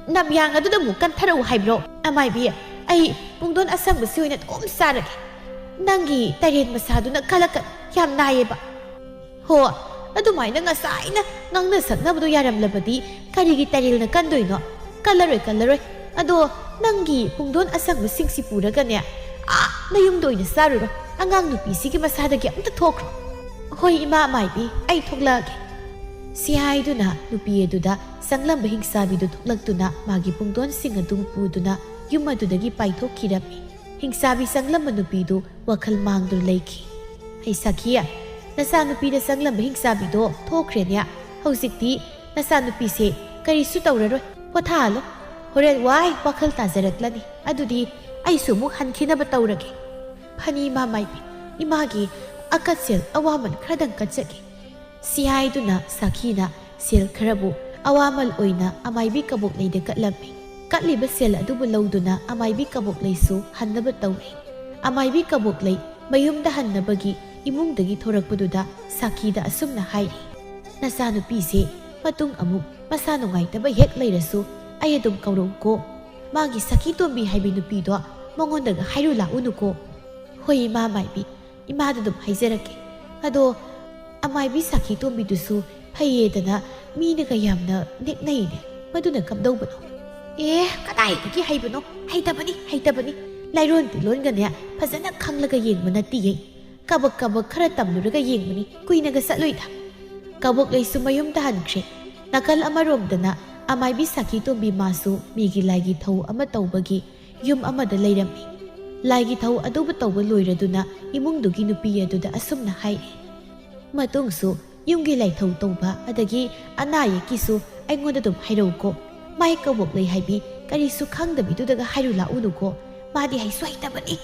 ꯅꯝꯌꯥꯡ ꯑꯗꯨꯗ ꯑꯃꯨꯛ ꯀꯟꯊꯔꯛꯎ ꯍꯥꯏꯕ꯭ꯔꯣ? ꯑꯃꯥꯏꯕꯤ, ꯑꯩ ꯄꯨꯡꯗꯣꯟ ꯑꯁꯪꯕꯁꯤ ꯑꯣꯏꯅ ꯑꯗꯨꯝ ꯆꯥꯔꯒꯦ꯫ ꯅꯪꯒꯤ ꯇꯔꯦꯟ ꯃꯁꯥꯗꯨꯅ ꯀꯜꯂꯛꯀꯅꯨ, ꯌꯥꯝ ꯅꯥꯏꯌꯦꯕ꯫ ꯍꯣ, ꯑꯗꯨꯃꯥꯏꯅ ꯉꯁꯥꯏꯅ ꯉꯥꯡꯅ ꯁꯛꯅꯕꯗꯣ ꯌꯥꯔꯝꯂꯕꯗꯤ ꯀꯔꯤꯒꯤ ꯇꯔꯦꯜꯅ ꯀꯟꯗꯣꯏꯅꯣ? ꯀꯜꯂꯔꯣꯏ, ꯀꯜꯂꯔꯣꯏ꯫ ꯑꯗꯣ ꯅꯪꯒꯤ ꯄꯨꯡꯗꯣꯟ ꯑꯁꯪꯕꯁꯤꯡꯁꯤ ꯄꯨꯔꯒꯅꯦ, ꯑꯥ ꯅꯌꯨꯝꯗ ꯑꯣꯏꯅ ꯆꯥꯔꯨꯔꯣ꯫ ꯑꯉꯥꯡ ꯅꯨꯄꯤꯁꯤꯒꯤ ꯃꯁꯥꯗꯒꯤ ꯑꯝꯇ ꯊꯣꯛꯈ꯭ꯔꯣ꯫ ꯍꯣꯏ ꯏꯃꯥ ꯑꯃꯥꯏꯕꯤ, ꯑꯩ ꯊꯣꯛꯂꯛꯑꯒꯦ꯫ ꯁꯤ ꯍꯥꯏꯗꯨꯅ ꯅꯨꯄꯤ ꯑꯗꯨꯗ ꯆꯪꯂꯝꯕ ꯍꯤꯡꯆꯥꯕꯤꯗꯨ ꯊꯣꯛꯂꯛꯇꯨꯅ ꯃꯥꯒꯤ ꯄꯨꯡꯗꯣꯟꯁꯤꯡ ꯑꯗꯨ ꯄꯨꯗꯨꯅ ꯌꯨꯝ ꯑꯗꯨꯗꯒꯤ ꯄꯥꯏꯊꯣꯛꯈꯤꯔꯝꯃꯤ꯫ ꯍꯤꯡꯆꯥꯕꯤ ꯆꯪꯂꯝꯕ ꯅꯨꯄꯤꯗꯨ ꯋꯥꯈꯜ ꯃꯥꯡꯗꯨꯅ ꯂꯩꯈꯤ꯫ "ꯍꯩ ꯁꯥꯈꯤ, ꯅꯆꯥꯅꯨꯄꯤꯗ ꯆꯪꯂꯝꯕ ꯍꯤꯡꯆꯥꯕꯤꯗꯣ ꯊꯣꯛꯈ꯭ꯔꯦꯅꯦ꯫ ꯍꯧꯖꯤꯛꯇꯤ ꯅꯆꯥꯅꯨꯄꯤꯁꯦ ꯀꯔꯤꯁꯨ ꯇꯧꯔꯔꯣꯏ꯫ ꯄꯣꯊꯥꯍꯜꯂꯣ꯫ ꯍꯣꯔꯦꯟ ꯋꯥꯏ ꯋꯥꯈꯜ ꯇꯥꯖꯔꯛꯂꯅꯤ꯫ ꯑꯗꯨꯗꯤ ꯑꯩꯁꯨ ꯑꯃꯨꯛ ꯍꯟꯈꯤꯅꯕ ꯇꯧꯔꯒꯦ꯫ ꯐꯅꯤ ꯏꯃꯥ ꯃꯥꯏꯕꯤ, ꯏꯃꯥꯒꯤ ꯑꯀꯠꯁꯦꯜ ꯑꯋꯥꯃꯟ ꯈꯔꯗꯪ ꯀꯠꯆꯒꯦ꯫" ꯁꯤ ꯍꯥꯏꯗꯨꯅ ꯁꯥꯈꯤꯅ ꯁꯦꯜ ꯈꯔꯕꯨ ꯑꯋꯥꯃꯜ ꯑꯣꯏꯅ ꯑꯃꯥꯏꯕꯤ ꯀꯕꯣꯛꯂꯩꯗ ꯀꯠꯂꯝꯃꯤ꯫ ꯀꯠꯂꯤꯕ ꯁꯦꯜ ꯑꯗꯨꯕꯨ ꯂꯧꯗꯨꯅ ꯑꯃꯥꯏꯕꯤ ꯀꯕꯣꯛꯂꯩꯁꯨ ꯍꯟꯅꯕ ꯇꯧꯔꯤ꯫ ꯑꯃꯥꯏꯕꯤ ꯀꯕꯣꯛꯂꯩ ꯃꯌꯨꯝꯗ ꯍꯟꯅꯕꯒꯤ ꯏꯃꯨꯡꯗꯒꯤ ꯊꯣꯔꯛꯄꯗꯨꯗ ꯁꯥꯈꯤꯗ ꯑꯁꯨꯝꯅ ꯍꯥꯏꯔꯤ, "ꯅꯆꯥꯅꯨꯄꯤꯁꯦ ꯃꯇꯨꯡ ꯑꯃꯨꯛ ꯃꯁꯥ ꯅꯨꯡꯉꯥꯏꯇꯕ ꯍꯦꯛ ꯂꯩꯔꯁꯨ ꯑꯩ ꯑꯗꯨꯝ ꯀꯧꯔꯛꯎꯀꯣ꯫ ꯃꯥꯒꯤ ꯁꯈꯤ ꯇꯣꯝꯕꯤ ꯍꯥꯏꯕꯤ ꯅꯨꯄꯤꯗꯣ ꯃꯉꯣꯟꯗꯒ ꯍꯥꯏꯔꯨ ꯂꯥꯛꯎꯅꯨꯀꯣ꯫" "ꯍꯣꯏ ꯏꯃꯥ ꯃꯥꯏꯕꯤ, ꯏꯃꯥꯗ ꯑꯗꯨꯝ ꯍꯥꯏꯖꯔꯛꯀꯦ꯫ ꯑꯗꯣ ꯑꯃꯥꯏꯕꯤ ꯁꯥꯈꯤ ꯇꯣꯝꯕꯤꯗꯨꯁꯨ ꯐꯩꯌꯦꯗꯅ ꯃꯤꯅꯒ ꯌꯥꯝꯅ ꯅꯦꯛꯅꯩꯅꯦ, ꯃꯗꯨꯅ ꯀꯝꯗꯧꯕꯅꯣ?" "ꯑꯦ, ꯀꯗꯥꯏꯗꯒꯤ ꯍꯩꯕꯅꯣ? ꯍꯩꯇꯕꯅꯤ, ꯍꯩꯇꯕꯅꯤ꯫ ꯂꯥꯏꯔꯣꯟ ꯇꯤꯂꯣꯟꯒꯅꯦ ꯐꯖꯅ ꯈꯪꯂꯒ ꯌꯦꯡꯕ ꯅꯠꯇꯤꯌꯦ꯫ ꯀꯕꯛ ꯀꯕꯛ ꯈꯔ ꯇꯝꯂꯨꯔꯒ ꯌꯦꯡꯕꯅꯤ, ꯀꯨꯏꯅꯒ ꯆꯠꯂꯣꯏꯗ꯫" ꯀꯕꯣꯛꯂꯩꯁꯨ ꯃꯌꯨꯝꯗ ꯍꯟꯈ꯭ꯔꯦ꯫ ꯅꯥꯀꯜ ꯑꯃꯔꯣꯝꯗꯅ ꯑꯃꯥꯏꯕꯤ ꯁꯥꯈꯤ ꯇꯣꯝꯕꯤ ꯃꯥꯁꯨ ꯃꯤꯒꯤ ꯂꯥꯏꯒꯤ ꯊꯧ ꯑꯃ ꯇꯧꯕꯒꯤ ꯌꯨꯝ ꯑꯃꯗ ꯂꯩꯔꯝꯃꯤ꯫ ꯂꯥꯏꯒꯤ ꯊꯧ ꯑꯗꯨꯕꯨ ꯇꯧꯕ ꯂꯣꯏꯔꯗꯨꯅ ꯏꯃꯨꯡꯗꯨꯒꯤ ꯅꯨꯄꯤ ꯑꯗꯨꯗ ꯑꯁꯨꯝꯅ ꯍꯥꯏꯔꯤ, "ꯃꯇꯨꯡꯁꯨ ꯌꯨꯝꯒꯤ ꯂꯥꯏꯊꯧ ꯇꯧꯕ ꯑꯗꯒꯤ ꯑꯅꯥ ꯑꯌꯦꯛꯀꯤꯁꯨ ꯑꯩꯉꯣꯟꯗ ꯑꯗꯨꯝ ꯍꯥꯏꯔꯛꯎꯀꯣ꯫ ꯃꯥꯏ ꯀꯕꯣꯛꯂꯩ ꯍꯥꯏꯕꯤ ꯀꯔꯤꯁꯨ ꯈꯪꯗꯕꯤꯗꯨꯗꯒ ꯍꯥꯏꯔꯨ ꯂꯥꯛꯎꯅꯨꯀꯣ꯫ ꯃꯥꯗꯤ ꯍꯩꯁꯨ ꯍꯩꯇꯕꯅꯤ꯫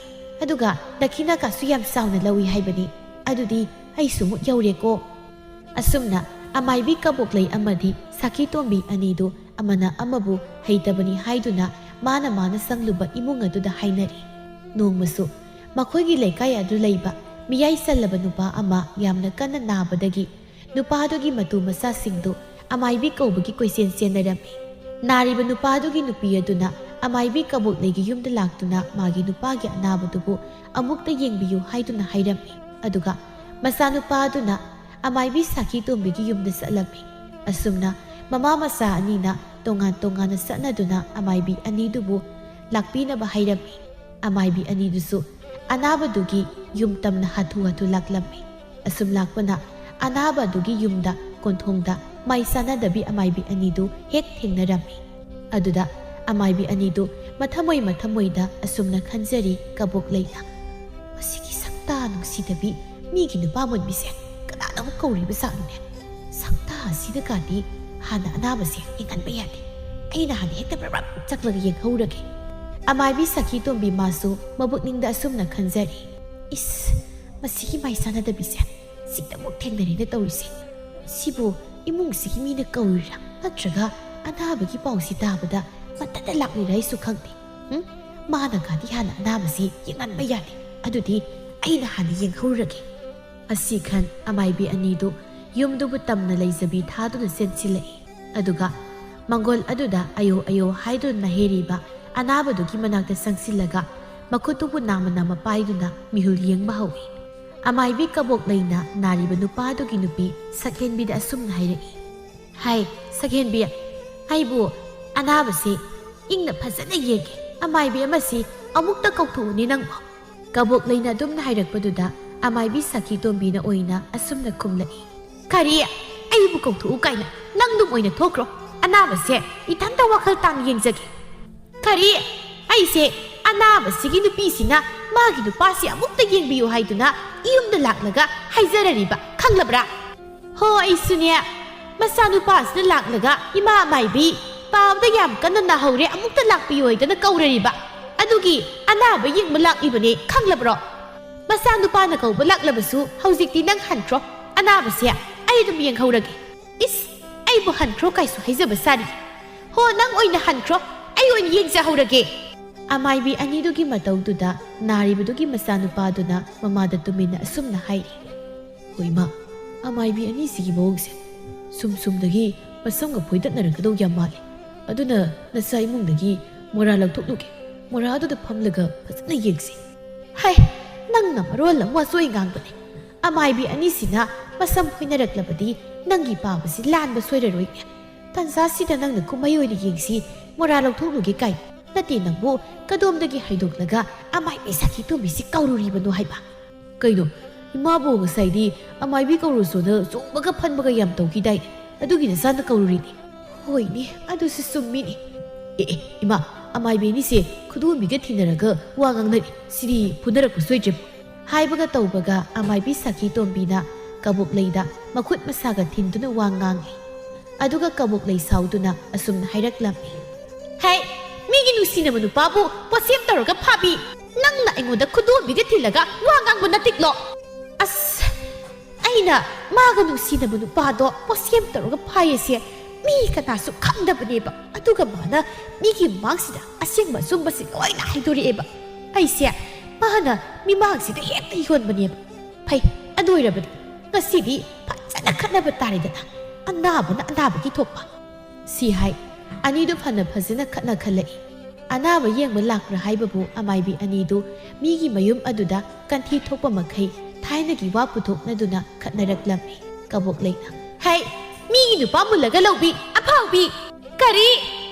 ꯑꯗꯨꯒ ꯗꯈꯤꯅꯥꯀꯥꯁꯨ ꯌꯥꯝ ꯆꯥꯎꯅ ꯂꯧꯏ ꯍꯥꯏꯕꯅꯤ꯫ ꯑꯗꯨꯗꯤ ꯑꯩꯁꯨ ꯑꯃꯨꯛ ꯌꯧꯔꯦꯀꯣ꯫" ꯑꯁꯨꯝꯅ ꯑꯃꯥꯏꯕꯤ ꯀꯕꯣꯛꯂꯩ ꯑꯃꯗꯤ ꯁꯥꯈꯤ ꯇꯣꯝꯕꯤ ꯑꯅꯤꯗꯨ ꯑꯃꯅ ꯑꯃꯕꯨ ꯍꯩꯇꯕꯅꯤ ꯍꯥꯏꯗꯨꯅ ꯃꯥꯅ ꯃꯥꯅ ꯆꯪꯂꯨꯕ ꯏꯃꯨꯡ ꯑꯗꯨꯗ ꯍꯥꯏꯅꯔꯤ꯫ ꯅꯣꯡꯃꯁꯨ ꯃꯈꯣꯏꯒꯤ ꯂꯩꯀꯥꯏ ꯑꯗꯨ ꯂꯩꯕ ꯃꯤꯌꯥꯏ ꯆꯜꯂꯕ ꯅꯨꯄꯥ ꯑꯃ ꯌꯥꯝꯅ ꯀꯟꯅ ꯅꯥꯕꯗꯒꯤ ꯅꯨꯄꯥꯗꯨꯒꯤ ꯃꯇꯨ ꯃꯆꯥꯁꯤꯡꯗꯨ ꯑꯃꯥꯏꯕꯤ ꯀꯧꯕꯒꯤ ꯀꯣꯏꯆꯦꯟ ꯆꯦꯟꯅꯔꯝꯃꯤ꯫ ꯅꯥꯔꯤꯕ ꯅꯨꯄꯥꯗꯨꯒꯤ ꯅꯨꯄꯤ ꯑꯗꯨꯅ ꯑꯃꯥꯏꯕꯤ ꯀꯕꯣꯛꯂꯩꯒꯤ ꯌꯨꯝꯗ ꯂꯥꯛꯇꯨꯅ ꯃꯥꯒꯤ ꯅꯨꯄꯥꯒꯤ ꯑꯅꯥꯕꯗꯨꯕꯨ ꯑꯃꯨꯛꯇ ꯌꯦꯡꯕꯤꯌꯨ ꯍꯥꯏꯗꯨꯅ ꯍꯥꯏꯔꯝꯃꯤ꯫ ꯑꯗꯨꯒ ꯃꯆꯥꯅꯨꯄꯥ ꯑꯗꯨꯅ ꯑꯃꯥꯏꯕꯤ ꯁꯥꯈꯤ ꯇꯣꯝꯕꯤꯒꯤ ꯌꯨꯝꯗ ꯆꯠꯂꯝꯃꯤ꯫ ꯑꯁꯨꯝꯅ ꯃꯃꯥ ꯃꯆꯥ ꯑꯅꯤꯅ ꯇꯣꯉꯥꯟ ꯇꯣꯉꯥꯟꯅ ꯆꯠꯅꯗꯨꯅ ꯑꯃꯥꯏꯕꯤ ꯑꯅꯤꯗꯨꯕꯨ ꯂꯥꯛꯄꯤꯅꯕ ꯍꯥꯏꯔꯝꯃꯤ꯫ ꯑꯃꯥꯏꯕꯤ ꯑꯅꯤꯗꯨꯁꯨ ꯑꯅꯥꯕꯗꯨꯒꯤ ꯌꯨꯝ ꯇꯝꯅ ꯍꯥꯊꯨ ꯍꯥꯊꯨ ꯂꯥꯛꯂꯝꯃꯤ꯫ ꯑꯁꯨꯝ ꯂꯥꯛꯄꯅ ꯑꯅꯥꯕ ꯑꯗꯨꯒꯤ ꯌꯨꯝꯗ ꯀꯣꯟꯊꯣꯡꯗ ꯃꯥꯏ ꯆꯥꯟꯅꯗꯕꯤ ꯑꯃꯥꯏꯕꯤ ꯑꯅꯤꯗꯨ ꯍꯦꯛ ꯊꯦꯡꯅꯔꯝꯃꯤ꯫ ꯑꯗꯨꯗ ꯑꯃꯥꯏꯕꯤ ꯑꯅꯤꯗꯨ ꯃꯊꯃꯣꯏ ꯃꯊꯃꯣꯏꯗ ꯑꯁꯨꯝꯅ ꯈꯟꯖꯔꯤ ꯀꯕꯣꯛꯂꯩꯅ, "ꯃꯁꯤꯒꯤ ꯁꯛꯇꯥ ꯅꯨꯡꯁꯤꯗꯕꯤ ꯃꯤꯒꯤ ꯅꯨꯄꯥ ꯃꯨꯟꯕꯤꯁꯦ ꯀꯅꯥꯅ ꯑꯃꯨꯛ ꯀꯧꯔꯤꯕ ꯖꯥꯠꯅꯣꯅꯦ? ꯁꯛꯇꯥ ꯑꯁꯤꯗꯒꯗꯤ ꯍꯥꯟꯅ ꯑꯅꯥꯕꯁꯦ ꯌꯦꯡꯍꯟꯕ ꯌꯥꯗꯦ꯫ ꯑꯩꯅ ꯍꯥꯟꯅ ꯍꯦꯛꯇ ꯕ꯭ꯔꯞ ꯕ꯭ꯔꯞ ꯆꯠꯂꯒ ꯌꯦꯡꯍꯧꯔꯒꯦ"꯫ ꯑꯃꯥꯏꯕꯤ ꯁꯥꯈꯤ ꯇꯣꯝꯕꯤ ꯃꯥꯁꯨ ꯃꯕꯨꯛꯅꯤꯡꯗ ꯑꯁꯨꯝꯅ ꯈꯟꯖꯔꯤ, "ꯏꯁ, ꯃꯁꯤꯒꯤ ꯃꯥꯏ ꯆꯥꯟꯅꯗꯕꯤꯁꯦ ꯁꯤꯗꯃꯨꯛ ꯊꯦꯡꯅꯔꯦꯅ ꯇꯧꯔꯤꯁꯦ꯫ ꯁꯤꯕꯨ ꯏꯃꯨꯡꯁꯤꯒꯤ ꯃꯤꯅ ꯀꯧꯔꯤꯔꯥ? ꯅꯠꯇ꯭ꯔꯒ ꯑꯅꯥꯕꯒꯤ ꯄꯥꯎꯁꯤ ꯇꯥꯕꯗ ꯃꯊꯟꯇ ꯂꯥꯛꯂꯤꯔꯥ ꯍꯥꯏꯁꯨ ꯈꯪꯗꯦ꯫ ꯎꯝ? ꯃꯥꯅꯒꯗꯤ ꯍꯥꯟꯅ ꯑꯅꯥꯕꯁꯤ ꯌꯦꯡꯍꯟꯕ ꯌꯥꯗꯦ꯫ ꯑꯗꯨꯗꯤ ꯑꯩꯅ ꯍꯥꯟꯅ ꯌꯦꯡꯍꯧꯔꯒꯦ"꯫ ꯑꯁꯤ ꯈꯟ ꯑꯃꯥꯏꯕꯤ ꯑꯅꯤꯗꯨ ꯌꯨꯝꯗꯨꯕꯨ ꯇꯝꯅ ꯂꯩꯖꯕꯤ ꯊꯥꯗꯨꯅ ꯆꯦꯟꯁꯤꯜꯂꯛꯏ꯫ ꯑꯗꯨꯒ ꯃꯪꯒꯣꯜ ꯑꯗꯨꯗ ꯑꯌꯣ ꯑꯌꯣ ꯍꯥꯏꯗꯨꯅ ꯅꯥꯍꯦꯔꯤꯕ ꯑꯅꯥꯕꯗꯨꯒꯤ ꯃꯅꯥꯛꯇ ꯆꯪꯁꯤꯜꯂꯒ ꯃꯈꯨꯠꯇꯨꯕꯨ ꯅꯥꯝꯃ ꯅꯥꯝꯃ ꯄꯥꯏꯗꯨꯅ ꯃꯤꯍꯨꯜ ꯌꯦꯡꯕ ꯍꯧꯏ꯫ ꯑꯃꯥꯏꯕꯤ ꯀꯕꯣꯛꯂꯩꯅ ꯅꯥꯔꯤꯕ ꯅꯨꯄꯥꯗꯨꯒꯤ ꯅꯨꯄꯤ ꯁꯛꯍꯦꯟꯕꯤꯗ ꯑꯁꯨꯝꯅ ꯍꯥꯏꯔꯛꯏ, "ꯍꯥꯏ, ꯁꯛꯍꯦꯟꯕꯤ, ꯑꯩꯕꯨ ꯑꯅꯥꯕꯁꯤ ꯏꯪꯅ ꯐꯖꯅ ꯌꯦꯡꯒꯦ꯫ ꯑꯃꯥꯏꯕꯤ ꯑꯃꯁꯤ ꯑꯃꯨꯛꯇ ꯀꯧꯊꯣꯛꯎꯅꯦ ꯅꯪꯕꯨ"꯫ ꯀꯕꯣꯛꯂꯩꯅ ꯑꯗꯨꯝꯅ ꯍꯥꯏꯔꯛꯄꯗꯨꯗ ꯑꯃꯥꯏꯕꯤ ꯁꯥꯈꯤ ꯇꯣꯝꯕꯤꯅ ꯑꯣꯏꯅ ꯑꯁꯨꯝꯅ ꯈꯨꯝꯂꯛꯏ, "ꯀꯔꯤ? ꯑꯩꯕꯨ ꯀꯧꯊꯣꯛꯎ ꯀꯥꯏꯅ? ꯅꯪ ꯑꯗꯨꯝ ꯑꯣꯏꯅ ꯊꯣꯛꯈ꯭ꯔꯣ꯫ ꯑꯅꯥꯕꯁꯦ ꯏꯊꯟꯇ ꯋꯥꯈꯜ ꯇꯥꯅ ꯌꯦꯡꯖꯒꯦ"꯫ "ꯀꯔꯤ? ꯑꯩꯁꯦ ꯑꯅꯥꯕꯁꯤꯒꯤ ꯅꯨꯄꯤꯁꯤꯅ ꯃꯥꯒꯤ ꯅꯨꯄꯥꯁꯤ ꯑꯃꯨꯛꯇ ꯌꯦꯡꯕꯤꯌꯨ ꯍꯥꯏꯗꯨꯅ ꯏꯌꯨꯝꯗ ꯂꯥꯛꯂꯒ ꯍꯥꯏꯖꯔꯔꯤꯕ, ꯈꯪꯂꯕ꯭ꯔꯥ? ꯍꯣ, ꯑꯩꯁꯨꯅꯦ, ꯃꯆꯥꯅꯨꯄꯥꯁꯤꯅ ꯂꯥꯛꯂꯒ ꯏꯃꯥ ꯃꯥꯏꯕꯤ ꯄꯥꯎꯗ ꯌꯥꯝ ꯀꯟꯅ ꯅꯥꯍꯧꯔꯦ, ꯑꯃꯨꯛꯇ ꯂꯥꯛꯄꯤꯌꯨ ꯍꯥꯏꯗꯅ ꯀꯧꯔꯔꯤꯕ꯫ ꯑꯗꯨꯒꯤ ꯑꯅꯥꯕ ꯌꯦꯡꯕ ꯂꯥꯛꯂꯤꯕꯅꯦ, ꯈꯪꯂꯕ꯭ꯔꯣ? ꯃꯆꯥꯅꯨꯄꯥꯅ ꯀꯧꯕ ꯂꯥꯛꯂꯕꯁꯨ ꯍꯧꯖꯤꯛꯇꯤ ꯅꯪ ꯍꯟꯈ꯭ꯔꯣ꯫ ꯑꯅꯥꯕꯁꯦ ꯑꯩ ꯑꯗꯨꯝ ꯌꯦꯡꯍꯧꯔꯒꯦ"꯫ "ꯏꯁ, ꯑꯩꯕꯨ ꯍꯟꯈ꯭ꯔꯣ ꯀꯥꯏꯁꯨ ꯍꯥꯏꯖꯕ ꯁꯥꯔꯤ꯫ ꯍꯣ, ꯅꯪ ꯑꯣꯏꯅ ꯍꯟꯈ꯭ꯔꯣ, ꯑꯩ ꯑꯣꯏꯅ ꯌꯦꯡꯖꯍꯧꯔꯒꯦ"꯫ ꯑꯃꯥꯏꯕꯤ ꯑꯅꯤꯗꯨꯒꯤ ꯃꯇꯧꯗꯨꯗ ꯅꯥꯔꯤꯕꯗꯨꯒꯤ ꯃꯆꯥꯅꯨꯄꯥꯗꯨꯅ ꯃꯃꯥꯗ ꯇꯨꯃꯤꯟꯅ ꯑꯁꯨꯝꯅ ꯍꯥꯏꯔꯤ, "ꯍꯣꯏ ꯏꯃꯥ, ꯑꯃꯥꯏꯕꯤ ꯑꯅꯤꯁꯤꯒꯤ ꯃꯑꯣꯡꯁꯦ ꯁꯨꯝ ꯁꯨꯝꯗꯒꯤ ꯃꯁꯝꯒ ꯐꯣꯏꯗꯠꯅꯔꯛꯀꯗꯧ ꯌꯥꯝ ꯃꯥꯜꯂꯤ꯫ ꯑꯗꯨꯅ ꯅꯆꯥ ꯏꯃꯨꯡꯗꯒꯤ ꯃꯣꯔꯥ ꯂꯧꯊꯣꯛꯂꯨꯒꯦ꯫ ꯃꯣꯔꯥꯗꯨꯗ ꯐꯝꯂꯒ ꯐꯖꯅ ꯌꯦꯡꯁꯤ꯫ ꯍꯩ, ꯅꯪꯅ ꯃꯔꯣꯜ ꯑꯃ ꯋꯥꯆꯣꯏ ꯉꯥꯡꯕꯅꯦ꯫ ꯑꯃꯥꯏꯕꯤ ꯑꯅꯤꯁꯤꯅ ꯃꯁꯝ ꯐꯣꯏꯅꯔꯛꯂꯕꯗꯤ ꯅꯪꯒꯤ ꯄꯥꯕꯁꯤ ꯂꯥꯟꯕ ꯁꯣꯏꯔꯔꯣꯏꯅꯦ꯫ ꯇꯟꯖꯥꯁꯤꯗ ꯅꯪꯅ ꯀꯨꯝꯍꯩ ꯑꯣꯏꯅ ꯌꯦꯡꯁꯤ, ꯃꯣꯔꯥ ꯂꯧꯊꯣꯛꯂꯨꯒꯦ ꯀꯥꯏ꯫ ꯅꯠꯇꯦ, ꯅꯪꯕꯨ ꯀꯗꯣꯝꯗꯒꯤ ꯍꯥꯏꯗꯣꯛꯂꯒ ꯑꯃꯥꯏꯕꯤ ꯁꯥꯈꯤ ꯇꯣꯝꯕꯤꯁꯤ ꯀꯧꯔꯨꯔꯤꯕꯅꯣ ꯍꯥꯏꯕ? ꯀꯩꯅꯣ, ꯏꯃꯥꯕꯨ ꯉꯁꯥꯏꯗꯤ ꯑꯃꯥꯏꯕꯤ ꯀꯧꯔꯨꯁꯣꯅ ꯆꯣꯡꯕꯒ ꯐꯟꯕꯒ ꯌꯥꯝ ꯇꯧꯈꯤꯗꯥꯏ? ꯑꯗꯨꯒꯤ ꯅꯆꯥꯅ ꯀꯧꯔꯨꯔꯤꯅꯤ꯫ ꯍꯣꯏꯅꯦ, ꯑꯗꯨꯁꯨ ꯆꯨꯝꯃꯤꯅꯤ꯫ ꯑꯦ, ꯑꯦ, ꯏꯃꯥ, ꯑꯃꯥꯏꯕꯤ ꯑꯅꯤꯁꯦ ꯈꯨꯗꯣꯝꯕꯤꯒ ꯊꯤꯅꯔꯒ ꯋꯥ ꯉꯥꯡꯅꯔꯤ꯫ ꯁꯤꯗꯤ ꯐꯨꯅꯔꯛꯄ ꯁꯣꯏꯗ꯭ꯔꯦ꯫ ꯍꯥꯏꯕꯒ ꯇꯧꯕꯒ ꯑꯃꯥꯏꯕꯤ ꯁꯥꯈꯤ ꯇꯣꯝꯕꯤꯅ ꯀꯕꯣꯛꯂꯩꯗ ꯃꯈꯨꯠ ꯃꯁꯥꯒ ꯊꯤꯟꯗꯨꯅ ꯋꯥ ꯉꯥꯡꯉꯤ꯫ ꯑꯗꯨꯒ ꯀꯕꯣꯛꯂꯩ ꯁꯥꯎꯗꯨꯅ ꯑꯁꯨꯝꯅ ꯍꯥꯏꯔꯛꯂꯝꯃꯤ꯫ ꯍꯦ, ꯃꯤꯒꯤ ꯅꯨꯡꯁꯤꯅꯕ ꯅꯨꯄꯥꯕꯨ ꯄꯣꯠꯁꯦꯝ ꯇꯧꯔꯒ ꯐꯥꯕꯤ! ꯅꯪꯅ ꯑꯩꯉꯣꯟꯗ ꯈꯨꯗꯣꯝꯕꯤꯒ ꯊꯤꯜꯂꯒ ꯋꯥ ꯉꯥꯡꯕ ꯅꯠꯇꯤꯛꯂꯣ? ꯑꯁ, ꯑꯩꯅ ꯃꯥꯒ ꯅꯨꯡꯁꯤꯅꯕ ꯅꯨꯄꯥꯗꯣ ꯄꯣꯠꯁꯦꯝ ꯇꯧꯔꯒ ꯐꯥꯏꯌꯦꯁꯦ ꯃꯤ ꯀꯅꯥꯁꯨ ꯈꯪꯗꯕꯅꯦꯕ꯫ ꯑꯗꯨꯒ ꯃꯥꯅ ꯃꯤꯒꯤ ꯃꯃꯥꯡꯁꯤꯗ ꯑꯁꯦꯡꯕ ꯑꯆꯨꯝꯕꯁꯤ ꯂꯣꯏꯅ ꯍꯥꯏꯗꯣꯔꯛꯑꯦꯕ꯫ ꯑꯩꯁꯦ ꯃꯥꯅ ꯃꯤꯃꯥꯡꯁꯤꯗ ꯍꯦꯛꯇ ꯌꯣꯟꯕꯅꯦꯕ꯫ ꯐꯩ, ꯑꯗꯨ ꯑꯣꯏꯔꯕꯗꯤ ꯉꯁꯤꯗꯤ ꯐꯖꯅ ꯈꯠꯅꯕ ꯇꯥꯔꯦꯗꯅ꯫ ꯑꯅꯥꯕꯅ ꯑꯅꯥꯕꯒꯤ ꯊꯣꯛꯄ꯫ ꯁꯤ ꯍꯥꯏ, ꯑꯅꯤꯗꯨ ꯐꯅ ꯐꯖꯅ ꯈꯠꯅ ꯈꯜꯂꯛꯏ꯫ ꯑꯅꯥꯕ ꯌꯦꯡꯕ ꯂꯥꯛꯄ꯭ꯔꯥ ꯍꯥꯏꯕꯕꯨ ꯑꯃꯥꯏꯕꯤ ꯑꯅꯤꯗꯨ ꯃꯤꯒꯤ ꯃꯌꯨꯝ ꯑꯗꯨꯗ ꯀꯟꯊꯤ ꯊꯣꯛꯄ ꯃꯈꯩ ꯊꯥꯏꯅꯒꯤ ꯋꯥ ꯄꯨꯊꯣꯛꯅꯗꯨꯅ ꯈꯠꯅꯔꯛꯂꯝꯃꯤ꯫ ꯀꯕꯣꯛꯂꯩꯅ, ꯍꯩ, ꯃꯤꯒꯤ ꯅꯨꯄꯥ ꯃꯨꯜꯂꯒ ꯂꯧꯕꯤ, ꯑꯐꯥꯎꯕꯤ! ꯀꯔꯤ?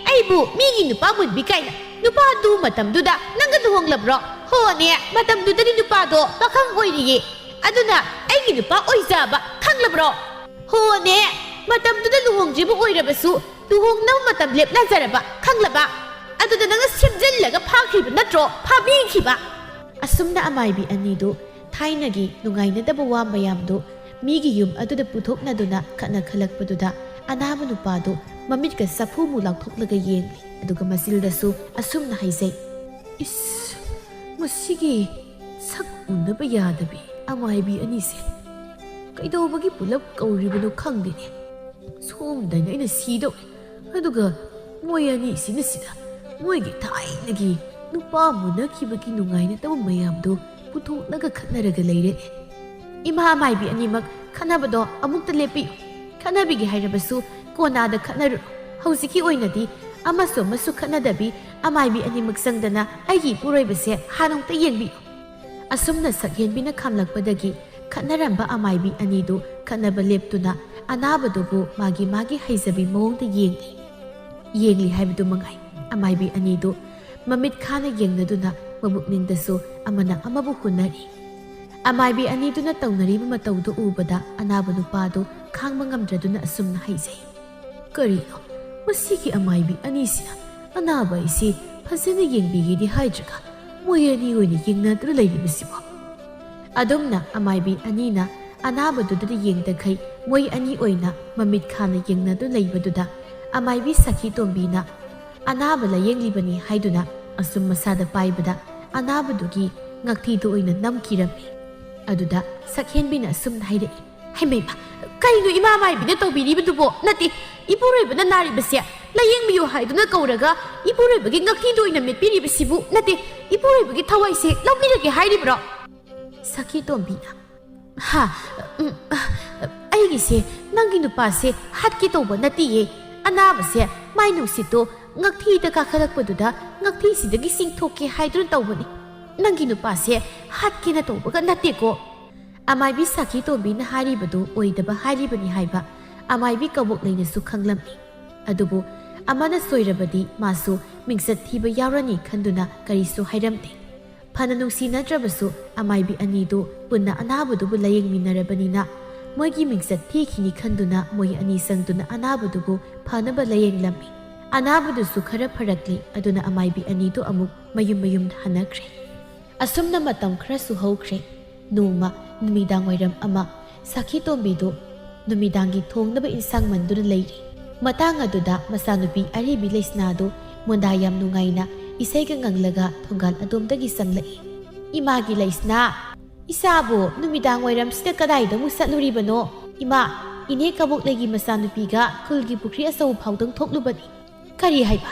ꯑꯩꯕꯨ ꯃꯤꯒꯤ ꯅꯨꯄꯥ ꯃꯨꯟꯕꯤ ꯀꯥꯏꯅ? ꯅꯨꯄꯥꯗꯨ ꯃꯇꯝꯗꯨꯗ ꯅꯪꯒ ꯂꯨꯍꯣꯡꯂꯕ꯭ꯔꯣ? ꯍꯣꯅꯦ, ꯃꯇꯝꯗꯨꯗꯗꯤ ꯅꯨꯄꯥꯗꯣ ꯄꯥꯈꯪ ꯑꯣꯏꯔꯤꯌꯦ꯫ ꯑꯗꯨꯅ ꯑꯩꯒꯤ ꯅꯨꯄꯥ ꯑꯣꯏꯖꯕ ꯈꯪꯂꯕ꯭ꯔꯣ? ꯍꯣꯅꯦ, ꯃꯇꯝꯗꯨꯗ ꯂꯨꯍꯣꯡꯗ꯭ꯔꯤꯕ ꯑꯣꯏꯔꯕꯁꯨ ꯂꯨꯍꯣꯡꯅꯕ ꯃꯇꯝ ꯂꯦꯞꯅꯖꯔꯕ ꯈꯪꯂꯕ? ꯑꯗꯨꯗ ꯅꯪꯅ ꯁꯦꯝꯖꯤꯜꯂꯒ ꯐꯥꯈ꯭ꯔꯤꯕ ꯅꯠꯇ꯭ꯔꯣ? ꯐꯥꯕꯤꯈꯤꯕ꯫ ꯑꯁꯨꯝꯅ ꯑꯃꯥꯏꯕꯤ ꯑꯅꯤꯗꯨ ꯊꯥꯏꯅꯒꯤ ꯅꯨꯡꯉꯥꯏꯅꯗꯕ ꯋꯥ ꯃꯌꯥꯝꯗꯨ ꯃꯤꯒꯤ ꯌꯨꯝ ꯑꯗꯨꯗ ꯄꯨꯊꯣꯛꯅꯗꯨꯅ ꯈꯠꯅ ꯈꯜꯂꯛꯄꯗꯨꯗ ꯑꯅꯥꯕ ꯅꯨꯄꯥꯗꯨ ꯃꯃꯤꯠꯀ ꯆꯐꯨꯃꯨꯛ ꯂꯥꯎꯊꯣꯛꯂꯒ ꯌꯦꯡꯂꯤ꯫ ꯑꯗꯨꯒ ꯃꯆꯤꯜꯗꯁꯨ ꯑꯁꯨꯝꯅ ꯍꯥꯏꯖꯩ, ꯏꯁ, ꯃꯁꯤꯒꯤ ꯁꯛ ꯎꯅꯕ ꯌꯥꯗꯕꯤ ꯑꯃꯥꯏꯕꯤ ꯑꯅꯤꯁꯦ ꯀꯩꯗꯧꯕꯒꯤ ꯄꯨꯂꯞ ꯀꯧꯔꯤꯕꯅꯣ ꯈꯪꯗꯦꯅꯦ꯫ ꯁꯣꯝꯗꯅ ꯑꯩꯅ ꯁꯤꯗꯧꯔꯦ꯫ ꯑꯗꯨꯒ ꯃꯣꯏ ꯑꯅꯤꯁꯤꯅ ꯁꯤꯗ ꯃꯣꯏꯒꯤ ꯊꯥꯏꯅꯒꯤ ꯅꯨꯄꯥ ꯃꯨꯟꯅꯈꯤꯕꯒꯤ ꯅꯨꯡꯉꯥꯏꯅꯗꯕ ꯃꯌꯥꯝꯗꯣ ꯄꯨꯊꯣꯛꯂꯒ ꯈꯠꯅꯔꯒ ꯂꯩꯔꯦꯅꯦ꯫ ꯏꯃꯥ ꯑꯃꯥꯏꯕꯤ ꯑꯅꯤꯃꯛ ꯈꯠꯅꯕꯗꯣ ꯑꯃꯨꯛꯇ ꯂꯦꯞꯄꯤꯌꯨ꯫ ꯈꯠꯅꯕꯤꯒꯦ ꯍꯥꯏꯔꯕꯁꯨ ꯀꯣꯟꯅꯥꯗ ꯈꯠꯅꯔꯨ꯫ ꯍꯧꯖꯤꯛꯀꯤ ꯑꯣꯏꯅꯗꯤ ꯑꯃꯁꯨ ꯑꯃꯁꯨ ꯈꯠꯅꯗꯕꯤ, ꯑꯃꯥꯏꯕꯤ ꯑꯅꯤꯃꯛ ꯆꯪꯗꯅ ꯑꯩꯒꯤ ꯏꯄꯨꯔꯣꯏꯕꯁꯦ ꯍꯥꯟꯅ ꯑꯃꯨꯛꯇ ꯌꯦꯡꯕꯤꯌꯨ꯫ ꯑꯁꯨꯝꯅ ꯁꯛꯍꯦꯟꯕꯤꯅ ꯈꯥꯝꯂꯛꯄꯗꯒꯤ ꯈꯠꯅꯔꯝꯕ ꯑꯃꯥꯏꯕꯤ ꯑꯅꯤꯗꯨ ꯈꯠꯅꯕ ꯂꯦꯞꯇꯨꯅ ꯑꯅꯥꯕꯗꯨꯕꯨ ꯃꯥꯒꯤ ꯃꯥꯒꯤ ꯍꯩꯖꯕꯤ ꯃꯑꯣꯡꯗ ꯌꯦꯡꯂꯤ꯫ ꯌꯦꯡꯂꯤ ꯍꯥꯏꯕꯗꯨ ꯃꯉꯥꯏ, ꯑꯃꯥꯏꯕꯤ ꯑꯅꯤꯗꯨ ꯃꯃꯤꯠ ꯈꯥꯅ ꯌꯦꯡꯅꯗꯨꯅ ꯃꯕꯨꯛꯅꯤꯡꯗꯁꯨ ꯑꯃꯅ ꯑꯃꯕꯨ ꯍꯨꯟꯅꯔꯤ꯫ ꯑꯃꯥꯏꯕꯤ ꯑꯅꯤꯗꯨꯅ ꯇꯧꯅꯔꯤꯕ ꯃꯇꯧꯗꯨ ꯎꯕꯗ ꯑꯅꯥꯕ ꯅꯨꯄꯥꯗꯨ ꯈꯥꯡꯕ ꯉꯝꯗ꯭ꯔꯗꯨꯅ ꯑꯁꯨꯝꯅ ꯍꯥꯏꯖꯩ, "ꯀꯔꯤꯅꯣ, ꯃꯁꯤꯒꯤ ꯑꯃꯥꯏꯕꯤ ꯑꯅꯤꯁꯤꯅ ꯑꯅꯥꯕ ꯑꯩꯁꯤ ꯐꯖꯅ ꯌꯦꯡꯕꯤꯒꯦꯗꯤ ꯍꯥꯏꯗ꯭ꯔꯒ ꯃꯣꯏ ꯑꯅꯤ ꯑꯣꯏꯅ ꯌꯦꯡꯅꯗꯨꯅ ꯂꯩꯔꯤꯕꯁꯤꯕꯣ?" ꯑꯗꯨꯝꯅ ꯑꯃꯥꯏꯕꯤ ꯑꯅꯤꯅ ꯑꯅꯥꯕꯗꯨꯗ ꯌꯦꯡꯗꯈꯩ ꯃꯣꯏ ꯑꯅꯤ ꯑꯣꯏꯅ ꯃꯃꯤꯠ ꯈꯥꯅ ꯌꯦꯡꯅꯗꯨꯅ ꯂꯩꯕꯗꯨꯗ ꯑꯃꯥꯏꯕꯤ ꯁꯈꯤ ꯇꯣꯝꯕꯤꯅ ꯑꯅꯥꯕ ꯂꯥꯌꯦꯡꯂꯤꯕꯅꯤ ꯍꯥꯏꯗꯨꯅ ꯑꯁꯨꯝ ꯃꯁꯥꯗ ꯄꯥꯏꯕꯗ ꯑꯅꯥꯕꯗꯨꯒꯤ ꯉꯛꯊꯤꯗꯨ ꯑꯣꯏꯅ ꯅꯝꯈꯤꯔꯝꯃꯤ꯫ ꯑꯗꯨꯗ ꯁꯛꯍꯦꯟꯕꯤꯅ ꯑꯁꯨꯝꯅ ꯍꯥꯏꯔꯛꯏ, "ꯍꯩꯃꯩꯃ, ꯀꯩꯅꯣ ꯏꯃꯥ ꯃꯥꯏꯕꯤꯅ ꯇꯧꯕꯤꯔꯤꯕꯗꯨꯕꯣ? ꯅꯠꯇꯦ, ꯏꯄꯨꯔꯣꯏꯕꯅ ꯅꯥꯔꯤꯕꯁꯦ ꯂꯥꯌꯦꯡꯕꯤꯌꯨ ꯍꯥꯏꯗꯨꯅ ꯀꯧꯔꯒ ꯏꯄꯨꯔꯣꯏꯕꯒꯤ ꯉꯛꯊꯤꯗꯨ ꯑꯣꯏꯅ ꯃꯦꯠꯄꯤꯔꯤꯕꯁꯤꯕꯨ? ꯅꯠꯇꯦ, ꯏꯄꯨꯔꯣꯏꯕꯒꯤ ꯊꯋꯥꯏꯁꯦ ꯂꯧꯕꯤꯔꯒꯦ ꯍꯥꯏꯔꯤꯕ꯭ꯔꯣ?" ꯁꯈꯤ ꯇꯣꯝꯕꯤꯅ, "ꯍꯥ, ꯎꯝ, ꯑꯩꯒꯤꯁꯦ ꯅꯪꯒꯤ ꯅꯨꯄꯥꯁꯦ ꯍꯥꯠꯀꯦ ꯇꯧꯕ ꯅꯠꯇꯤꯌꯦ꯫ ꯑꯅꯥꯕꯁꯦ ꯃꯥꯏ ꯅꯨꯡꯁꯤꯠꯇꯣ ꯉꯛꯊꯤꯗ ꯀꯥꯈꯠꯂꯛꯄꯗꯨꯗ ꯉꯛꯊꯤꯁꯤꯗꯒꯤ ꯆꯤꯡꯊꯣꯛꯀꯦ ꯍꯥꯏꯗꯨꯅ ꯇꯧꯕꯅꯤ꯫ ꯅꯪꯒꯤ ꯅꯨꯄꯥꯁꯦ ꯍꯥꯠꯀꯦꯅ ꯇꯧꯕꯒ ꯅꯠꯇꯦꯀꯣ꯫" ꯑꯃꯥꯏꯕꯤ ꯁꯈꯤ ꯇꯣꯝꯕꯤꯅ ꯍꯥꯏꯔꯤꯕꯗꯨ ꯑꯣꯏꯗꯕ ꯍꯥꯏꯔꯤꯕꯅꯤ ꯍꯥꯏꯕ ꯑꯃꯥꯏꯕꯤ ꯀꯕꯣꯛꯂꯩꯅꯁꯨ ꯈꯪꯂꯝꯃꯤ꯫ ꯑꯗꯨꯕꯨ ꯑꯃꯅ ꯁꯣꯏꯔꯕꯗꯤ ꯃꯥꯁꯨ ꯃꯤꯡꯆꯠ ꯊꯤꯕ ꯌꯥꯎꯔꯅꯤ ꯈꯟꯗꯨꯅ ꯀꯔꯤꯁꯨ ꯍꯥꯏꯔꯝꯗꯦ꯫ ꯐꯅ ꯅꯨꯡꯁꯤꯅꯗ꯭ꯔꯕꯁꯨ ꯑꯃꯥꯏꯕꯤ ꯑꯅꯤꯗꯨ ꯄꯨꯟꯅ ꯑꯅꯥꯕꯗꯨꯕꯨ ꯂꯥꯌꯦꯡꯃꯤꯟꯅꯔꯕꯅꯤꯅ ꯃꯣꯏꯒꯤ ꯃꯤꯡꯆꯠ ꯊꯤꯈꯤꯅꯤ ꯈꯟꯗꯨꯅ ꯃꯣꯏ ꯑꯅꯤ ꯆꯪꯗꯨꯅ ꯑꯅꯥꯕꯗꯨꯕꯨ ꯐꯅꯕ ꯂꯥꯌꯦꯡꯂꯝꯃꯤ꯫ ꯑꯅꯥꯕꯗꯨꯁꯨ ꯈꯔ ꯐꯔꯛꯂꯦ, ꯑꯗꯨꯅ ꯑꯃꯥꯏꯕꯤ ꯑꯅꯤꯗꯨ ꯑꯃꯨꯛ ꯃꯌꯨꯝ ꯃꯌꯨꯝꯗ ꯍꯟꯅꯈ꯭ꯔꯦ꯫ ꯑꯁꯨꯝꯅ ꯃꯇꯝ ꯈꯔꯁꯨ ꯍꯧꯈ꯭ꯔꯦ꯫ ꯅꯣꯡꯃ ꯅꯨꯃꯤꯗꯥꯡ ꯋꯥꯏꯔꯝ ꯑꯃ ꯁꯈꯤ ꯇꯣꯝꯕꯤꯗꯨ ꯅꯨꯃꯤꯗꯥꯡꯒꯤ ꯊꯣꯡꯅꯕ ꯏꯟꯁꯥꯡ ꯃꯟꯗꯨꯅ ꯂꯩꯔꯤ꯫ ꯃꯇꯥꯡ ꯑꯗꯨꯗ ꯃꯆꯥꯅꯨꯄꯤ ꯑꯔꯤꯕꯤ ꯂꯩꯁꯅꯥꯗꯨ ꯃꯣꯟꯗꯥ ꯌꯥꯝ ꯅꯨꯡꯉꯥꯏꯅ ꯏꯁꯩꯒ ꯉꯪꯂꯒ ꯊꯣꯡꯒꯥꯜ ꯑꯗꯣꯝꯗꯒꯤ ꯆꯪꯂꯛꯏ꯫ "ꯏꯃꯥꯒꯤ ꯂꯩꯁꯅꯥ, ꯏꯆꯥꯕꯨ ꯅꯨꯃꯤꯗꯥꯡ ꯋꯥꯏꯔꯝꯁꯤꯗ ꯀꯗꯥꯏꯗ ꯑꯃꯨꯛ ꯆꯠꯂꯨꯔꯤꯕꯅꯣ? ꯏꯃꯥ, ꯏꯅꯦ ꯀꯕꯣꯛꯂꯩꯒꯤ ꯃꯆꯥꯅꯨꯄꯤꯒ ꯈꯨꯜꯒꯤ ꯄꯨꯈ꯭ꯔꯤ ꯑꯆꯧꯕ ꯐꯥꯎꯗꯪ ꯊꯣꯛꯂꯨꯕꯅꯤ꯫" "ꯀꯔꯤ ꯍꯥꯏꯕ?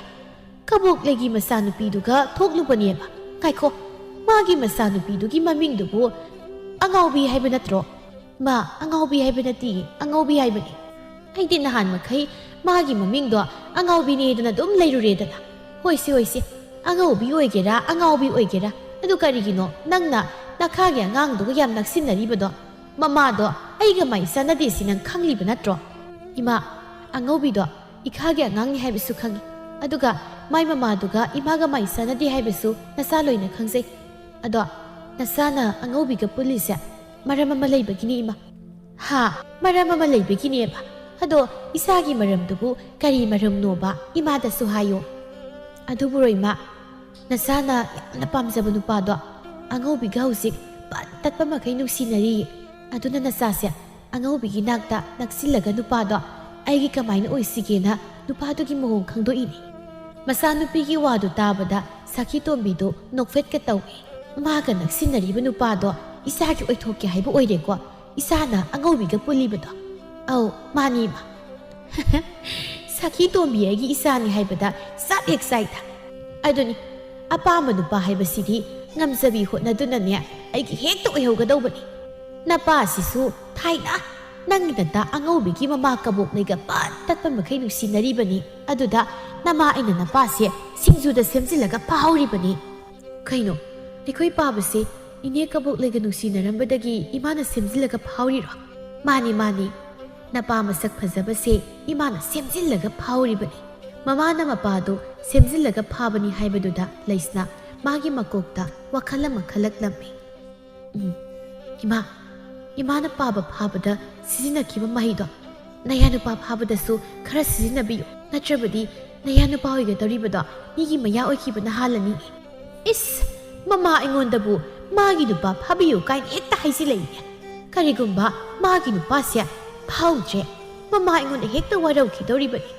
ꯀꯕꯣꯛꯂꯩꯒꯤ ꯃꯆꯥꯅꯨꯄꯤꯗꯨꯒ ꯊꯣꯛꯂꯨꯕꯅꯦꯕ? ꯉꯥꯏꯈꯣ, ꯃꯥꯒꯤ ꯃꯆꯥꯅꯨꯄꯤꯗꯨꯒꯤ ꯃꯃꯤꯡꯗꯨꯕꯨ ꯑꯉꯥꯎꯕꯤ ꯍꯥꯏꯕ ꯅꯠꯇ꯭ꯔꯣ?" "ꯃꯥ, ꯑꯉꯥꯎꯕꯤ ꯍꯥꯏꯕ ꯅꯠꯇꯤꯌꯦ, ꯑꯉꯧꯕꯤ ꯍꯥꯏꯕꯅꯤ꯫" ꯑꯩꯗꯤ ꯅꯍꯥꯟ ꯃꯈꯩ ꯃꯥꯒꯤ ꯃꯃꯤꯡꯗꯣ ꯑꯉꯥꯎꯕꯤꯅꯦꯗꯅ ꯑꯗꯨꯝ ꯂꯩꯔꯨꯔꯦꯗꯅ꯫ ꯍꯣꯏꯁꯦ, ꯍꯣꯏꯁꯦ, ꯑꯉꯧꯕꯤ ꯑꯣꯏꯒꯦꯔꯥ, ꯑꯉꯥꯎꯕꯤ ꯑꯣꯏꯒꯦꯔꯥ, ꯑꯗꯨ ꯀꯔꯤꯒꯤꯅꯣ ꯅꯪꯅ ꯅꯈꯥꯒꯤ ꯑꯉꯥꯡꯗꯨꯒ ꯌꯥꯝ ꯅꯛꯁꯤꯟꯅꯔꯤꯕꯗꯣ? ꯃꯃꯥꯗꯣ ꯑꯩꯒ ꯃꯥꯏ ꯆꯥꯟꯅꯗꯦ ꯁꯤ ꯅꯪ ꯈꯪꯂꯤꯕ ꯅꯠꯇ꯭ꯔꯣ? ꯏꯃꯥ, ꯑꯉꯧꯕꯤꯗꯣ ꯏꯈꯥꯒꯤ ꯑꯉꯥꯡꯅꯤ ꯍꯥꯏꯕꯁꯨ ꯈꯪꯉꯤ꯫ ꯑꯗꯨꯒ ꯃꯥꯏ ꯃꯃꯥꯗꯨꯒ ꯏꯃꯥꯒ ꯃꯥꯏ ꯆꯥꯟꯅꯗꯦ ꯍꯥꯏꯕꯁꯨ ꯅꯆꯥ ꯂꯣꯏꯅ ꯈꯪꯖꯩ꯫ ꯑꯗꯣ ꯅꯆꯥꯅ ꯑꯉꯧꯕꯤꯒ ꯄꯨꯜꯂꯤꯁꯦ ꯃꯔꯝ ꯑꯃ ꯂꯩꯕꯒꯤꯅꯤ, ꯏꯃꯥ꯫ ꯍꯥ? ꯃꯔꯝ ꯑꯃ ꯂꯩꯕꯒꯤꯅꯦꯕ꯫ ꯑꯗꯣ ꯏꯆꯥꯒꯤ ꯃꯔꯝꯗꯨꯕꯨ ꯀꯔꯤ ꯃꯔꯝꯅꯣꯕ? ꯏꯃꯥꯗꯁꯨ ꯍꯥꯏꯌꯣ꯫ ꯑꯗꯨꯕꯨꯔꯣ, ꯏꯃꯥ, ꯅꯆꯥꯅ ꯌꯥꯝꯅ ꯄꯥꯝꯖꯕ ꯅꯨꯄꯥꯗꯣ ꯑꯉꯧꯕꯤꯒ ꯍꯧꯖꯤꯛ ꯄꯠ ꯇꯠꯄ ꯃꯈꯩ ꯅꯨꯡꯁꯤꯅꯔꯤꯌꯦ꯫ ꯑꯗꯨꯅ ꯅꯆꯥꯁꯦ ꯑꯉꯧꯕꯤꯒꯤ ꯅꯥꯛꯇ ꯅꯛꯁꯤꯜꯂꯒ ꯅꯨꯄꯥꯗꯣ ꯑꯩꯒꯤ ꯀꯃꯥꯏꯅ ꯑꯣꯏꯁꯤꯒꯦꯅ ꯅꯨꯄꯥꯗꯨꯒꯤ ꯃꯑꯣꯡ ꯈꯪꯗꯣꯛꯏꯅꯦ꯫ ꯃꯆꯥꯅꯨꯄꯤꯒꯤ ꯋꯥꯗꯨ ꯇꯥꯕꯗ ꯁꯈꯤ ꯇꯣꯝꯕꯤꯗꯨ ꯅꯣꯛꯐꯦꯠꯀ ꯇꯧꯏ꯫ ꯃꯥꯒ ꯅꯛꯁꯤꯟꯅꯔꯤꯕ ꯅꯨꯄꯥꯗꯣ ꯏꯆꯥꯒꯤ ꯑꯣꯏꯊꯣꯛꯀꯦ ꯍꯥꯏꯕ ꯑꯣꯏꯔꯦꯀꯣ? ꯏꯆꯥꯅ ꯑꯉꯧꯕꯤꯒ ꯄꯨꯜꯂꯤꯕꯗꯣ? ꯑꯧ, ꯃꯥꯅꯤ, ꯏꯃꯥ꯫ ꯁꯈꯤ ꯇꯣꯝꯕꯤ ꯑꯩꯒꯤ ꯏꯆꯥꯅꯤ ꯍꯥꯏꯕꯗ ꯆꯞ ꯍꯦꯛ ꯆꯥꯏꯗ꯫ ꯑꯗꯨꯅꯤ, ꯑꯄꯥꯝꯕ ꯅꯨꯄꯥ ꯍꯥꯏꯕꯁꯤꯗꯤ ꯉꯝꯖꯕꯤ ꯍꯣꯠꯅꯗꯨꯅꯅꯦ ꯑꯩꯒꯤ ꯍꯦꯛꯇ ꯑꯣꯏꯍꯧꯒꯗꯧꯕꯅꯤ꯫ ꯅꯄꯥꯁꯤꯁꯨ ꯊꯥꯏꯅ ꯅꯪꯒꯤ ꯅꯇꯥ ꯑꯉꯧꯕꯤꯒꯤ ꯃꯃꯥ ꯀꯕꯣꯛꯅꯩꯒ ꯄꯠ ꯇꯠꯄ ꯃꯈꯩ ꯅꯨꯡꯁꯤꯅꯔꯤꯕꯅꯤ꯫ ꯑꯗꯨꯗ ꯅꯃꯥ ꯑꯩꯅ ꯅꯄꯥꯁꯦ ꯁꯤꯡꯖꯨꯗ ꯁꯦꯝꯖꯤꯜꯂꯒ ꯐꯥꯍꯧꯔꯤꯕꯅꯤ꯫ ꯀꯩꯅꯣ, ꯑꯩꯈꯣꯏ ꯄꯥꯕꯁꯦ ꯏꯅꯦ ꯀꯕꯣꯛꯂꯩꯒ ꯅꯨꯡꯁꯤꯅꯔꯝꯕꯗꯒꯤ ꯏꯃꯥꯅ ꯁꯦꯝꯖꯤꯜꯂꯒ ꯐꯥꯍꯧꯔꯤꯔꯣ? ꯃꯥꯅꯤ, ꯃꯥꯅꯤ꯫ ꯅꯄꯥ ꯃꯁꯛ ꯐꯖꯕꯁꯦ ꯏꯃꯥꯅ ꯁꯦꯝꯖꯤꯜꯂꯒ ꯐꯥꯍꯧꯔꯤꯕꯅꯤ꯫ ꯃꯃꯥꯅ ꯃꯄꯥꯗꯨ ꯁꯦꯝꯖꯤꯜꯂꯒ ꯐꯥꯕꯅꯤ ꯍꯥꯏꯕꯗꯨꯗ ꯂꯩꯁꯅꯥ ꯃꯥꯒꯤ ꯃꯀꯣꯛꯇ ꯋꯥꯈꯜ ꯑꯃ ꯈꯜꯂꯛꯂꯝꯃꯤ꯫ ꯎꯝ, ꯏꯃꯥ, ꯏꯃꯥꯅ ꯄꯥꯕ ꯐꯥꯕꯗ ꯁꯤꯖꯤꯟꯅꯈꯤꯕ ꯃꯍꯩꯗꯣ ꯅꯌꯥ ꯅꯨꯄꯥ ꯐꯥꯕꯗꯁꯨ ꯈꯔ ꯁꯤꯖꯤꯟꯅꯕꯤꯌꯨ꯫ ꯅꯠꯇ꯭ꯔꯕꯗꯤ ꯅꯌꯥ ꯅꯨꯄꯥ ꯑꯣꯏꯒꯗꯧꯔꯤꯕꯗꯣ ꯃꯤꯒꯤ ꯃꯌꯥ ꯑꯣꯏꯈꯤꯕꯅ ꯍꯥꯜꯂꯅꯤ꯫ ꯏꯁ, ꯃꯃꯥ ꯑꯩꯉꯣꯟꯗꯕꯨ ꯃꯥꯒꯤ ꯅꯨꯄꯥ ꯐꯥꯕꯤꯌꯨ ꯀꯥꯏꯅ ꯍꯦꯛꯇ ꯍꯥꯏꯖꯤꯜꯂꯛꯏꯅꯦ꯫ ꯀꯔꯤꯒꯨꯝꯕ ꯃꯥꯒꯤ ꯅꯨꯄꯥꯁꯦ ꯐꯥꯍꯧꯗ꯭ꯔꯦ, ꯃꯃꯥ ꯑꯩꯉꯣꯟꯗ ꯍꯦꯛꯇ ꯋꯥꯔꯧꯈꯤꯗꯧꯔꯤꯕꯅꯤ꯫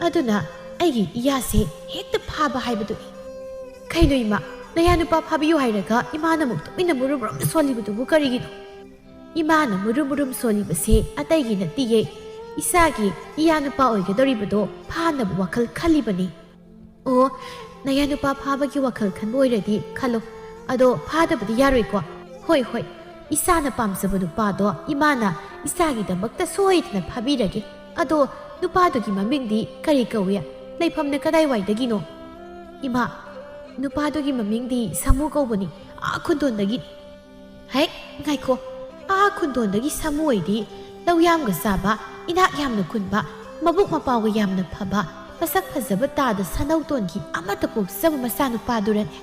ꯑꯗꯨꯅ ꯑꯩꯒꯤ ꯏꯌꯥꯁꯦ ꯍꯦꯛꯇ ꯐꯥꯕ ꯍꯥꯏꯕꯗꯨꯅꯤ꯫ ꯀꯩꯅꯣ ꯏꯃꯥ, ꯅꯌꯥ ꯅꯨꯄꯥ ꯐꯥꯕꯤꯌꯨ ꯍꯥꯏꯔꯒ ꯏꯃꯥꯅ ꯑꯃꯨꯛ ꯇꯨꯃꯤꯟꯅ ꯃꯨꯔꯨꯝ ꯃꯨꯔꯨꯝ ꯁꯣꯜꯂꯤꯕꯗꯨꯕꯨ ꯀꯔꯤꯒꯤꯅꯣ? ꯏꯃꯥꯅ ꯃꯨꯔꯨꯝ ꯃꯨꯔꯨꯝ ꯁꯣꯜꯂꯤꯕꯁꯦ ꯑꯇꯩꯒꯤ ꯅꯠꯇꯤꯌꯦ, ꯏꯆꯥꯒꯤ ꯏꯌꯥ ꯅꯨꯄꯥ ꯑꯣꯏꯒꯗꯧꯔꯤꯕꯗꯣ ꯐꯥꯅꯕ ꯋꯥꯈꯜ ꯈꯜꯂꯤꯕꯅꯤ꯫ ꯑꯣ, ꯅꯌꯥ ꯅꯨꯄꯥ ꯐꯥꯕꯒꯤ ꯋꯥꯈꯜ ꯈꯟꯕ ꯑꯣꯏꯔꯗꯤ ꯈꯜꯂꯣ, ꯑꯗꯣ ꯐꯥꯗꯕꯗꯤ ꯌꯥꯔꯣꯏꯀꯣ꯫ ꯍꯣꯏ, ꯍꯣꯏ, ꯏꯆꯥꯅ ꯄꯥꯝꯖꯕ ꯅꯨꯄꯥꯗꯣ ꯏꯃꯥꯅ ꯏꯆꯥꯒꯤꯗꯃꯛꯇ ꯁꯣꯏꯗꯅ ꯐꯥꯕꯤꯔꯒꯦ꯫ ꯑꯗꯣ ꯅꯨꯄꯥꯗꯨꯒꯤ ꯃꯃꯤꯡꯗꯤ ꯀꯔꯤ ꯀꯧꯏ? ꯂꯩꯐꯝꯅ ꯀꯗꯥꯏꯋꯥꯏꯗꯒꯤꯅꯣ? ꯏꯃꯥ, ꯅꯨꯄꯥꯗꯨꯒꯤ ꯃꯃꯤꯡꯗꯤ ꯁꯥꯃꯨ ꯀꯧꯕꯅꯤ, ꯑꯥ ꯈꯨꯟꯗꯣꯟꯗꯒꯤ꯫ ꯍꯦꯛ ꯉꯥꯏꯈꯣ, ꯑꯥ ꯈꯨꯟꯗꯣꯟꯗꯒꯤ ꯁꯥꯃꯨ ꯑꯣꯏꯗꯤ ꯂꯧ ꯌꯥꯝꯒ ꯆꯥꯕ, ꯏꯅꯥꯛ ꯌꯥꯝꯅ ꯈꯨꯟꯕ, ꯃꯕꯨꯛ ꯃꯄꯥꯎꯒ ꯌꯥꯝꯅ ꯐꯕ, ꯃꯁꯛ ꯐꯖꯕ ꯇꯥꯗ ꯁꯥꯅꯧꯇꯣꯟꯒꯤ ꯑꯃꯠꯇ ꯄꯣꯛꯆꯕ ꯃꯆꯥꯅꯨꯄꯥꯗꯨꯔꯅꯦ?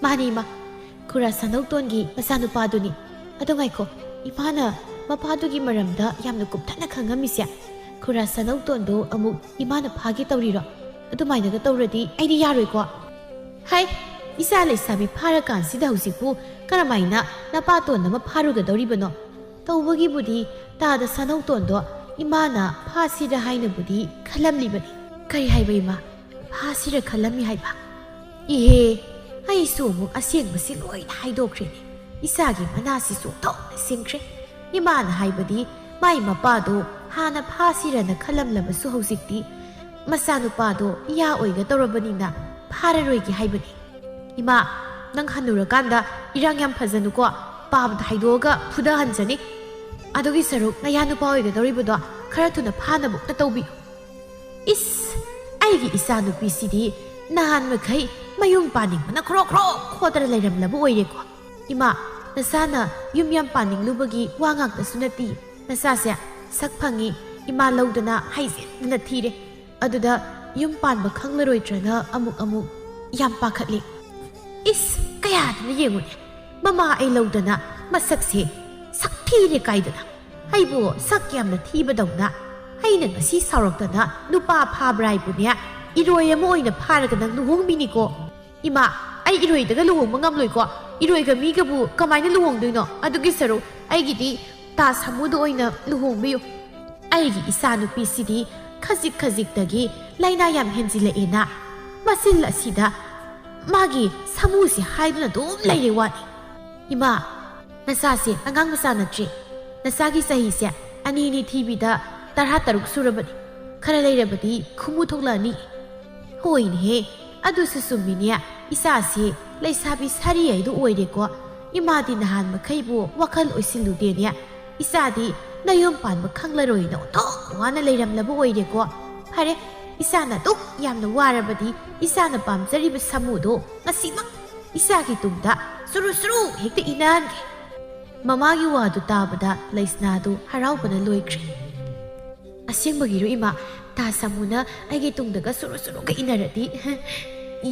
ꯃꯥꯅꯤ ꯏꯃꯥ, ꯈꯨꯔꯥ ꯁꯥꯅꯧꯇꯣꯟꯒꯤ ꯃꯆꯥꯅꯨꯄꯥꯗꯨꯅꯤ꯫ ꯑꯗꯣ ꯉꯥꯏꯈꯣ, ꯏꯃꯥꯅ ꯃꯄꯥꯗꯨꯒꯤ ꯃꯔꯝꯗ ꯌꯥꯝꯅ ꯀꯨꯞꯊꯅ ꯈꯪꯉꯝꯃꯤꯁꯦ ꯈꯨꯔꯥ ꯁꯥꯅꯧꯇꯣꯟꯗꯣ ꯑꯃꯨꯛ ꯏꯃꯥꯅ ꯐꯥꯒꯦ ꯇꯧꯔꯤꯔꯣ? ꯑꯗꯨꯃꯥꯏꯅꯒ ꯇꯧꯔꯗꯤ ꯑꯩꯗꯤ ꯌꯥꯔꯣꯏꯀꯣ꯫ ꯍꯥꯏ, ꯏꯆꯥ ꯂꯩꯁꯥꯕꯤ ꯐꯥꯔꯀꯥꯟꯁꯤꯗ ꯍꯧꯖꯤꯛꯄꯨ ꯀꯔꯝꯍꯥꯏꯅ ꯅꯄꯥꯇꯣꯟ ꯑꯃ ꯐꯥꯔꯨꯒꯗꯧꯔꯤꯕꯅꯣ? ꯇꯧꯕꯒꯤꯕꯨꯗꯤ ꯇꯥꯗ ꯁꯥꯅꯧꯇꯣꯟꯗꯣ ꯏꯃꯥꯅ ꯐꯥꯁꯤꯔ ꯍꯥꯏꯅꯕꯨꯗꯤ ꯈꯜꯂꯝꯂꯤꯕꯅꯤ꯫ ꯀꯔꯤ ꯍꯥꯏꯕ ꯏꯃꯥ? ꯐꯥꯁꯤꯔ ꯈꯜꯂꯝꯃꯤ ꯍꯥꯏꯕ? ꯏꯍꯦ, ꯑꯩꯁꯨ ꯑꯃꯨꯛ ꯑꯁꯦꯡꯕꯁꯤ ꯂꯣꯏꯅ ꯍꯥꯏꯗꯣꯛꯈ꯭ꯔꯦꯅꯦ꯫ ꯏꯆꯥꯒꯤ ꯃꯅꯥꯁꯤꯁꯨ ꯑꯣꯟꯊꯣꯛꯅ ꯁꯤꯡꯈ꯭ꯔꯦ꯫ ꯏꯃꯥꯅ ꯍꯥꯏꯕꯗꯤ ꯃꯥꯏ ꯃꯄꯥꯗꯣ ꯍꯥꯟꯅ ꯐꯥꯁꯤꯔꯅ ꯈꯜꯂꯝꯂꯕꯁꯨ ꯍꯧꯖꯤꯛꯇꯤ ꯃꯆꯥꯅꯨꯄꯥꯗꯣ ꯏꯌꯥ ꯑꯣꯏꯒꯗꯧꯔꯕꯅꯤꯅ ꯐꯥꯔꯔꯣꯏꯒꯦ ꯍꯥꯏꯕꯅꯤ꯫ ꯏꯃꯥ, ꯅꯪ ꯍꯟꯅꯨꯔꯀꯥꯟꯗ ꯏꯔꯥꯡ ꯌꯥꯝ ꯐꯖꯅꯨꯀꯣ꯫ ꯄꯥꯕꯗ ꯍꯥꯏꯗꯣꯛꯑꯒ ꯐꯨꯗꯍꯟꯖꯅꯤ꯫ ꯑꯗꯨꯒꯤ ꯁꯔꯨꯛ ꯅꯌꯥ ꯅꯨꯄꯥ ꯑꯣꯏꯒꯗꯧꯔꯤꯕꯗꯣ ꯈꯔ ꯊꯨꯅ ꯐꯥꯅꯕ ꯑꯝꯇ ꯇꯧꯕꯤꯌꯨ꯫ ꯏꯁ, ꯑꯩꯒꯤ ꯏꯆꯥꯅꯨꯄꯤꯁꯤꯗꯤ ꯅꯍꯥꯟ ꯃꯈꯩ ꯃꯌꯨꯝ ꯄꯥꯅꯤꯡꯕꯅ ꯈ꯭ꯔꯣꯛ ꯈ꯭ꯔꯣꯛ ꯈꯣꯠꯇꯅ ꯂꯩꯔꯝꯂꯕ ꯑꯣꯏꯔꯦꯀꯣ꯫ ꯏꯃꯥ, ꯅꯆꯥꯅ ꯌꯨꯝ ꯌꯥꯝ ꯄꯥꯅꯤꯡꯂꯨꯕꯒꯤ ꯋꯥ ꯉꯥꯛꯇꯁꯨ ꯅꯠꯇꯦ꯫ ꯅꯆꯥꯁꯦ ꯁꯛ ꯐꯪꯉꯤ, ꯏꯃꯥ ꯂꯧꯗꯅ ꯍꯩꯖꯤꯟꯗꯅ ꯊꯤꯔꯦ꯫ ꯑꯗꯨꯗ ꯌꯨꯝ ꯄꯥꯟꯕ ꯈꯪꯂꯔꯣꯏꯗ꯭ꯔꯅ ꯑꯃꯨꯛ ꯑꯃꯨꯛ ꯌꯥꯝ ꯄꯥꯈꯠꯂꯤ꯫ ꯏꯁ, ꯀꯌꯥꯗꯅ ꯌꯦꯡꯉꯨꯅꯦ, ꯃꯃꯥ ꯑꯩ ꯂꯧꯗꯅ ꯃꯁꯛꯁꯦ ꯁꯛ ꯊꯤꯔꯦ ꯀꯥꯏꯗꯅ꯫ ꯑꯩꯕꯨ ꯁꯛ ꯌꯥꯝꯅ ꯊꯤꯕꯗꯧꯅ ꯑꯩꯅ ꯉꯁꯤ ꯁꯥꯎꯔꯛꯇꯅ ꯅꯨꯄꯥ ꯐꯥꯕ꯭ꯔꯥ ꯍꯥꯏꯕꯨꯅꯦ, ꯏꯔꯣꯏ ꯑꯃ ꯑꯣꯏꯅ ꯐꯥꯔꯒ ꯅꯪ ꯂꯨꯍꯣꯡꯕꯤꯅꯤꯀꯣ꯫ ꯏꯃꯥ, ꯑꯩ ꯏꯔꯣꯏꯗꯒ ꯂꯨꯍꯣꯡꯕ ꯉꯝꯂꯣꯏꯀꯣ꯫ ꯏꯔꯣꯏꯒ ꯃꯤꯒꯕꯨ ꯀꯃꯥꯏꯅ ꯂꯨꯍꯣꯡꯗꯣꯏꯅꯣ? ꯑꯗꯨꯒꯤ ꯁꯔꯨꯛ ꯑꯩꯒꯤꯗꯤ ꯇꯥ ꯁꯥꯃꯨꯗ ꯑꯣꯏꯅ ꯂꯨꯍꯣꯡꯕꯤꯌꯨ꯫ ꯑꯩꯒꯤ ꯏꯆꯥꯅꯨꯄꯤꯁꯤꯗꯤ ꯈꯖꯤꯛ ꯈꯖꯤꯛꯇꯒꯤ ꯂꯥꯏꯅꯥ ꯌꯥꯝ ꯍꯦꯟꯖꯤꯜꯂꯛꯑꯦꯅ ꯃꯆꯤꯜ ꯑꯁꯤꯗ ꯃꯥꯒꯤ ꯁꯥꯃꯨꯁꯤ ꯍꯥꯏꯗꯨꯅ ꯑꯗꯨꯝ ꯂꯩꯔꯦ ꯋꯥꯅꯤ꯫ ꯏꯃꯥ, ꯅꯆꯥꯁꯦ ꯑꯉꯥꯡ ꯃꯆꯥ ꯅꯠꯇ꯭ꯔꯦ꯫ ꯅꯆꯥꯒꯤ ꯆꯍꯤꯁꯦ ꯑꯅꯤ ꯑꯅꯤ ꯊꯤꯕꯤꯗ ꯇꯔꯥ ꯇꯔꯨꯛ ꯁꯨꯔꯕꯅꯤ꯫ ꯈꯔ ꯂꯩꯔꯕꯗꯤ ꯈꯨꯃꯨ ꯊꯣꯛꯂꯛꯑꯅꯤ꯫ ꯍꯣꯏꯅꯦꯍꯦ, ꯑꯗꯨꯁꯨ ꯆꯨꯝꯃꯤꯅꯦ꯫ ꯏꯆꯥꯁꯦ ꯂꯩꯁꯥꯕꯤ ꯁꯥꯔꯤ ꯍꯥꯏꯗꯨ ꯑꯣꯏꯔꯦꯀꯣ꯫ ꯏꯃꯥꯗꯤ ꯅꯍꯥꯟ ꯃꯈꯩꯕꯨ ꯋꯥꯈꯜ ꯑꯣꯏꯁꯤꯜꯂꯨꯗꯦꯅꯦ꯫ "ꯏꯆꯥꯗꯤ ꯅꯌꯨꯝ ꯄꯥꯟꯕ ꯈꯪꯂꯔꯣꯏꯅ ꯑꯣꯟꯊꯣꯛ ꯋꯥꯅ ꯂꯩꯔꯝꯂꯕ ꯑꯣꯏꯔꯦꯀꯣ꯫ ꯐꯔꯦ, ꯏꯆꯥꯅ ꯑꯗꯨꯛ ꯌꯥꯝꯅ ꯋꯥꯔꯕꯗꯤ ꯏꯆꯥꯅ ꯄꯥꯝꯖꯔꯤꯕ ꯁꯥꯃꯨꯗꯣ ꯉꯁꯤꯃꯛ ꯏꯆꯥꯒꯤ ꯇꯨꯡꯗ ꯁꯨꯔꯨ ꯁꯨꯔꯨ ꯍꯦꯛꯇ ꯏꯅꯍꯟꯒꯦ꯫" ꯃꯃꯥꯒꯤ ꯋꯥꯗꯨ ꯇꯥꯕꯗ ꯂꯩꯁꯅꯥꯗꯨ ꯍꯔꯥꯎꯕꯅ ꯂꯣꯏꯈ꯭ꯔꯦ꯫ "ꯑꯁꯦꯡꯕꯒꯤꯔꯣ ꯏꯃꯥ? ꯇꯥ ꯁꯥꯃꯨꯅ ꯑꯩꯒꯤ ꯇꯨꯡꯗꯒ ꯁꯨꯔꯨ ꯁꯨꯔꯨꯒ ꯏꯟꯅꯔꯗꯤ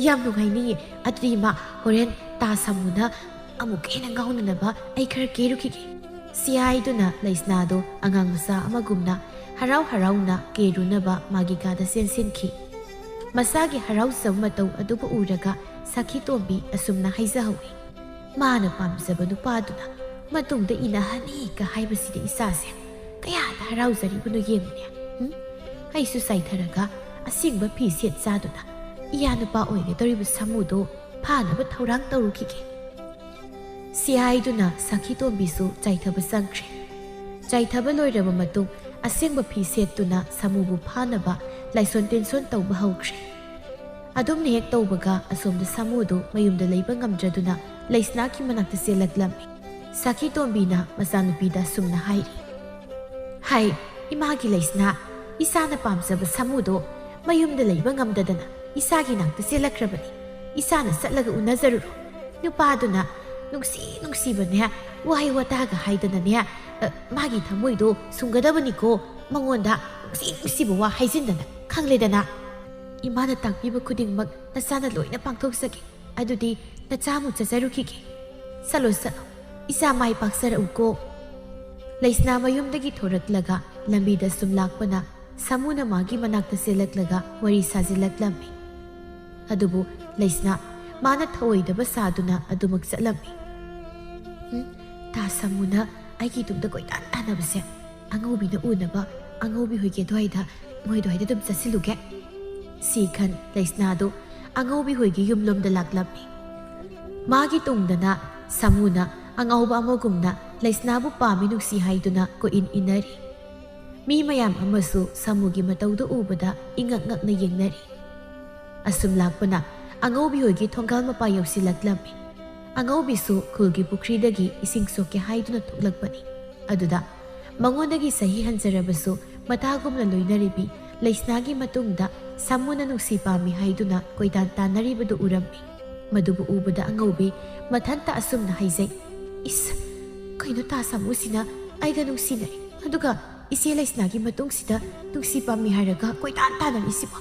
ꯌꯥꯝ ꯅꯨꯡꯉꯥꯏꯅꯤꯌꯦ꯫ ꯑꯗꯨꯗꯤ ꯏꯃꯥ, ꯍꯣꯔꯦꯟ ꯇꯥ ꯁꯥꯃꯨꯅ ꯑꯃꯨꯛꯀ ꯍꯦꯟꯅ ꯉꯥꯎꯅꯅꯕ ꯑꯩ ꯈꯔ ꯀꯦꯔꯨꯈꯤꯒꯦ꯫" ꯁꯤ ꯍꯥꯏꯗꯨꯅ ꯂꯩꯁꯅꯥꯗꯣ ꯑꯉꯥꯡ ꯃꯆꯥ ꯑꯃꯒꯨꯝꯅ ꯍꯔꯥꯎ ꯍꯔꯥꯎꯅ ꯀꯦꯔꯨꯅꯕ ꯃꯥꯒꯤ ꯀꯥꯗ ꯆꯦꯟꯁꯤꯟꯈꯤ꯫ ꯃꯁꯥꯒꯤ ꯍꯔꯥꯎꯖꯕ ꯃꯇꯧ ꯑꯗꯨꯕꯨ ꯎꯔꯒ ꯁꯈꯤ ꯇꯣꯝꯕꯤ ꯑꯁꯨꯝꯅ ꯍꯥꯏꯖꯍꯧꯏ, "ꯃꯥꯅ ꯄꯥꯝꯖꯕ ꯅꯨꯄꯥꯗꯨꯅ ꯃꯇꯨꯡꯗ ꯏꯟꯅꯍꯟꯅꯤꯒ ꯍꯥꯏꯕꯁꯤꯗ ꯏꯆꯥꯁꯦ ꯀꯌꯥꯗ ꯍꯔꯥꯎꯖꯔꯤꯕꯅꯣ ꯌꯦꯡꯉꯨꯅꯦ꯫ ꯎꯝ? ꯑꯩꯁꯨ ꯆꯥꯏꯊꯔꯒ ꯑꯁꯦꯡꯕ ꯐꯤ ꯁꯦꯠ ꯆꯥꯗꯨꯅ ꯏꯌꯥ ꯅꯨꯄꯥ ꯑꯣꯏꯒꯗꯧꯔꯤꯕ ꯁꯥꯃꯨꯗꯣ ꯐꯥꯅꯕ ꯊꯧꯔꯥꯡ ꯇꯧꯔꯨꯈꯤꯒꯦ꯫" ꯁꯤ ꯍꯥꯏꯗꯨꯅ ꯁꯈꯤ ꯇꯣꯝꯕꯤꯁꯨ ꯆꯥꯏꯊꯕ ꯆꯪꯈ꯭ꯔꯦ꯫ ꯆꯥꯏꯊꯕ ꯂꯣꯏꯔꯕ ꯃꯇꯨꯡ ꯑꯁꯦꯡꯕ ꯐꯤ ꯁꯦꯠꯇꯨꯅ ꯁꯥꯃꯨꯕꯨ ꯐꯥꯅꯕ ꯂꯥꯏꯁꯣꯟ ꯇꯤꯟꯁꯣꯟ ꯇꯧꯕ ꯍꯧꯈ꯭ꯔꯦ꯫ ꯑꯗꯨꯝꯅ ꯍꯦꯛ ꯇꯧꯕꯒ ꯑꯁꯣꯝꯗ ꯁꯥꯃꯨꯗꯨ ꯃꯌꯨꯝꯗ ꯂꯩꯕ ꯉꯝꯗ꯭ꯔꯗꯨꯅ ꯂꯩꯁꯅꯥꯒꯤ ꯃꯅꯥꯛꯇ ꯆꯦꯜꯂꯛꯂꯝꯃꯤ꯫ ꯁꯈꯤ ꯇꯣꯝꯕꯤꯅ ꯃꯆꯥꯅꯨꯄꯤꯗ ꯑꯁꯨꯝꯅ ꯍꯥꯏꯔꯤ, "ꯍꯥꯏ, ꯏꯃꯥꯒꯤ ꯂꯩꯁꯅꯥ, ꯏꯆꯥꯅ ꯄꯥꯝꯖꯕ ꯁꯥꯃꯨꯗꯣ ꯃꯌꯨꯝꯗ ꯂꯩꯕ ꯉꯝꯗꯗꯅ ꯏꯆꯥꯒꯤ ꯅꯥꯛꯇ ꯆꯦꯜꯂꯛꯈ꯭ꯔꯕꯅꯤ꯫ ꯏꯆꯥꯅ ꯆꯠꯂꯒ ꯎꯅꯖꯔꯨꯔꯣ꯫ ꯅꯨꯄꯥꯗꯨꯅ ꯅꯨꯡꯁꯤ ꯅꯨꯡꯁꯤꯕꯅꯦ, ꯋꯥꯍꯩ ꯋꯥꯇꯥꯒ ꯍꯥꯏꯗꯅꯅꯦ, ꯑ, ꯃꯥꯒꯤ ꯊꯃꯣꯏꯗꯣ ꯁꯨꯝꯒꯗꯕꯅꯤꯀꯣ, ꯃꯉꯣꯟꯗ ꯅꯨꯡꯁꯤ ꯅꯨꯡꯁꯤꯕ ꯋꯥ ꯍꯥꯏꯖꯤꯟꯗꯅ, ꯈꯪꯂꯦꯗꯅ? ꯏꯃꯥꯅ ꯇꯥꯛꯄꯤꯕ ꯈꯨꯗꯤꯡꯃꯛ ꯅꯆꯥꯅ ꯂꯣꯏꯅ ꯄꯥꯡꯊꯣꯛꯆꯒꯦ꯫ ꯑꯗꯨꯗꯤ ꯅꯆꯥ ꯑꯃꯨꯛ ꯆꯠꯆꯔꯨꯈꯤꯒꯦ꯫ ꯆꯠꯂꯣ, ꯆꯠꯂꯣ꯫ ꯏꯆꯥ ꯃꯥꯏ ꯄꯥꯛꯆꯔꯛꯎꯀꯣ꯫" ꯂꯩꯁꯅꯥ ꯃꯌꯨꯝꯗꯒꯤ ꯊꯣꯔꯛꯂꯒ ꯂꯝꯕꯤꯗ ꯁꯨꯝ ꯂꯥꯛꯄꯅ ꯁꯥꯃꯨꯅ ꯃꯥꯒꯤ ꯃꯅꯥꯛꯇ ꯆꯦꯜꯂꯛꯂꯒ ꯋꯥꯔꯤ ꯁꯥꯖꯤꯜꯂꯛꯂꯝꯃꯤ꯫ ꯑꯗꯨꯕꯨ ꯂꯩꯁꯅꯥ ꯃꯥꯅ ꯊꯧꯑꯣꯏꯗꯕ ꯁꯥꯗꯨꯅ ꯑꯗꯨꯃꯛ ꯆꯠꯂꯝꯃꯤ꯫ "ꯎꯝ, ꯇꯥ ꯁꯥꯃꯨꯅ ꯑꯩꯒꯤ ꯇꯨꯡꯗ ꯀꯣꯏꯇꯥꯟ ꯇꯥꯟꯅꯕꯁꯦ ꯑꯉꯧꯕꯤꯅ ꯎꯅꯕ ꯑꯉꯧꯕꯤ ꯍꯣꯏꯒꯤ ꯑꯗꯨꯋꯥꯏꯗ, ꯃꯣꯏ ꯑꯗꯨꯋꯥꯏꯗ ꯑꯗꯨꯝ ꯆꯠꯁꯤꯜꯂꯨꯒꯦ꯫" ꯁꯤ ꯈꯟ ꯂꯩꯁꯅꯥꯗꯨ ꯑꯉꯧꯕꯤ ꯍꯣꯏꯒꯤ ꯌꯨꯝꯂꯣꯝꯗ ꯂꯥꯛꯂꯝꯃꯤ꯫ ꯃꯥꯒꯤ ꯇꯨꯡꯗꯅ ꯁꯥꯃꯨꯅ ꯑꯉꯥꯎꯕ ꯑꯃꯒꯨꯝꯅ ꯂꯩꯁꯅꯥꯕꯨ ꯄꯥꯝꯃꯤ ꯅꯨꯡꯁꯤ ꯍꯥꯏꯗꯨꯅ ꯀꯣꯏꯏꯟ ꯏꯟꯅꯔꯤ꯫ ꯃꯤ ꯃꯌꯥꯝ ꯑꯃꯁꯨ ꯁꯥꯃꯨꯒꯤ ꯃꯇꯧꯗꯨ ꯎꯕꯗ ꯏꯉꯛ ꯉꯛꯅ ꯌꯦꯡꯅꯔꯤ꯫ ꯑꯁꯨꯝ ꯂꯥꯛꯄꯅ ꯑꯉꯧꯕꯤ ꯍꯣꯏꯒꯤ ꯊꯣꯡꯒꯥꯜ ꯃꯄꯥ ꯌꯧꯁꯤꯜꯂꯛꯂꯝꯃꯤ꯫ ꯑꯉꯧꯕꯤꯁꯨ ꯈꯨꯜꯒꯤ ꯄꯨꯈ꯭ꯔꯤꯗꯒꯤ ꯏꯁꯤꯡ ꯁꯣꯛꯀꯦ ꯍꯥꯏꯗꯨꯅ ꯊꯣꯛꯂꯛꯄꯅꯤ꯫ ꯑꯗꯨꯗ ꯃꯉꯣꯟꯗꯒꯤ ꯆꯍꯤ ꯍꯟꯖꯔꯕꯁꯨ ꯃꯇꯥꯒꯨꯝꯅ ꯂꯣꯏꯅꯔꯤꯕꯤ ꯂꯩꯁꯅꯥꯒꯤ ꯃꯇꯨꯡꯗ ꯁꯥꯃꯨꯅ ꯅꯨꯡꯁꯤ ꯄꯥꯝꯃꯤ ꯍꯥꯏꯗꯨꯅ ꯀꯣꯏꯇꯥꯟ ꯇꯥꯟꯅꯔꯤꯕꯗꯨ ꯎꯔꯝꯃꯤ꯫ ꯃꯗꯨꯕꯨ ꯎꯕꯗ ꯑꯉꯧꯕꯤ ꯃꯊꯟꯇ ꯑꯁꯨꯝꯅ ꯍꯥꯏꯖꯩ, "ꯏꯁ, ꯀꯩꯅꯣ ꯇꯥ ꯁꯥꯃꯨꯁꯤꯅ ꯑꯩꯒ ꯅꯨꯡꯁꯤꯅꯩ, ꯑꯗꯨꯒ ꯏꯆꯦ ꯂꯩꯁꯅꯥꯒꯤ ꯃꯇꯨꯡꯁꯤꯗ ꯅꯨꯡꯁꯤ ꯄꯥꯝꯃꯤ ꯍꯥꯏꯔꯒ ꯀꯣꯏꯇꯥꯟ ꯇꯥꯟꯅꯔꯤꯁꯤꯕꯣ?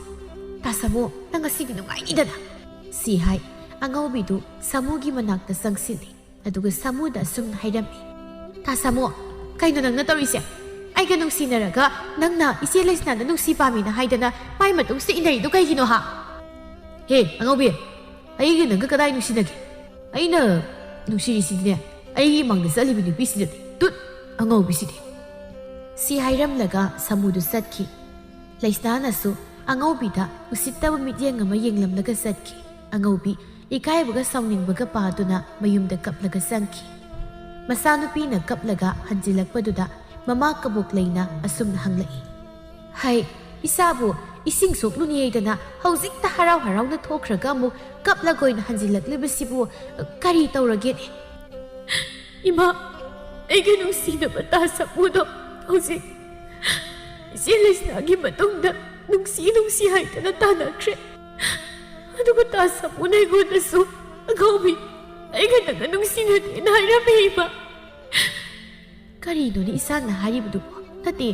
ꯇꯥ ꯁꯥꯃꯨ, ꯅꯪ ꯉꯁꯤꯗꯤ ꯅꯨꯡꯉꯥꯏꯅꯤꯗꯅ!" ꯁꯤ ꯍꯥꯏ ꯑꯉꯧꯕꯤꯗꯨ ꯁꯥꯃꯨꯒꯤ ꯃꯅꯥꯛꯇ ꯆꯪꯁꯤꯜꯂꯤ꯫ ꯑꯗꯨꯒ ꯁꯥꯃꯨꯗ ꯑꯁꯨꯝꯅ ꯍꯥꯏꯔꯝꯃꯤ, "ꯇꯥ ꯁꯥꯃꯨ, ꯀꯩꯅꯣ ꯅꯪꯅ ꯇꯧꯔꯤꯁꯦ? ꯑꯩꯒ ꯅꯨꯡꯁꯤꯅꯔꯒ ꯅꯪꯅ ꯏꯆꯦ ꯂꯩꯁꯅꯥꯗ ꯅꯨꯡꯁꯤ ꯄꯥꯝꯃꯤꯅ ꯍꯥꯏꯗꯅ ꯃꯥꯏ ꯃꯇꯨꯡꯁꯤꯗ ꯏꯟꯅꯔꯤꯗꯨ ꯀꯩꯒꯤꯅꯣ ꯍꯥ?" "ꯍꯦ ꯑꯉꯧꯕꯤ, ꯑꯩꯒ ꯅꯪꯒ ꯀꯗꯥꯏ ꯅꯨꯡꯁꯤꯅꯒꯦ? ꯑꯩꯅ ꯅꯨꯡꯁꯤꯔꯤꯁꯤꯗꯤꯅꯦ ꯑꯩꯒꯤ ꯃꯥꯡꯗ ꯆꯠꯂꯤꯕ ꯅꯨꯄꯤꯁꯤꯗꯅꯦ꯫ ꯇꯨꯠ! ꯑꯉꯧꯕꯤꯁꯤꯗꯤ!" ꯁꯤ ꯍꯥꯏꯔꯝꯂꯒ ꯁꯥꯃꯨꯗꯨ ꯆꯠꯈꯤ꯫ ꯂꯩꯁꯅꯥꯅꯁꯨ ꯑꯉꯧꯕꯤꯗ ꯎꯁꯤꯠꯇꯕ ꯃꯤꯠꯌꯦꯡ ꯑꯃ ꯌꯦꯡꯂꯝꯂꯒ ꯆꯠꯈꯤ꯫ ꯑꯉꯧꯕꯤ ꯏꯀꯥꯏꯕꯒ ꯁꯥꯎꯅꯤꯡꯕꯒ ꯄꯥꯗꯨꯅ ꯃꯌꯨꯝꯗ ꯀꯞꯂꯒ ꯆꯪꯈꯤ꯫ ꯃꯆꯥꯅꯨꯄꯤꯅ ꯀꯞꯂꯒ ꯍꯟꯖꯤꯜꯂꯛꯄꯗꯨꯗ ꯃꯃꯥ ꯀꯕꯣꯛ ꯂꯩꯅ ꯑꯁꯨꯝꯅ ꯍꯪꯂꯛꯏ, "ꯍꯩ, ꯏꯆꯥꯕꯨ ꯏꯁꯤꯡ ꯁꯣꯛꯂꯨꯅꯤ ꯍꯥꯏꯗꯅ ꯍꯧꯖꯤꯛꯇ ꯍꯔꯥꯎ ꯍꯔꯥꯎꯅ ꯊꯣꯛꯈ꯭ꯔꯒ ꯑꯃꯨꯛ ꯀꯞꯂꯒ ꯑꯣꯏꯅ ꯍꯟꯖꯤꯜꯂꯛꯂꯤꯕꯁꯤꯕꯨ ꯀꯔꯤ ꯇꯧꯔꯒꯦꯅꯦ?" "ꯏꯃꯥ, ꯑꯩꯒ ꯅꯨꯡꯁꯤꯅꯕ ꯇꯥ ꯁꯥꯃꯨꯗꯣ ꯍꯧꯖꯤꯛ ꯏꯆꯦ ꯂꯩꯁꯅꯥꯒꯤ ꯃꯇꯨꯡꯗ ꯅꯨꯡꯁꯤ ꯅꯨꯡꯁꯤ ꯍꯥꯏꯗꯅ ꯇꯥꯟꯅꯈ꯭ꯔꯦ꯫ ꯑꯗꯨꯒ ꯇꯥ ꯁꯥꯃꯨꯅ ꯑꯩꯉꯣꯟꯗꯁꯨ, 'ꯑꯉꯧꯕꯤ, ꯑꯩꯒ ꯅꯪꯒ ꯅꯨꯡꯁꯤꯅꯗꯦꯅ' ꯍꯥꯏꯔꯝꯃꯦ ꯏꯃꯥ꯫" "ꯀꯔꯤꯅꯣꯅꯦ ꯏꯆꯥꯅ ꯍꯥꯏꯔꯤꯕꯗꯨꯕꯣ? ꯅꯠꯇꯦ,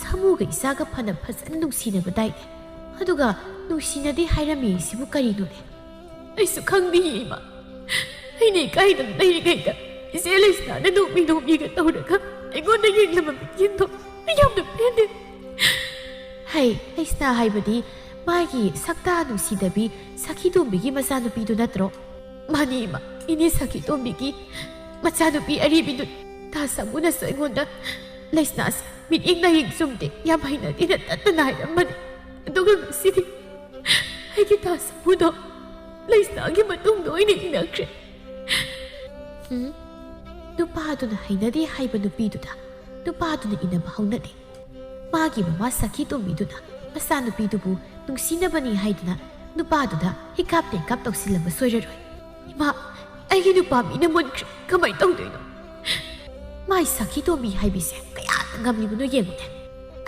ꯁꯥꯃꯨꯒ ꯏꯆꯥꯒ ꯐꯅ ꯐꯖꯅ ꯅꯨꯡꯁꯤꯅꯕꯗꯥꯏꯅꯦ? ꯑꯗꯨꯒ ꯅꯨꯡꯁꯤꯅꯗꯦ ꯍꯥꯏꯔꯝꯃꯤ ꯁꯤꯕꯨ ꯀꯔꯤꯅꯣꯅꯦ?" "ꯑꯩꯁꯨ ꯈꯪꯗꯦ ꯏꯃꯥ꯫ ꯑꯩꯅ ꯏꯀꯥꯏꯗꯅ ꯂꯩꯔꯤꯉꯩꯗ ꯏꯆꯦ ꯂꯩꯁꯅꯥꯅ ꯅꯣꯛꯃꯤ ꯅꯣꯛꯃꯤꯒ ꯇꯧꯔꯒ ꯑꯩꯉꯣꯟꯗ ꯌꯦꯡꯂꯕ ꯃꯤꯠꯌꯦꯡꯗꯣ ꯑꯩ ꯌꯥꯝꯅ ꯄꯦꯟꯗꯦ꯫" "ꯍꯩ, ꯂꯩꯁꯅꯥ ꯍꯥꯏꯕꯗꯤ ꯃꯥꯒꯤ ꯁꯛꯇꯥ ꯅꯨꯡꯁꯤꯗꯕꯤ ꯁꯈꯤꯇꯣꯝꯕꯤꯒꯤ ꯃꯆꯥꯅꯨꯄꯤꯗꯨ ꯅꯠꯇ꯭ꯔꯣ?" "ꯃꯥꯅꯤ ꯏꯃꯥ, ꯏꯅꯦ ꯁꯈꯤꯇꯣꯝꯕꯤꯒꯤ ꯃꯆꯥꯅꯨꯄꯤ ꯑꯔꯤꯕꯤꯗꯨ꯫ ꯇꯥ ꯁꯥꯃꯨꯅꯁꯨ ꯑꯩꯉꯣꯟꯗ ꯂꯩꯁꯅꯥꯁꯦ ꯃꯤꯠꯌꯦꯡ ꯅꯥꯌꯦꯡ ꯆꯨꯝꯗꯦ, ꯌꯥꯝ ꯍꯩꯅꯗꯦꯅ ꯇꯠꯇꯅ ꯍꯥꯏꯔꯝꯕꯅꯤ꯫ ꯑꯗꯨꯒ ꯉꯁꯤꯗꯤ ꯑꯩꯒꯤ ꯇꯥ ꯁꯥꯃꯨꯗꯣ ꯂꯩꯁꯅꯥꯒꯤ ꯃꯇꯨꯡꯗ ꯑꯣꯏꯅ ꯏꯟꯅꯈ꯭ꯔꯦ꯫" ꯎꯝ, ꯅꯨꯄꯥꯗꯨꯅ ꯍꯩꯅꯗꯦ ꯍꯥꯏꯕ ꯅꯨꯄꯤꯗꯨꯗ ꯅꯨꯄꯥꯗꯨꯅ ꯏꯟꯅꯕ ꯍꯧꯅꯗꯦ꯫ ꯃꯥꯒꯤ ꯃꯃꯥ ꯁꯈꯤꯇꯣꯝꯕꯤꯗꯨꯅ ꯃꯆꯥꯅꯨꯄꯤꯗꯨꯕꯨ ꯅꯨꯡꯁꯤꯅꯕꯅꯤ ꯍꯥꯏꯗꯨꯅ ꯅꯨꯄꯥꯗꯨꯗ ꯍꯤꯀꯥꯞ ꯇꯦꯡꯀꯥꯞ ꯇꯧꯁꯤꯜꯂꯝꯕ ꯁꯣꯏꯔꯔꯣꯏ꯫ "ꯏꯃꯥ, ꯑꯩꯒꯤ ꯅꯨꯄꯥ ꯃꯤꯅ ꯃꯨꯟꯈ꯭ꯔꯦ꯫ ꯀꯃꯥꯏ ꯇꯧꯗꯣꯏꯅꯣ?" ꯃꯥꯏ ꯁꯥꯈꯤ ꯇꯣꯝꯕꯤ ꯍꯥꯏꯕꯤꯁꯦ ꯀꯌꯥꯗ ꯉꯝꯂꯤꯕꯅꯣ ꯌꯦꯡꯉꯨꯅꯦ꯫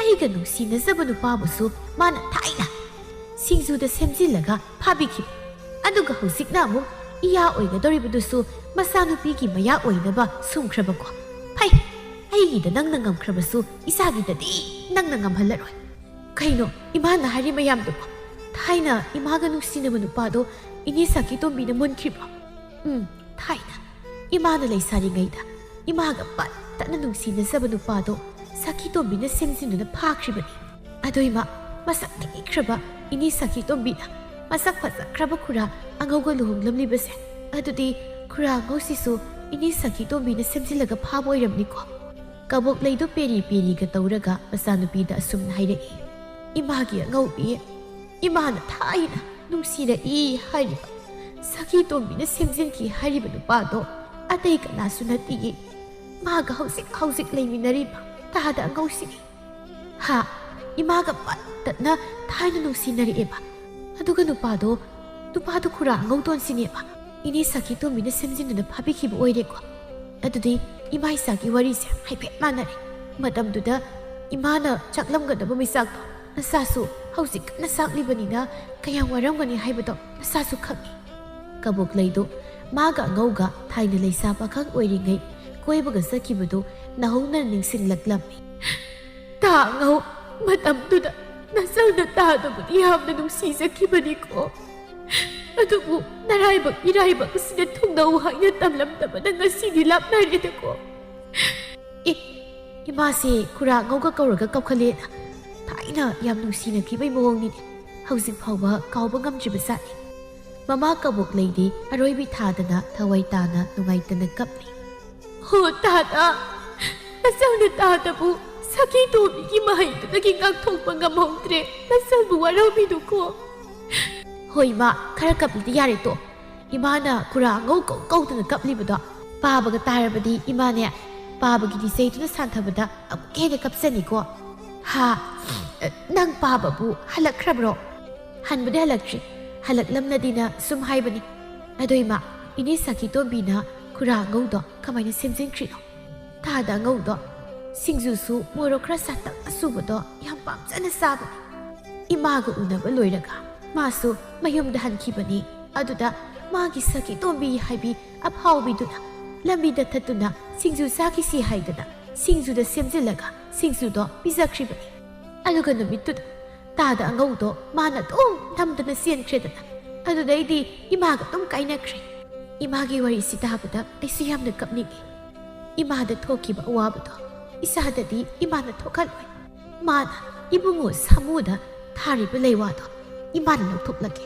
ꯑꯩꯒ ꯅꯨꯡꯁꯤꯅꯖꯕ ꯅꯨꯄꯥꯕꯨꯁꯨ ꯃꯥꯅ ꯊꯥꯏꯅ ꯁꯤꯡꯖꯨꯗ ꯁꯦꯝꯖꯤꯜꯂꯒ ꯐꯥꯕꯤꯈꯤꯕ꯫ ꯑꯗꯨꯒ ꯍꯧꯖꯤꯛꯅ ꯑꯃꯨꯛ ꯏꯌꯥ ꯑꯣꯏꯒꯗꯧꯔꯤꯕꯗꯨꯁꯨ ꯃꯆꯥꯅꯨꯄꯤꯒꯤ ꯃꯌꯥ ꯑꯣꯏꯅꯕ ꯁꯨꯝꯈ꯭ꯔꯕꯀꯣ꯫ ꯐꯩ, ꯑꯩꯒꯤꯗ ꯅꯪꯅ ꯉꯝꯈ꯭ꯔꯕꯁꯨ ꯏꯆꯥꯒꯤꯗꯗꯤ ꯅꯪꯅ ꯉꯝꯍꯜꯂꯔꯣꯏ꯫ ꯀꯩꯅꯣ ꯏꯃꯥꯅ ꯍꯥꯏꯔꯤ ꯃꯌꯥꯝꯗꯨꯕꯣ? ꯊꯥꯏꯅ ꯏꯃꯥꯒ ꯅꯨꯡꯁꯤꯅꯕ ꯅꯨꯄꯥꯗꯣ ꯏꯅꯦ ꯁꯥꯈꯤ ꯇꯣꯝꯕꯤꯅ ꯃꯨꯟꯈ꯭ꯔꯤꯕ꯭ꯔꯣ? ꯎꯝ, ꯊꯥꯏꯅ ꯏꯃꯥꯅ ꯂꯩꯁꯥꯔꯤꯉꯩꯗ ꯏꯃꯥꯒ ꯄꯠ ꯇꯠꯅ ꯅꯨꯡꯁꯤꯅꯖꯕ ꯅꯨꯄꯥꯗꯣ ꯁꯥꯈꯤ ꯇꯣꯝꯕꯤꯅ ꯁꯦꯝꯖꯤꯟꯗꯨꯅ ꯐꯥꯈ꯭ꯔꯤꯕꯅꯤ꯫ ꯑꯗꯣ ꯏꯃꯥ, ꯃꯁꯛ ꯊꯤꯈ꯭ꯔꯕ ꯏꯅꯦ ꯁꯥꯈꯤ ꯇꯣꯝꯕꯤꯅ ꯃꯁꯛ ꯐꯖꯈ꯭ꯔꯕ ꯈꯨꯔꯥ ꯑꯉꯧꯒ ꯂꯨꯍꯣꯡꯂꯝꯂꯤꯕꯁꯦ, ꯑꯗꯨꯗꯤ ꯈꯨꯔꯥ ꯑꯉꯧꯁꯤꯁꯨ ꯏꯅꯦ ꯁꯥꯈꯤ ꯇꯣꯝꯕꯤꯅ ꯁꯦꯝꯖꯤꯜꯂꯒ ꯐꯥꯕ ꯑꯣꯏꯔꯝꯅꯤꯀꯣ? ꯀꯕꯣꯛ ꯂꯩꯗꯨ ꯄꯦꯔꯤ ꯄꯦꯔꯤꯒ ꯇꯧꯔꯒ ꯃꯆꯥꯅꯨꯄꯤꯗ ꯑꯁꯨꯝꯅ ꯍꯥꯏꯔꯛꯏ, "ꯏꯃꯥꯒꯤ ꯑꯉꯧꯕꯤ, ꯏꯃꯥꯅ ꯊꯥꯏꯅ ꯅꯨꯡꯁꯤꯔꯛꯏ ꯍꯥꯏꯔꯤꯕ, ꯁꯥꯈꯤ ꯇꯣꯝꯕꯤꯅ ꯁꯦꯝꯖꯤꯟꯈꯤ ꯍꯥꯏꯔꯤꯕ ꯅꯨꯄꯥꯗꯣ ꯑꯇꯩ ꯀꯅꯥꯁꯨ ꯅꯠꯇꯤꯌꯦ꯫ ꯃꯥꯒ ꯍꯧꯖꯤꯛ ꯍꯧꯖꯤꯛ ꯂꯩꯃꯤꯟꯅꯔꯤꯕ ꯇꯥꯗ ꯑꯉꯧꯁꯤꯅꯤ꯫ ꯍꯥ, ꯏꯃꯥꯒ ꯄꯠ ꯇꯠꯅ ꯊꯥꯏꯅ ꯅꯨꯡꯁꯤꯅꯔꯛꯑꯦꯕ꯫ ꯑꯗꯨꯒ ꯅꯨꯄꯥꯗꯣ, ꯅꯨꯄꯥꯗꯣ ꯈꯨꯔꯥ ꯑꯉꯧꯗꯣꯟꯁꯤꯅꯦꯕ ꯏꯅꯦ ꯁꯥꯈꯤ ꯇꯣꯝꯕꯤꯅ ꯁꯦꯝꯖꯤꯟꯗꯨꯅ ꯐꯥꯕꯤꯈꯤꯕ ꯑꯣꯏꯔꯦꯀꯣ꯫ ꯑꯗꯨꯗꯤ ꯏꯃꯥ ꯏꯆꯥꯒꯤ ꯋꯥꯔꯤꯁꯦ ꯍꯥꯏꯐꯦꯠ ꯃꯥꯟꯅꯔꯦ꯫ ꯃꯇꯝꯗꯨꯗ ꯏꯃꯥꯅ ꯆꯥꯛꯂꯝꯒꯗꯕ ꯃꯩꯆꯥꯛꯇꯣ ꯅꯆꯥꯁꯨ ꯍꯧꯖꯤꯛ ꯀꯟꯅ ꯆꯥꯛꯂꯤꯕꯅꯤꯅ ꯀꯌꯥꯝ ꯋꯥꯔꯝꯒꯅꯤ ꯍꯥꯏꯕꯗꯣ ꯅꯆꯥꯁꯨ ꯈꯪꯉꯤ꯫" ꯀꯕꯣꯛ ꯂꯩꯗꯣ ꯃꯥꯒ ꯑꯉꯧꯒ ꯊꯥꯏꯅ ꯂꯩꯁꯥ ꯄꯥꯈꯪ ꯑꯣꯏꯔꯤꯉꯩ ꯀꯣꯏꯕꯒ ꯆꯠꯈꯤꯕꯗꯨ ꯅꯧꯍꯧꯅ ꯅꯤꯡꯁꯤꯡꯂꯛꯂꯝꯃꯤ꯫ "ꯇꯥ ꯑꯉꯧ, ꯃꯇꯝꯗꯨꯗ ꯅꯆꯜꯅ ꯇꯥꯗꯕꯨꯗꯤ ꯌꯥꯝꯅ ꯅꯨꯡꯁꯤꯖꯈꯤꯕꯅꯤꯀꯣ꯫ ꯑꯗꯨꯕꯨ ꯅꯔꯥꯏꯕꯛ ꯏꯔꯥꯏꯕꯛ ꯑꯁꯤꯅ ꯊꯨꯡꯅꯧ ꯍꯥꯏꯅ ꯇꯝꯂꯝꯗꯕꯅ ꯉꯁꯤꯗꯤ ꯂꯥꯞꯅꯔꯦꯗꯀꯣ꯫" ꯑꯦ, ꯏꯃꯥꯁꯦ ꯈꯨꯔꯥ ꯑꯉꯧꯒ ꯀꯧꯔꯒ ꯀꯞꯈꯠꯂꯦꯅ ꯊꯥꯏꯅ ꯌꯥꯝ ꯅꯨꯡꯁꯤꯅꯈꯤꯕꯩ ꯃꯑꯣꯡꯅꯤꯅꯦ꯫ ꯍꯧꯖꯤꯛ ꯐꯥꯎꯕ ꯀꯥꯎꯕ ꯉꯝꯗ꯭ꯔꯤꯕ ꯖꯥꯠꯅꯤ꯫ ꯃꯃꯥ ꯀꯕꯣꯛ ꯂꯩꯗꯤ ꯑꯔꯣꯏꯕꯤ ꯊꯥꯗꯅ ꯊꯋꯥꯏ ꯇꯥꯅ ꯅꯨꯡꯉꯥꯏꯇꯅ ꯀꯞꯂꯤ꯫ "ꯍꯣ ꯇꯥꯗ, ꯅꯆꯜꯅ ꯇꯥꯗꯕꯨ ꯁꯥꯈꯤ ꯇꯣꯝꯕꯤꯒꯤ ꯃꯍꯩꯗꯨꯗꯒꯤ ꯉꯥꯛꯊꯣꯛꯄ ꯉꯝꯍꯧꯗ꯭ꯔꯦ꯫ ꯅꯆꯜꯕꯨ ꯋꯥꯔꯧꯕꯤꯅꯨꯀꯣ꯫" "ꯍꯣꯏ ꯏꯃꯥ, ꯈꯔ ꯀꯞꯂꯗꯤ ꯌꯥꯔꯦ ꯇꯣ꯫ ꯏꯃꯥꯅ ꯈꯨꯔꯥ ꯑꯉꯧ ꯀꯧ ꯀꯧꯗꯅ ꯀꯞꯂꯤꯕꯗꯣ ꯄꯥꯕꯒ ꯇꯥꯔꯕꯗꯤ ꯏꯃꯥꯅꯦ ꯄꯥꯕꯒꯤ ꯂꯤꯆꯩꯗꯨꯅ ꯁꯥꯟꯊꯕꯗ ꯑꯃꯨꯛ ꯍꯦꯟꯅ ꯀꯞꯆꯅꯤꯀꯣ꯫ ꯍꯥ, ꯅꯪ ꯄꯥꯕꯕꯨ ꯍꯜꯂꯛꯈ꯭ꯔꯕ꯭ꯔꯣ?" "ꯍꯟꯕꯨꯗꯤ ꯍꯜꯂꯛꯇ꯭ꯔꯤ, ꯍꯜꯂꯛꯂꯝꯅꯗꯤꯅ ꯁꯨꯝ ꯍꯥꯏꯕꯅꯤ꯫ ꯑꯗꯣ ꯏꯃꯥ, ꯏꯅꯦ ꯁꯥꯈꯤ ꯇꯣꯝꯕꯤꯅ ꯈꯨꯔꯥ ꯑꯉꯧꯗꯣ ꯀꯃꯥꯏꯅ ꯁꯦꯝꯖꯤꯟꯈ꯭ꯔꯤꯅꯣ?" ꯊꯥꯗ ꯑꯉꯧꯗꯣ ꯁꯤꯡꯖꯨꯁꯨ ꯃꯣꯔꯣꯛ ꯈꯔ ꯁꯥꯇꯛ ꯑꯁꯨꯕꯗꯣ ꯌꯥꯝ ꯄꯥꯝꯖꯅ ꯆꯥꯕꯅꯤ꯫ ꯏꯃꯥꯒ ꯎꯅꯕ ꯂꯣꯏꯔꯒ ꯃꯥꯁꯨ ꯃꯌꯨꯝꯗ ꯍꯟꯈꯤꯕꯅꯤ꯫ ꯑꯗꯨꯗ ꯃꯥꯒꯤ ꯁꯈꯤ ꯇꯣꯝꯕꯤ ꯍꯥꯏꯕꯤ ꯑꯐꯥꯎꯕꯤꯗꯨꯅ ꯂꯝꯕꯤꯗ ꯊꯠꯇꯨꯅ ꯁꯤꯡꯖꯨ ꯆꯥꯈꯤꯁꯤ ꯍꯥꯏꯗꯅ ꯁꯤꯡꯖꯨꯗ ꯁꯦꯝꯖꯤꯜꯂꯒ ꯁꯤꯡꯖꯨꯗꯣ ꯄꯤꯖꯈ꯭ꯔꯤꯕꯅꯤ꯫ ꯑꯗꯨꯒ ꯅꯨꯃꯤꯠꯇꯨꯗ ꯇꯥꯗ ꯑꯉꯧꯗꯣ ꯃꯥꯅ ꯑꯗꯨꯝ ꯅꯝꯗꯅ ꯆꯦꯟꯈ꯭ꯔꯦꯗꯅ꯫ ꯑꯗꯨꯗꯩꯗꯤ ꯏꯃꯥꯒ ꯑꯗꯨꯝ ꯀꯥꯏꯅꯈ꯭ꯔꯦ꯫ ꯏꯃꯥꯒꯤ ꯋꯥꯔꯤꯁꯤ ꯇꯥꯕꯗ ꯑꯩꯁꯨ ꯌꯥꯝꯅ ꯀꯞꯅꯤꯡꯉꯤ꯫ ꯏꯃꯥꯗ ꯊꯣꯛꯈꯤꯕ ꯑꯋꯥꯕꯗꯣ ꯏꯁꯥꯗꯗꯤ ꯏꯃꯥꯅ ꯊꯣꯛꯍꯜꯂꯣꯏ꯫ ꯃꯥꯅ ꯏꯕꯨꯡꯉꯣ ꯁꯥꯃꯨꯗ ꯊꯥꯔꯤꯕ ꯂꯩꯋꯥꯗꯣ ꯏꯃꯥꯅ ꯂꯧꯊꯣꯛꯂꯒꯦ꯫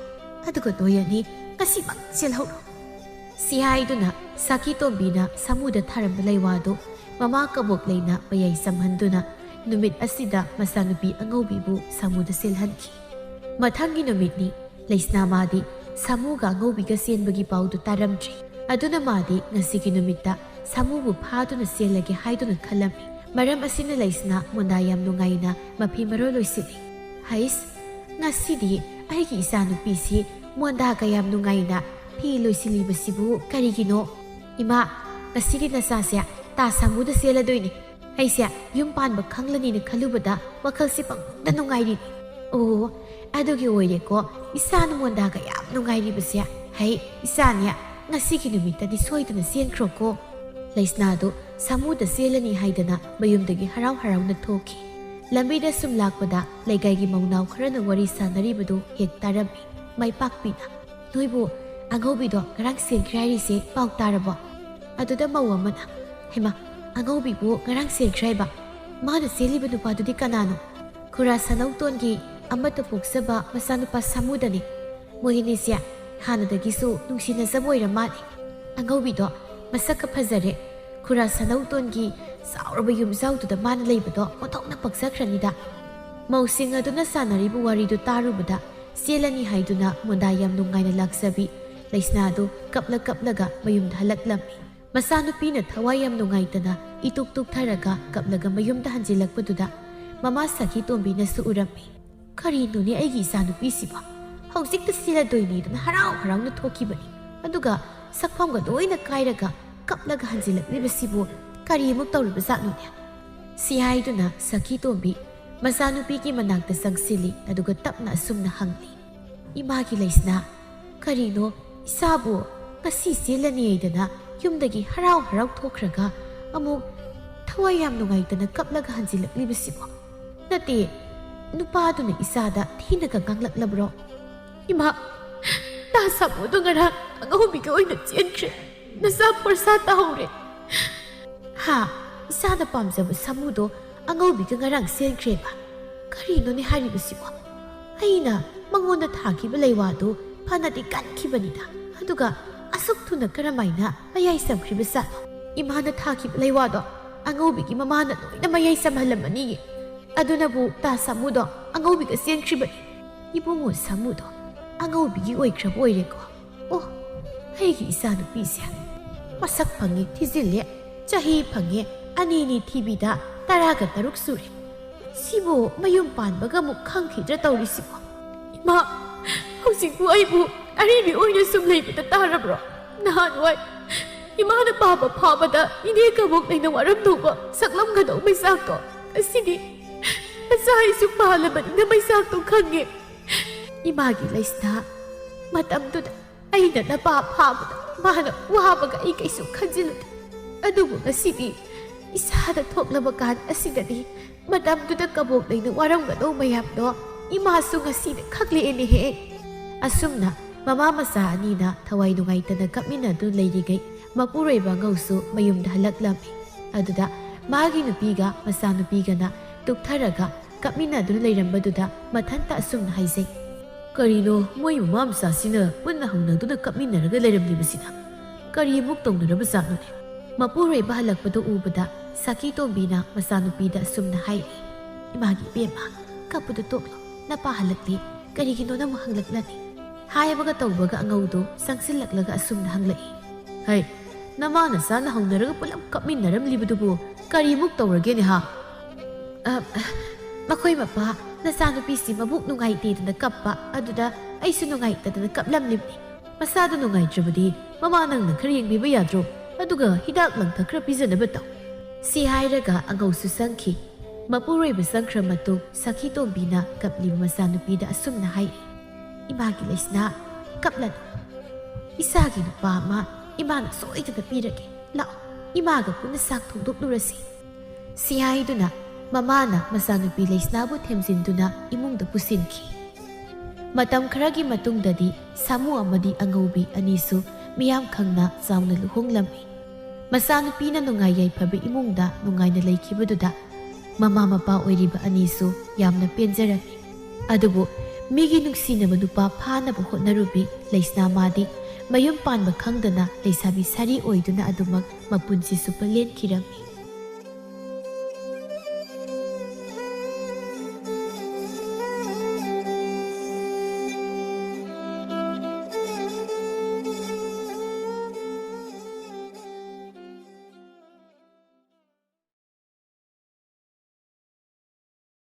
ꯑꯗꯨꯒ ꯅꯣꯏ ꯑꯅꯤ ꯉꯁꯤꯃꯛ ꯆꯦꯜꯍꯧꯔꯣ꯫ ꯁꯤ ꯍꯥꯏꯗꯨꯅ ꯁꯥꯀꯤ ꯇꯣꯝꯕꯤꯅ ꯁꯥꯃꯨꯗ ꯊꯥꯔꯝꯕ ꯂꯩꯋꯥꯗꯨ ꯃꯃꯥ ꯀꯕꯣꯛ ꯂꯩꯅ ꯃꯌꯥꯏ ꯆꯝꯍꯟꯗꯨꯅ ꯅꯨꯃꯤꯠ ꯑꯁꯤꯗ ꯃꯆꯥꯅꯨꯄꯤ ꯑꯉꯧꯕꯤꯕꯨ ꯁꯥꯃꯨꯗ ꯆꯦꯜꯍꯟꯈꯤ꯫ ꯃꯊꯪꯒꯤ ꯅꯨꯃꯤꯠꯅꯤ꯫ ꯂꯩꯁꯅꯥ ꯃꯥꯗꯤ ꯁꯥꯃꯨꯒ ꯑꯉꯧꯕꯤꯒ ꯆꯦꯟꯕꯒꯤ ꯄꯥꯎꯗꯨ ꯇꯥꯔꯝꯗ꯭ꯔꯤ꯫ ꯑꯗꯨꯅ ꯃꯥꯗꯤ ꯉꯁꯤꯒꯤ ꯅꯨꯃꯤꯠꯇ ꯁꯥꯃꯨꯕꯨ ꯐꯥꯗꯨꯅ ꯆꯦꯜꯂꯒꯦ ꯍꯥꯏꯗꯨꯅ ꯈꯜꯂꯝꯃꯤ꯫ ꯃꯔꯝ ꯑꯁꯤꯅ ꯂꯩꯁꯅꯥ ꯃꯣꯟꯗꯥ ꯌꯥꯝ ꯅꯨꯡꯉꯥꯏꯅ ꯃꯐꯤ ꯃꯔꯣꯜ ꯂꯣꯏꯁꯤꯜꯂꯤ꯫ ꯍꯩꯁ, ꯉꯁꯤꯗꯤ ꯑꯩꯒꯤ ꯏꯆꯥꯅꯨꯄꯤꯁꯤ ꯃꯣꯟꯗꯥꯒ ꯌꯥꯝ ꯅꯨꯡꯉꯥꯏꯅ ꯐꯤ ꯂꯣꯏꯁꯤꯜꯂꯤꯕꯁꯤꯕꯨ ꯀꯔꯤꯒꯤꯅꯣ? ꯏꯃꯥ, ꯉꯁꯤꯗꯤ ꯅꯆꯥꯁꯦ ꯇꯥ ꯁꯥꯃꯨꯗ ꯆꯦꯜꯂꯗꯣꯏꯅꯤ꯫ ꯑꯩꯁꯦ ꯌꯨꯝ ꯄꯥꯟꯕ ꯈꯪꯂꯅꯤꯅ ꯈꯜꯂꯨꯕꯗ ꯋꯥꯈꯜꯁꯦ ꯄꯪꯅꯨꯡꯗ ꯅꯨꯡꯉꯥꯏꯔꯤꯅꯤ꯫ ꯑꯣ, ꯑꯗꯨꯒꯤ ꯑꯣꯏꯔꯦꯀꯣ ꯏꯆꯥꯅ ꯃꯣꯟꯗꯥꯒ ꯌꯥꯝ ꯅꯨꯡꯉꯥꯏꯔꯤꯕꯁꯦ꯫ ꯍꯩ, ꯏꯆꯥꯅꯦ, ꯉꯁꯤꯒꯤ ꯅꯨꯃꯤꯠꯇꯗꯤ ꯁꯣꯏꯗꯅ ꯆꯦꯟꯈ꯭ꯔꯣꯀꯣ꯫ ꯂꯩꯁꯅꯥꯗꯨ ꯁꯥꯃꯨꯗ ꯆꯦꯜꯂꯅꯤ ꯍꯥꯏꯗꯅ ꯃꯌꯨꯝꯗꯒꯤ ꯍꯔꯥꯎ ꯍꯔꯥꯎꯅ ꯊꯣꯛꯈꯤ꯫ ꯂꯝꯕꯤꯗ ꯁꯨꯝ ꯂꯥꯛꯄꯗ ꯂꯩꯀꯥꯏꯒꯤ ꯃꯧꯅꯥꯎ ꯈꯔꯅ ꯋꯥꯔꯤ ꯁꯥꯟꯅꯔꯤꯕꯗꯨ ꯍꯦꯛ ꯇꯥꯔꯝꯃꯤ꯫ ꯃꯥꯏꯄꯥꯛꯄꯤꯅ, "ꯅꯣꯏꯕꯨ ꯑꯉꯧꯕꯤꯗꯣ ꯉꯔꯥꯡ ꯆꯦꯟꯈ꯭ꯔꯦ ꯍꯥꯏꯔꯤꯁꯦ ꯄꯥꯎ ꯇꯥꯔꯕꯣ?" ꯑꯗꯨꯗ ꯃꯧ ꯑꯃꯅ, "ꯍꯩꯃꯥ, ꯑꯉꯧꯕꯤꯕꯨ ꯉꯔꯥꯡ ꯆꯦꯟꯈ꯭ꯔꯦ ꯍꯥꯏꯕ? ꯃꯥꯅ ꯆꯦꯜꯂꯤꯕ ꯅꯨꯄꯥꯗꯨꯗꯤ ꯀꯅꯥꯅꯣ?" "ꯈꯨꯔꯥ ꯁꯅꯧꯇꯣꯟꯒꯤ ꯑꯃꯠꯇ ꯄꯣꯛꯆꯕ ꯃꯆꯥꯅꯨꯄꯥ ꯁꯥꯃꯨꯗꯅꯤ꯫ ꯃꯣꯏ ꯑꯅꯤꯁꯦ ꯍꯥꯟꯅꯗꯒꯤꯁꯨ ꯅꯨꯡꯁꯤꯅꯖꯕ ꯑꯣꯏꯔ ꯃꯥꯜꯂꯦ꯫ ꯑꯉꯧꯕꯤꯗꯣ ꯃꯁꯛꯀ ꯐꯖꯔꯦ꯫ ꯈꯨꯔꯥ ꯁꯅꯧꯇꯣꯟꯒꯤ ꯆꯥꯎꯔꯕ ꯌꯨꯝꯖꯥꯎꯗꯨꯗ ꯃꯥꯅ ꯂꯩꯕꯗꯣ ꯑꯣꯟꯊꯣꯛꯅ ꯄꯛꯆꯈ꯭ꯔꯅꯤꯗ꯫" ꯃꯧꯁꯤꯡ ꯑꯗꯨꯅ ꯁꯥꯟꯅꯔꯤꯕ ꯋꯥꯔꯤꯗꯨ ꯇꯥꯔꯨꯕꯗ ꯆꯦꯜꯂꯅꯤ ꯍꯥꯏꯗꯨꯅ ꯃꯣꯟꯗꯥ ꯌꯥꯝ ꯅꯨꯡꯉꯥꯏꯅ ꯂꯥꯛꯆꯕꯤ ꯂꯩꯁꯅꯥꯗꯨ ꯀꯞꯂ ꯀꯞꯂꯒ ꯃꯌꯨꯝꯗ ꯍꯜꯂꯛꯂꯝꯃꯤ꯫ ꯃꯆꯥꯅꯨꯄꯤꯅ ꯊꯋꯥꯏ ꯌꯥꯝ ꯅꯨꯡꯉꯥꯏꯇꯅ ꯏꯇꯨꯛ ꯇꯨꯛꯊꯔꯒ ꯀꯞꯂꯒ ꯃꯌꯨꯝꯗ ꯍꯟꯖꯤꯜꯂꯛꯄꯗꯨꯗ ꯃꯃꯥ ꯁꯈꯤ ꯇꯣꯝꯕꯤꯅꯁꯨ ꯎꯔꯝꯃꯤ꯫ "ꯀꯔꯤꯅꯣꯅꯦ ꯑꯩꯒꯤ ꯏꯆꯥꯅꯨꯄꯤꯁꯤꯕꯣ? ꯍꯧꯖꯤꯛꯇ ꯆꯦꯜꯂꯗꯣꯏꯅꯤꯗꯅ ꯍꯔꯥꯎ ꯍꯔꯥꯎꯅ ꯊꯣꯛꯈꯤꯕꯅꯤ꯫ ꯑꯗꯨꯒ ꯁꯛꯐꯝꯒ ꯂꯣꯏꯅ ꯀꯥꯏꯔꯒ ꯀꯞꯂꯒ ꯍꯟꯖꯤꯜꯂꯛꯂꯤꯕꯁꯤꯕꯨ "ꯀꯔꯤꯃꯨꯛ ꯇꯧꯔꯤꯕꯖꯥꯠꯅꯣꯅꯦ?" ꯁꯤ ꯍꯥꯏꯗꯨꯅ ꯁꯈꯤ ꯇꯣꯝꯕꯤ ꯃꯆꯥꯅꯨꯄꯤꯒꯤ ꯃꯅꯥꯛꯇ ꯆꯪꯁꯤꯜꯂꯤ, ꯑꯗꯨꯒ ꯇꯞꯅ ꯑꯁꯨꯝꯅ ꯍꯪꯂꯤ, "ꯏꯃꯥꯒꯤ ꯂꯩꯁꯅꯥ, ꯀꯔꯤꯅꯣ ꯏꯆꯥꯕꯨ ꯉꯁꯤ ꯆꯦꯜꯂꯅꯤ ꯍꯥꯏꯗꯅ ꯌꯨꯝꯗꯒꯤ ꯍꯔꯥꯎ ꯍꯔꯥꯎ ꯊꯣꯛꯈ꯭ꯔꯒ ꯑꯃꯨꯛ ꯊꯋꯥꯏ ꯌꯥꯝ ꯅꯨꯡꯉꯥꯏꯇꯅ ꯀꯞꯂꯒ ꯍꯟꯖꯤꯜꯂꯛꯂꯤꯕꯁꯤꯕꯣ? ꯅꯠꯇꯦ, ꯅꯨꯄꯥꯗꯨꯅ ꯏꯆꯥꯗ ꯊꯤꯅꯒ ꯉꯥꯡꯂꯛꯂꯕ꯭ꯔꯣ?" "ꯏꯃꯥ, ꯇꯥ ꯁꯥꯃꯨꯗꯣ ꯉꯔꯥꯡ ꯑꯉꯧꯕꯤꯒ ꯑꯣꯏꯅ ꯆꯦꯟꯈ꯭ꯔꯦ꯫ ꯅꯆꯥ ꯐꯣꯔꯁꯥ ꯇꯥꯍꯧꯔꯦ꯫" "ꯍꯥ? ꯏꯆꯥꯅ ꯄꯥꯝꯖꯕ ꯁꯥꯃꯨꯗꯣ ꯑꯉꯧꯕꯤꯒ ꯉꯔꯥꯡ ꯆꯦꯟꯈ꯭ꯔꯦꯕ? ꯀꯔꯤꯅꯣꯅꯦ ꯍꯥꯏꯔꯤꯕꯁꯤꯕꯣ? ꯑꯩꯅ ꯃꯉꯣꯟꯗ ꯊꯥꯈꯤꯕ ꯂꯩꯋꯥꯗꯨ ꯐꯅꯗꯤ ꯀꯟꯈꯤꯕꯅꯤꯗ, ꯑꯗꯨꯒ ꯑꯁꯨꯛ ꯊꯨꯅ ꯀꯔꯝꯍꯥꯏꯅ ꯃꯌꯥꯏ ꯆꯝꯈ꯭ꯔꯤꯕꯖꯥꯠꯅꯣ? ꯏꯃꯥꯅ ꯊꯥꯈꯤꯕ ꯂꯩꯋꯥꯗꯣ ꯑꯉꯧꯕꯤꯒꯤ ꯃꯃꯥꯅ ꯂꯣꯏꯅ ꯃꯌꯥꯏ ꯆꯝꯍꯜꯂꯝꯃꯅꯤꯌꯦ꯫ ꯑꯗꯨꯅꯕꯨ ꯇꯥ ꯁꯥꯃꯨꯗꯣ ꯑꯉꯧꯕꯤꯒ ꯆꯦꯟꯈ꯭ꯔꯤꯕꯅꯤ꯫" "ꯏꯕꯨꯡꯉꯣ ꯁꯥꯃꯨꯗꯣ ꯑꯉꯧꯕꯤꯒꯤ ꯑꯣꯏꯈ꯭ꯔꯕ ꯑꯣꯏꯔꯦꯀꯣ꯫ ꯑꯣ, ꯑꯩꯒꯤ ꯏꯆꯥꯅꯨꯄꯤꯁꯦ ꯃꯁꯛ ꯐꯪꯉꯤ ꯊꯤꯖꯤꯜꯂꯦ, ꯆꯍꯤ ꯐꯪꯉꯦ ꯑꯅꯤꯅꯤ ꯊꯤꯕꯤꯗ ꯇꯔꯥꯒ ꯇꯔꯨꯛ ꯁꯨꯔꯦ꯫ ꯁꯤꯕꯨ ꯃꯌꯨꯝ ꯄꯥꯟꯕꯒ ꯑꯃꯨꯛ ꯈꯪꯈꯤꯗ꯭ꯔꯥ ꯇꯧꯔꯤꯁꯤꯕꯣ? ꯏꯃꯥ, ꯍꯧꯖꯤꯛꯄꯨ ꯑꯩꯕꯨ ꯑꯔꯤꯕꯤ ꯑꯣꯏꯅ ꯁꯨꯝ ꯂꯩꯕꯗ ꯇꯥꯔꯕ꯭ꯔꯣ? ꯅꯍꯥꯟꯋꯥꯏ ꯏꯃꯥꯅ ꯄꯥꯕ ꯐꯥꯕꯗ ꯏꯅꯦ ꯀꯕꯣꯛ ꯂꯩꯅ ꯋꯥꯔꯝꯗꯧꯕ ꯁꯛꯂꯝꯒꯗꯧ ꯃꯩꯆꯥꯛꯇꯣ ꯉꯁꯤꯗꯤ ꯃꯆꯥ ꯑꯩꯁꯨ ꯄꯥꯜꯂꯕꯅꯤꯅ ꯃꯩꯆꯥꯛꯇꯣ ꯈꯪꯉꯦ꯫" "ꯏꯃꯥꯒꯤ ꯂꯩꯁꯅꯥ, ꯃꯇꯝꯗꯨꯗ ꯑꯩꯅ ꯅꯄꯥ ꯐꯥꯕꯗ ꯃꯥꯅ ꯋꯥꯕꯒ ꯑꯩ ꯀꯩꯁꯨ ꯈꯟꯖꯤꯜꯂꯨꯗꯦ꯫ ꯑꯗꯨꯕꯨ ꯉꯁꯤꯗꯤ ꯏꯁꯥꯗ ꯊꯣꯛꯂꯕ ꯀꯥꯟ ꯑꯁꯤꯗꯗꯤ ꯃꯇꯝꯗꯨꯗ ꯀꯕꯣꯛ ꯂꯩꯅ ꯋꯥꯔꯝꯒꯗꯧ ꯃꯌꯥꯝꯗꯣ ꯏꯃꯥꯁꯨ ꯉꯁꯤꯗ ꯈꯪꯂꯛꯑꯦꯅꯦꯍꯦ꯫" ꯑꯁꯨꯝꯅ ꯃꯃꯥ ꯃꯆꯥ ꯑꯅꯤꯅ ꯊꯋꯥꯏ ꯅꯨꯡꯉꯥꯏꯇꯅ ꯀꯞꯃꯤꯟꯅꯗꯨꯅ ꯂꯩꯔꯤꯉꯩ, ꯃꯄꯨꯔꯣꯏꯕ ꯑꯉꯧꯁꯨ ꯃꯌꯨꯝꯗ ꯍꯜꯂꯛꯂꯝꯃꯤ꯫ ꯑꯗꯨꯗ ꯃꯥꯒꯤ ꯅꯨꯄꯤꯒ ꯃꯆꯥꯅꯨꯄꯤꯒꯅ ꯇꯨꯛꯊꯔꯒ ꯀꯞꯃꯤꯟꯅꯗꯨꯅ ꯂꯩꯔꯝꯕꯗꯨꯗ ꯃꯊꯟꯇ ꯑꯁꯨꯝꯅ ꯍꯥꯏꯖꯩ, "ꯀꯔꯤꯅꯣ ꯃꯣꯏ ꯃꯃꯥ ꯃꯆꯥꯁꯤꯅ ꯄꯨꯟꯅ ꯍꯧꯅꯗꯨꯅ ꯀꯞꯃꯤꯟꯅꯔꯒ ꯂꯩꯔꯝꯂꯤꯕꯁꯤꯅ? ꯀꯔꯤ ꯑꯃꯨꯛ ꯇꯧꯅꯔꯕꯖꯥꯠꯅꯣꯅꯦ?" ꯃꯄꯨꯔꯣꯏꯕ ꯍꯜꯂꯛꯄꯗꯨ ꯎꯕꯗ ꯁꯈꯤ ꯇꯣꯝꯕꯤꯅ ꯃꯆꯥꯅꯨꯄꯤꯗ ꯑꯁꯨꯝꯅ ꯍꯥꯏꯔꯤ, "ꯏꯃꯥꯒꯤ ꯏꯕꯦꯝꯃ, ꯀꯞꯄꯗꯨ ꯇꯣꯛꯂꯣ, ꯅꯄꯥ ꯍꯜꯂꯛꯂꯦ, ꯀꯔꯤꯒꯤꯅꯣ ꯅꯃꯨꯛ ꯍꯪꯂꯛꯂꯅꯤ?" ꯍꯥꯏꯕꯒ ꯇꯧꯕꯒ ꯑꯉꯧꯗꯨ ꯆꯪꯁꯤꯜꯂꯛꯂꯒ ꯑꯁꯨꯝꯅ ꯍꯪꯂꯛꯏ, "ꯍꯩ, ꯅꯃꯥ ꯅꯆꯥꯅ ꯍꯧꯅꯔꯒ ꯄꯨꯂꯞ ꯀꯞꯃꯤꯟꯅꯔꯝꯂꯤꯕꯗꯨꯕꯨ ꯀꯔꯤꯃꯨꯛ ꯇꯧꯔꯒꯦꯅꯦ ꯍꯥ?" "ꯑ, ꯑ, ꯃꯈꯣꯏ ꯃꯄꯥ ꯅꯆꯥꯅꯨꯄꯤꯁꯤ ꯃꯕꯨꯛ ꯅꯨꯡꯉꯥꯏꯇꯦꯗꯅ ꯀꯞꯄ, ꯑꯗꯨꯗ ꯑꯩꯁꯨ ꯅꯨꯡꯉꯥꯏꯇꯗꯅ ꯀꯞꯂꯝꯂꯤꯕꯅꯤ꯫ ꯃꯁꯥꯗꯨ ꯅꯨꯡꯉꯥꯏꯇ꯭ꯔꯕꯗꯤ ꯃꯃꯥ ꯅꯪꯅ ꯈꯔ ꯌꯦꯡꯕꯤꯕ ꯌꯥꯗ꯭ꯔꯣ? ꯑꯗꯨꯒ ꯍꯤꯗꯥꯛ ꯂꯥꯡꯊꯛ ꯈꯔ ꯄꯤꯖꯅꯕ ꯇꯧ꯫ ꯁꯤ ꯍꯥꯏꯔꯒ ꯑꯉꯧꯁꯨ ꯆꯪꯈꯤ꯫ ꯃꯄꯨꯔꯣꯏꯕ ꯆꯪꯈ꯭ꯔ ꯃꯇꯨꯡ ꯁꯈꯤ ꯇꯣꯝꯕꯤꯅ ꯀꯞꯂꯤꯕ ꯃꯆꯥꯅꯨꯄꯤꯗ ꯑꯁꯨꯝꯅ ꯍꯥꯏꯔꯤ, "ꯏꯃꯥꯒꯤ ꯂꯩꯁꯅꯥ, ꯀꯞꯂꯅꯨ꯫ ꯏꯆꯥꯒꯤ ꯅꯨꯄꯥ ꯑꯃ ꯏꯃꯥꯅ ꯁꯣꯏꯗꯅ ꯄꯤꯔꯒꯦ꯫ ꯂꯥꯛꯑꯣ, ꯏꯃꯥꯒ ꯄꯨꯟꯅ ꯆꯥꯛ ꯊꯣꯡꯗꯣꯛꯂꯨꯔꯁꯤ"꯫ ꯁꯤ ꯍꯥꯏꯗꯨꯅ ꯃꯃꯥꯅ ꯃꯆꯥꯅꯨꯄꯤ ꯂꯩꯁꯅꯥꯕꯨ ꯊꯦꯝꯖꯤꯟꯗꯨꯅ ꯏꯃꯨꯡꯗ ꯄꯨꯁꯤꯟꯈꯤ꯫ ꯃꯇꯝ ꯈꯔꯒꯤ ꯃꯇꯨꯡꯗꯗꯤ ꯁꯥꯃꯨ ꯑꯃꯗꯤ ꯑꯉꯧꯕꯤ ꯑꯅꯤꯁꯨ ꯃꯤꯌꯥꯝ ꯈꯪꯅ ꯆꯥꯎꯅ ꯂꯨꯍꯣꯡꯂꯝꯃꯤ꯫ ꯃꯆꯥꯅꯨꯄꯤꯅ ꯅꯨꯡꯉꯥꯏ ꯌꯥꯏꯐꯕ ꯏꯃꯨꯡꯗ ꯅꯨꯡꯉꯥꯏꯅ ꯂꯩꯈꯤꯕꯗꯨꯗ ꯃꯃꯥ ꯃꯄꯥ ꯑꯣꯏꯔꯤꯕ ꯑꯅꯤꯁꯨ ꯌꯥꯝꯅ ꯄꯦꯟꯖꯔꯝꯃꯤ꯫ ꯑꯗꯨꯕꯨ ꯃꯤꯒꯤ ꯅꯨꯡꯁꯤꯅꯕ ꯅꯨꯄꯥ ꯐꯥꯅꯕ ꯍꯣꯠꯅꯔꯨꯕꯤ ꯂꯩꯁꯅꯥ ꯃꯥꯗꯤ ꯃꯌꯨꯝ ꯄꯥꯟꯕ ꯈꯪꯗꯅ ꯂꯩꯁꯥꯕꯤ ꯁꯥꯔꯤ ꯑꯣꯏꯗꯨꯅ ꯑꯗꯨꯃꯛ ꯃꯄꯨꯟꯁꯤ ꯆꯨꯞꯄ ꯂꯦꯟꯈꯤꯔꯝꯃꯤ꯫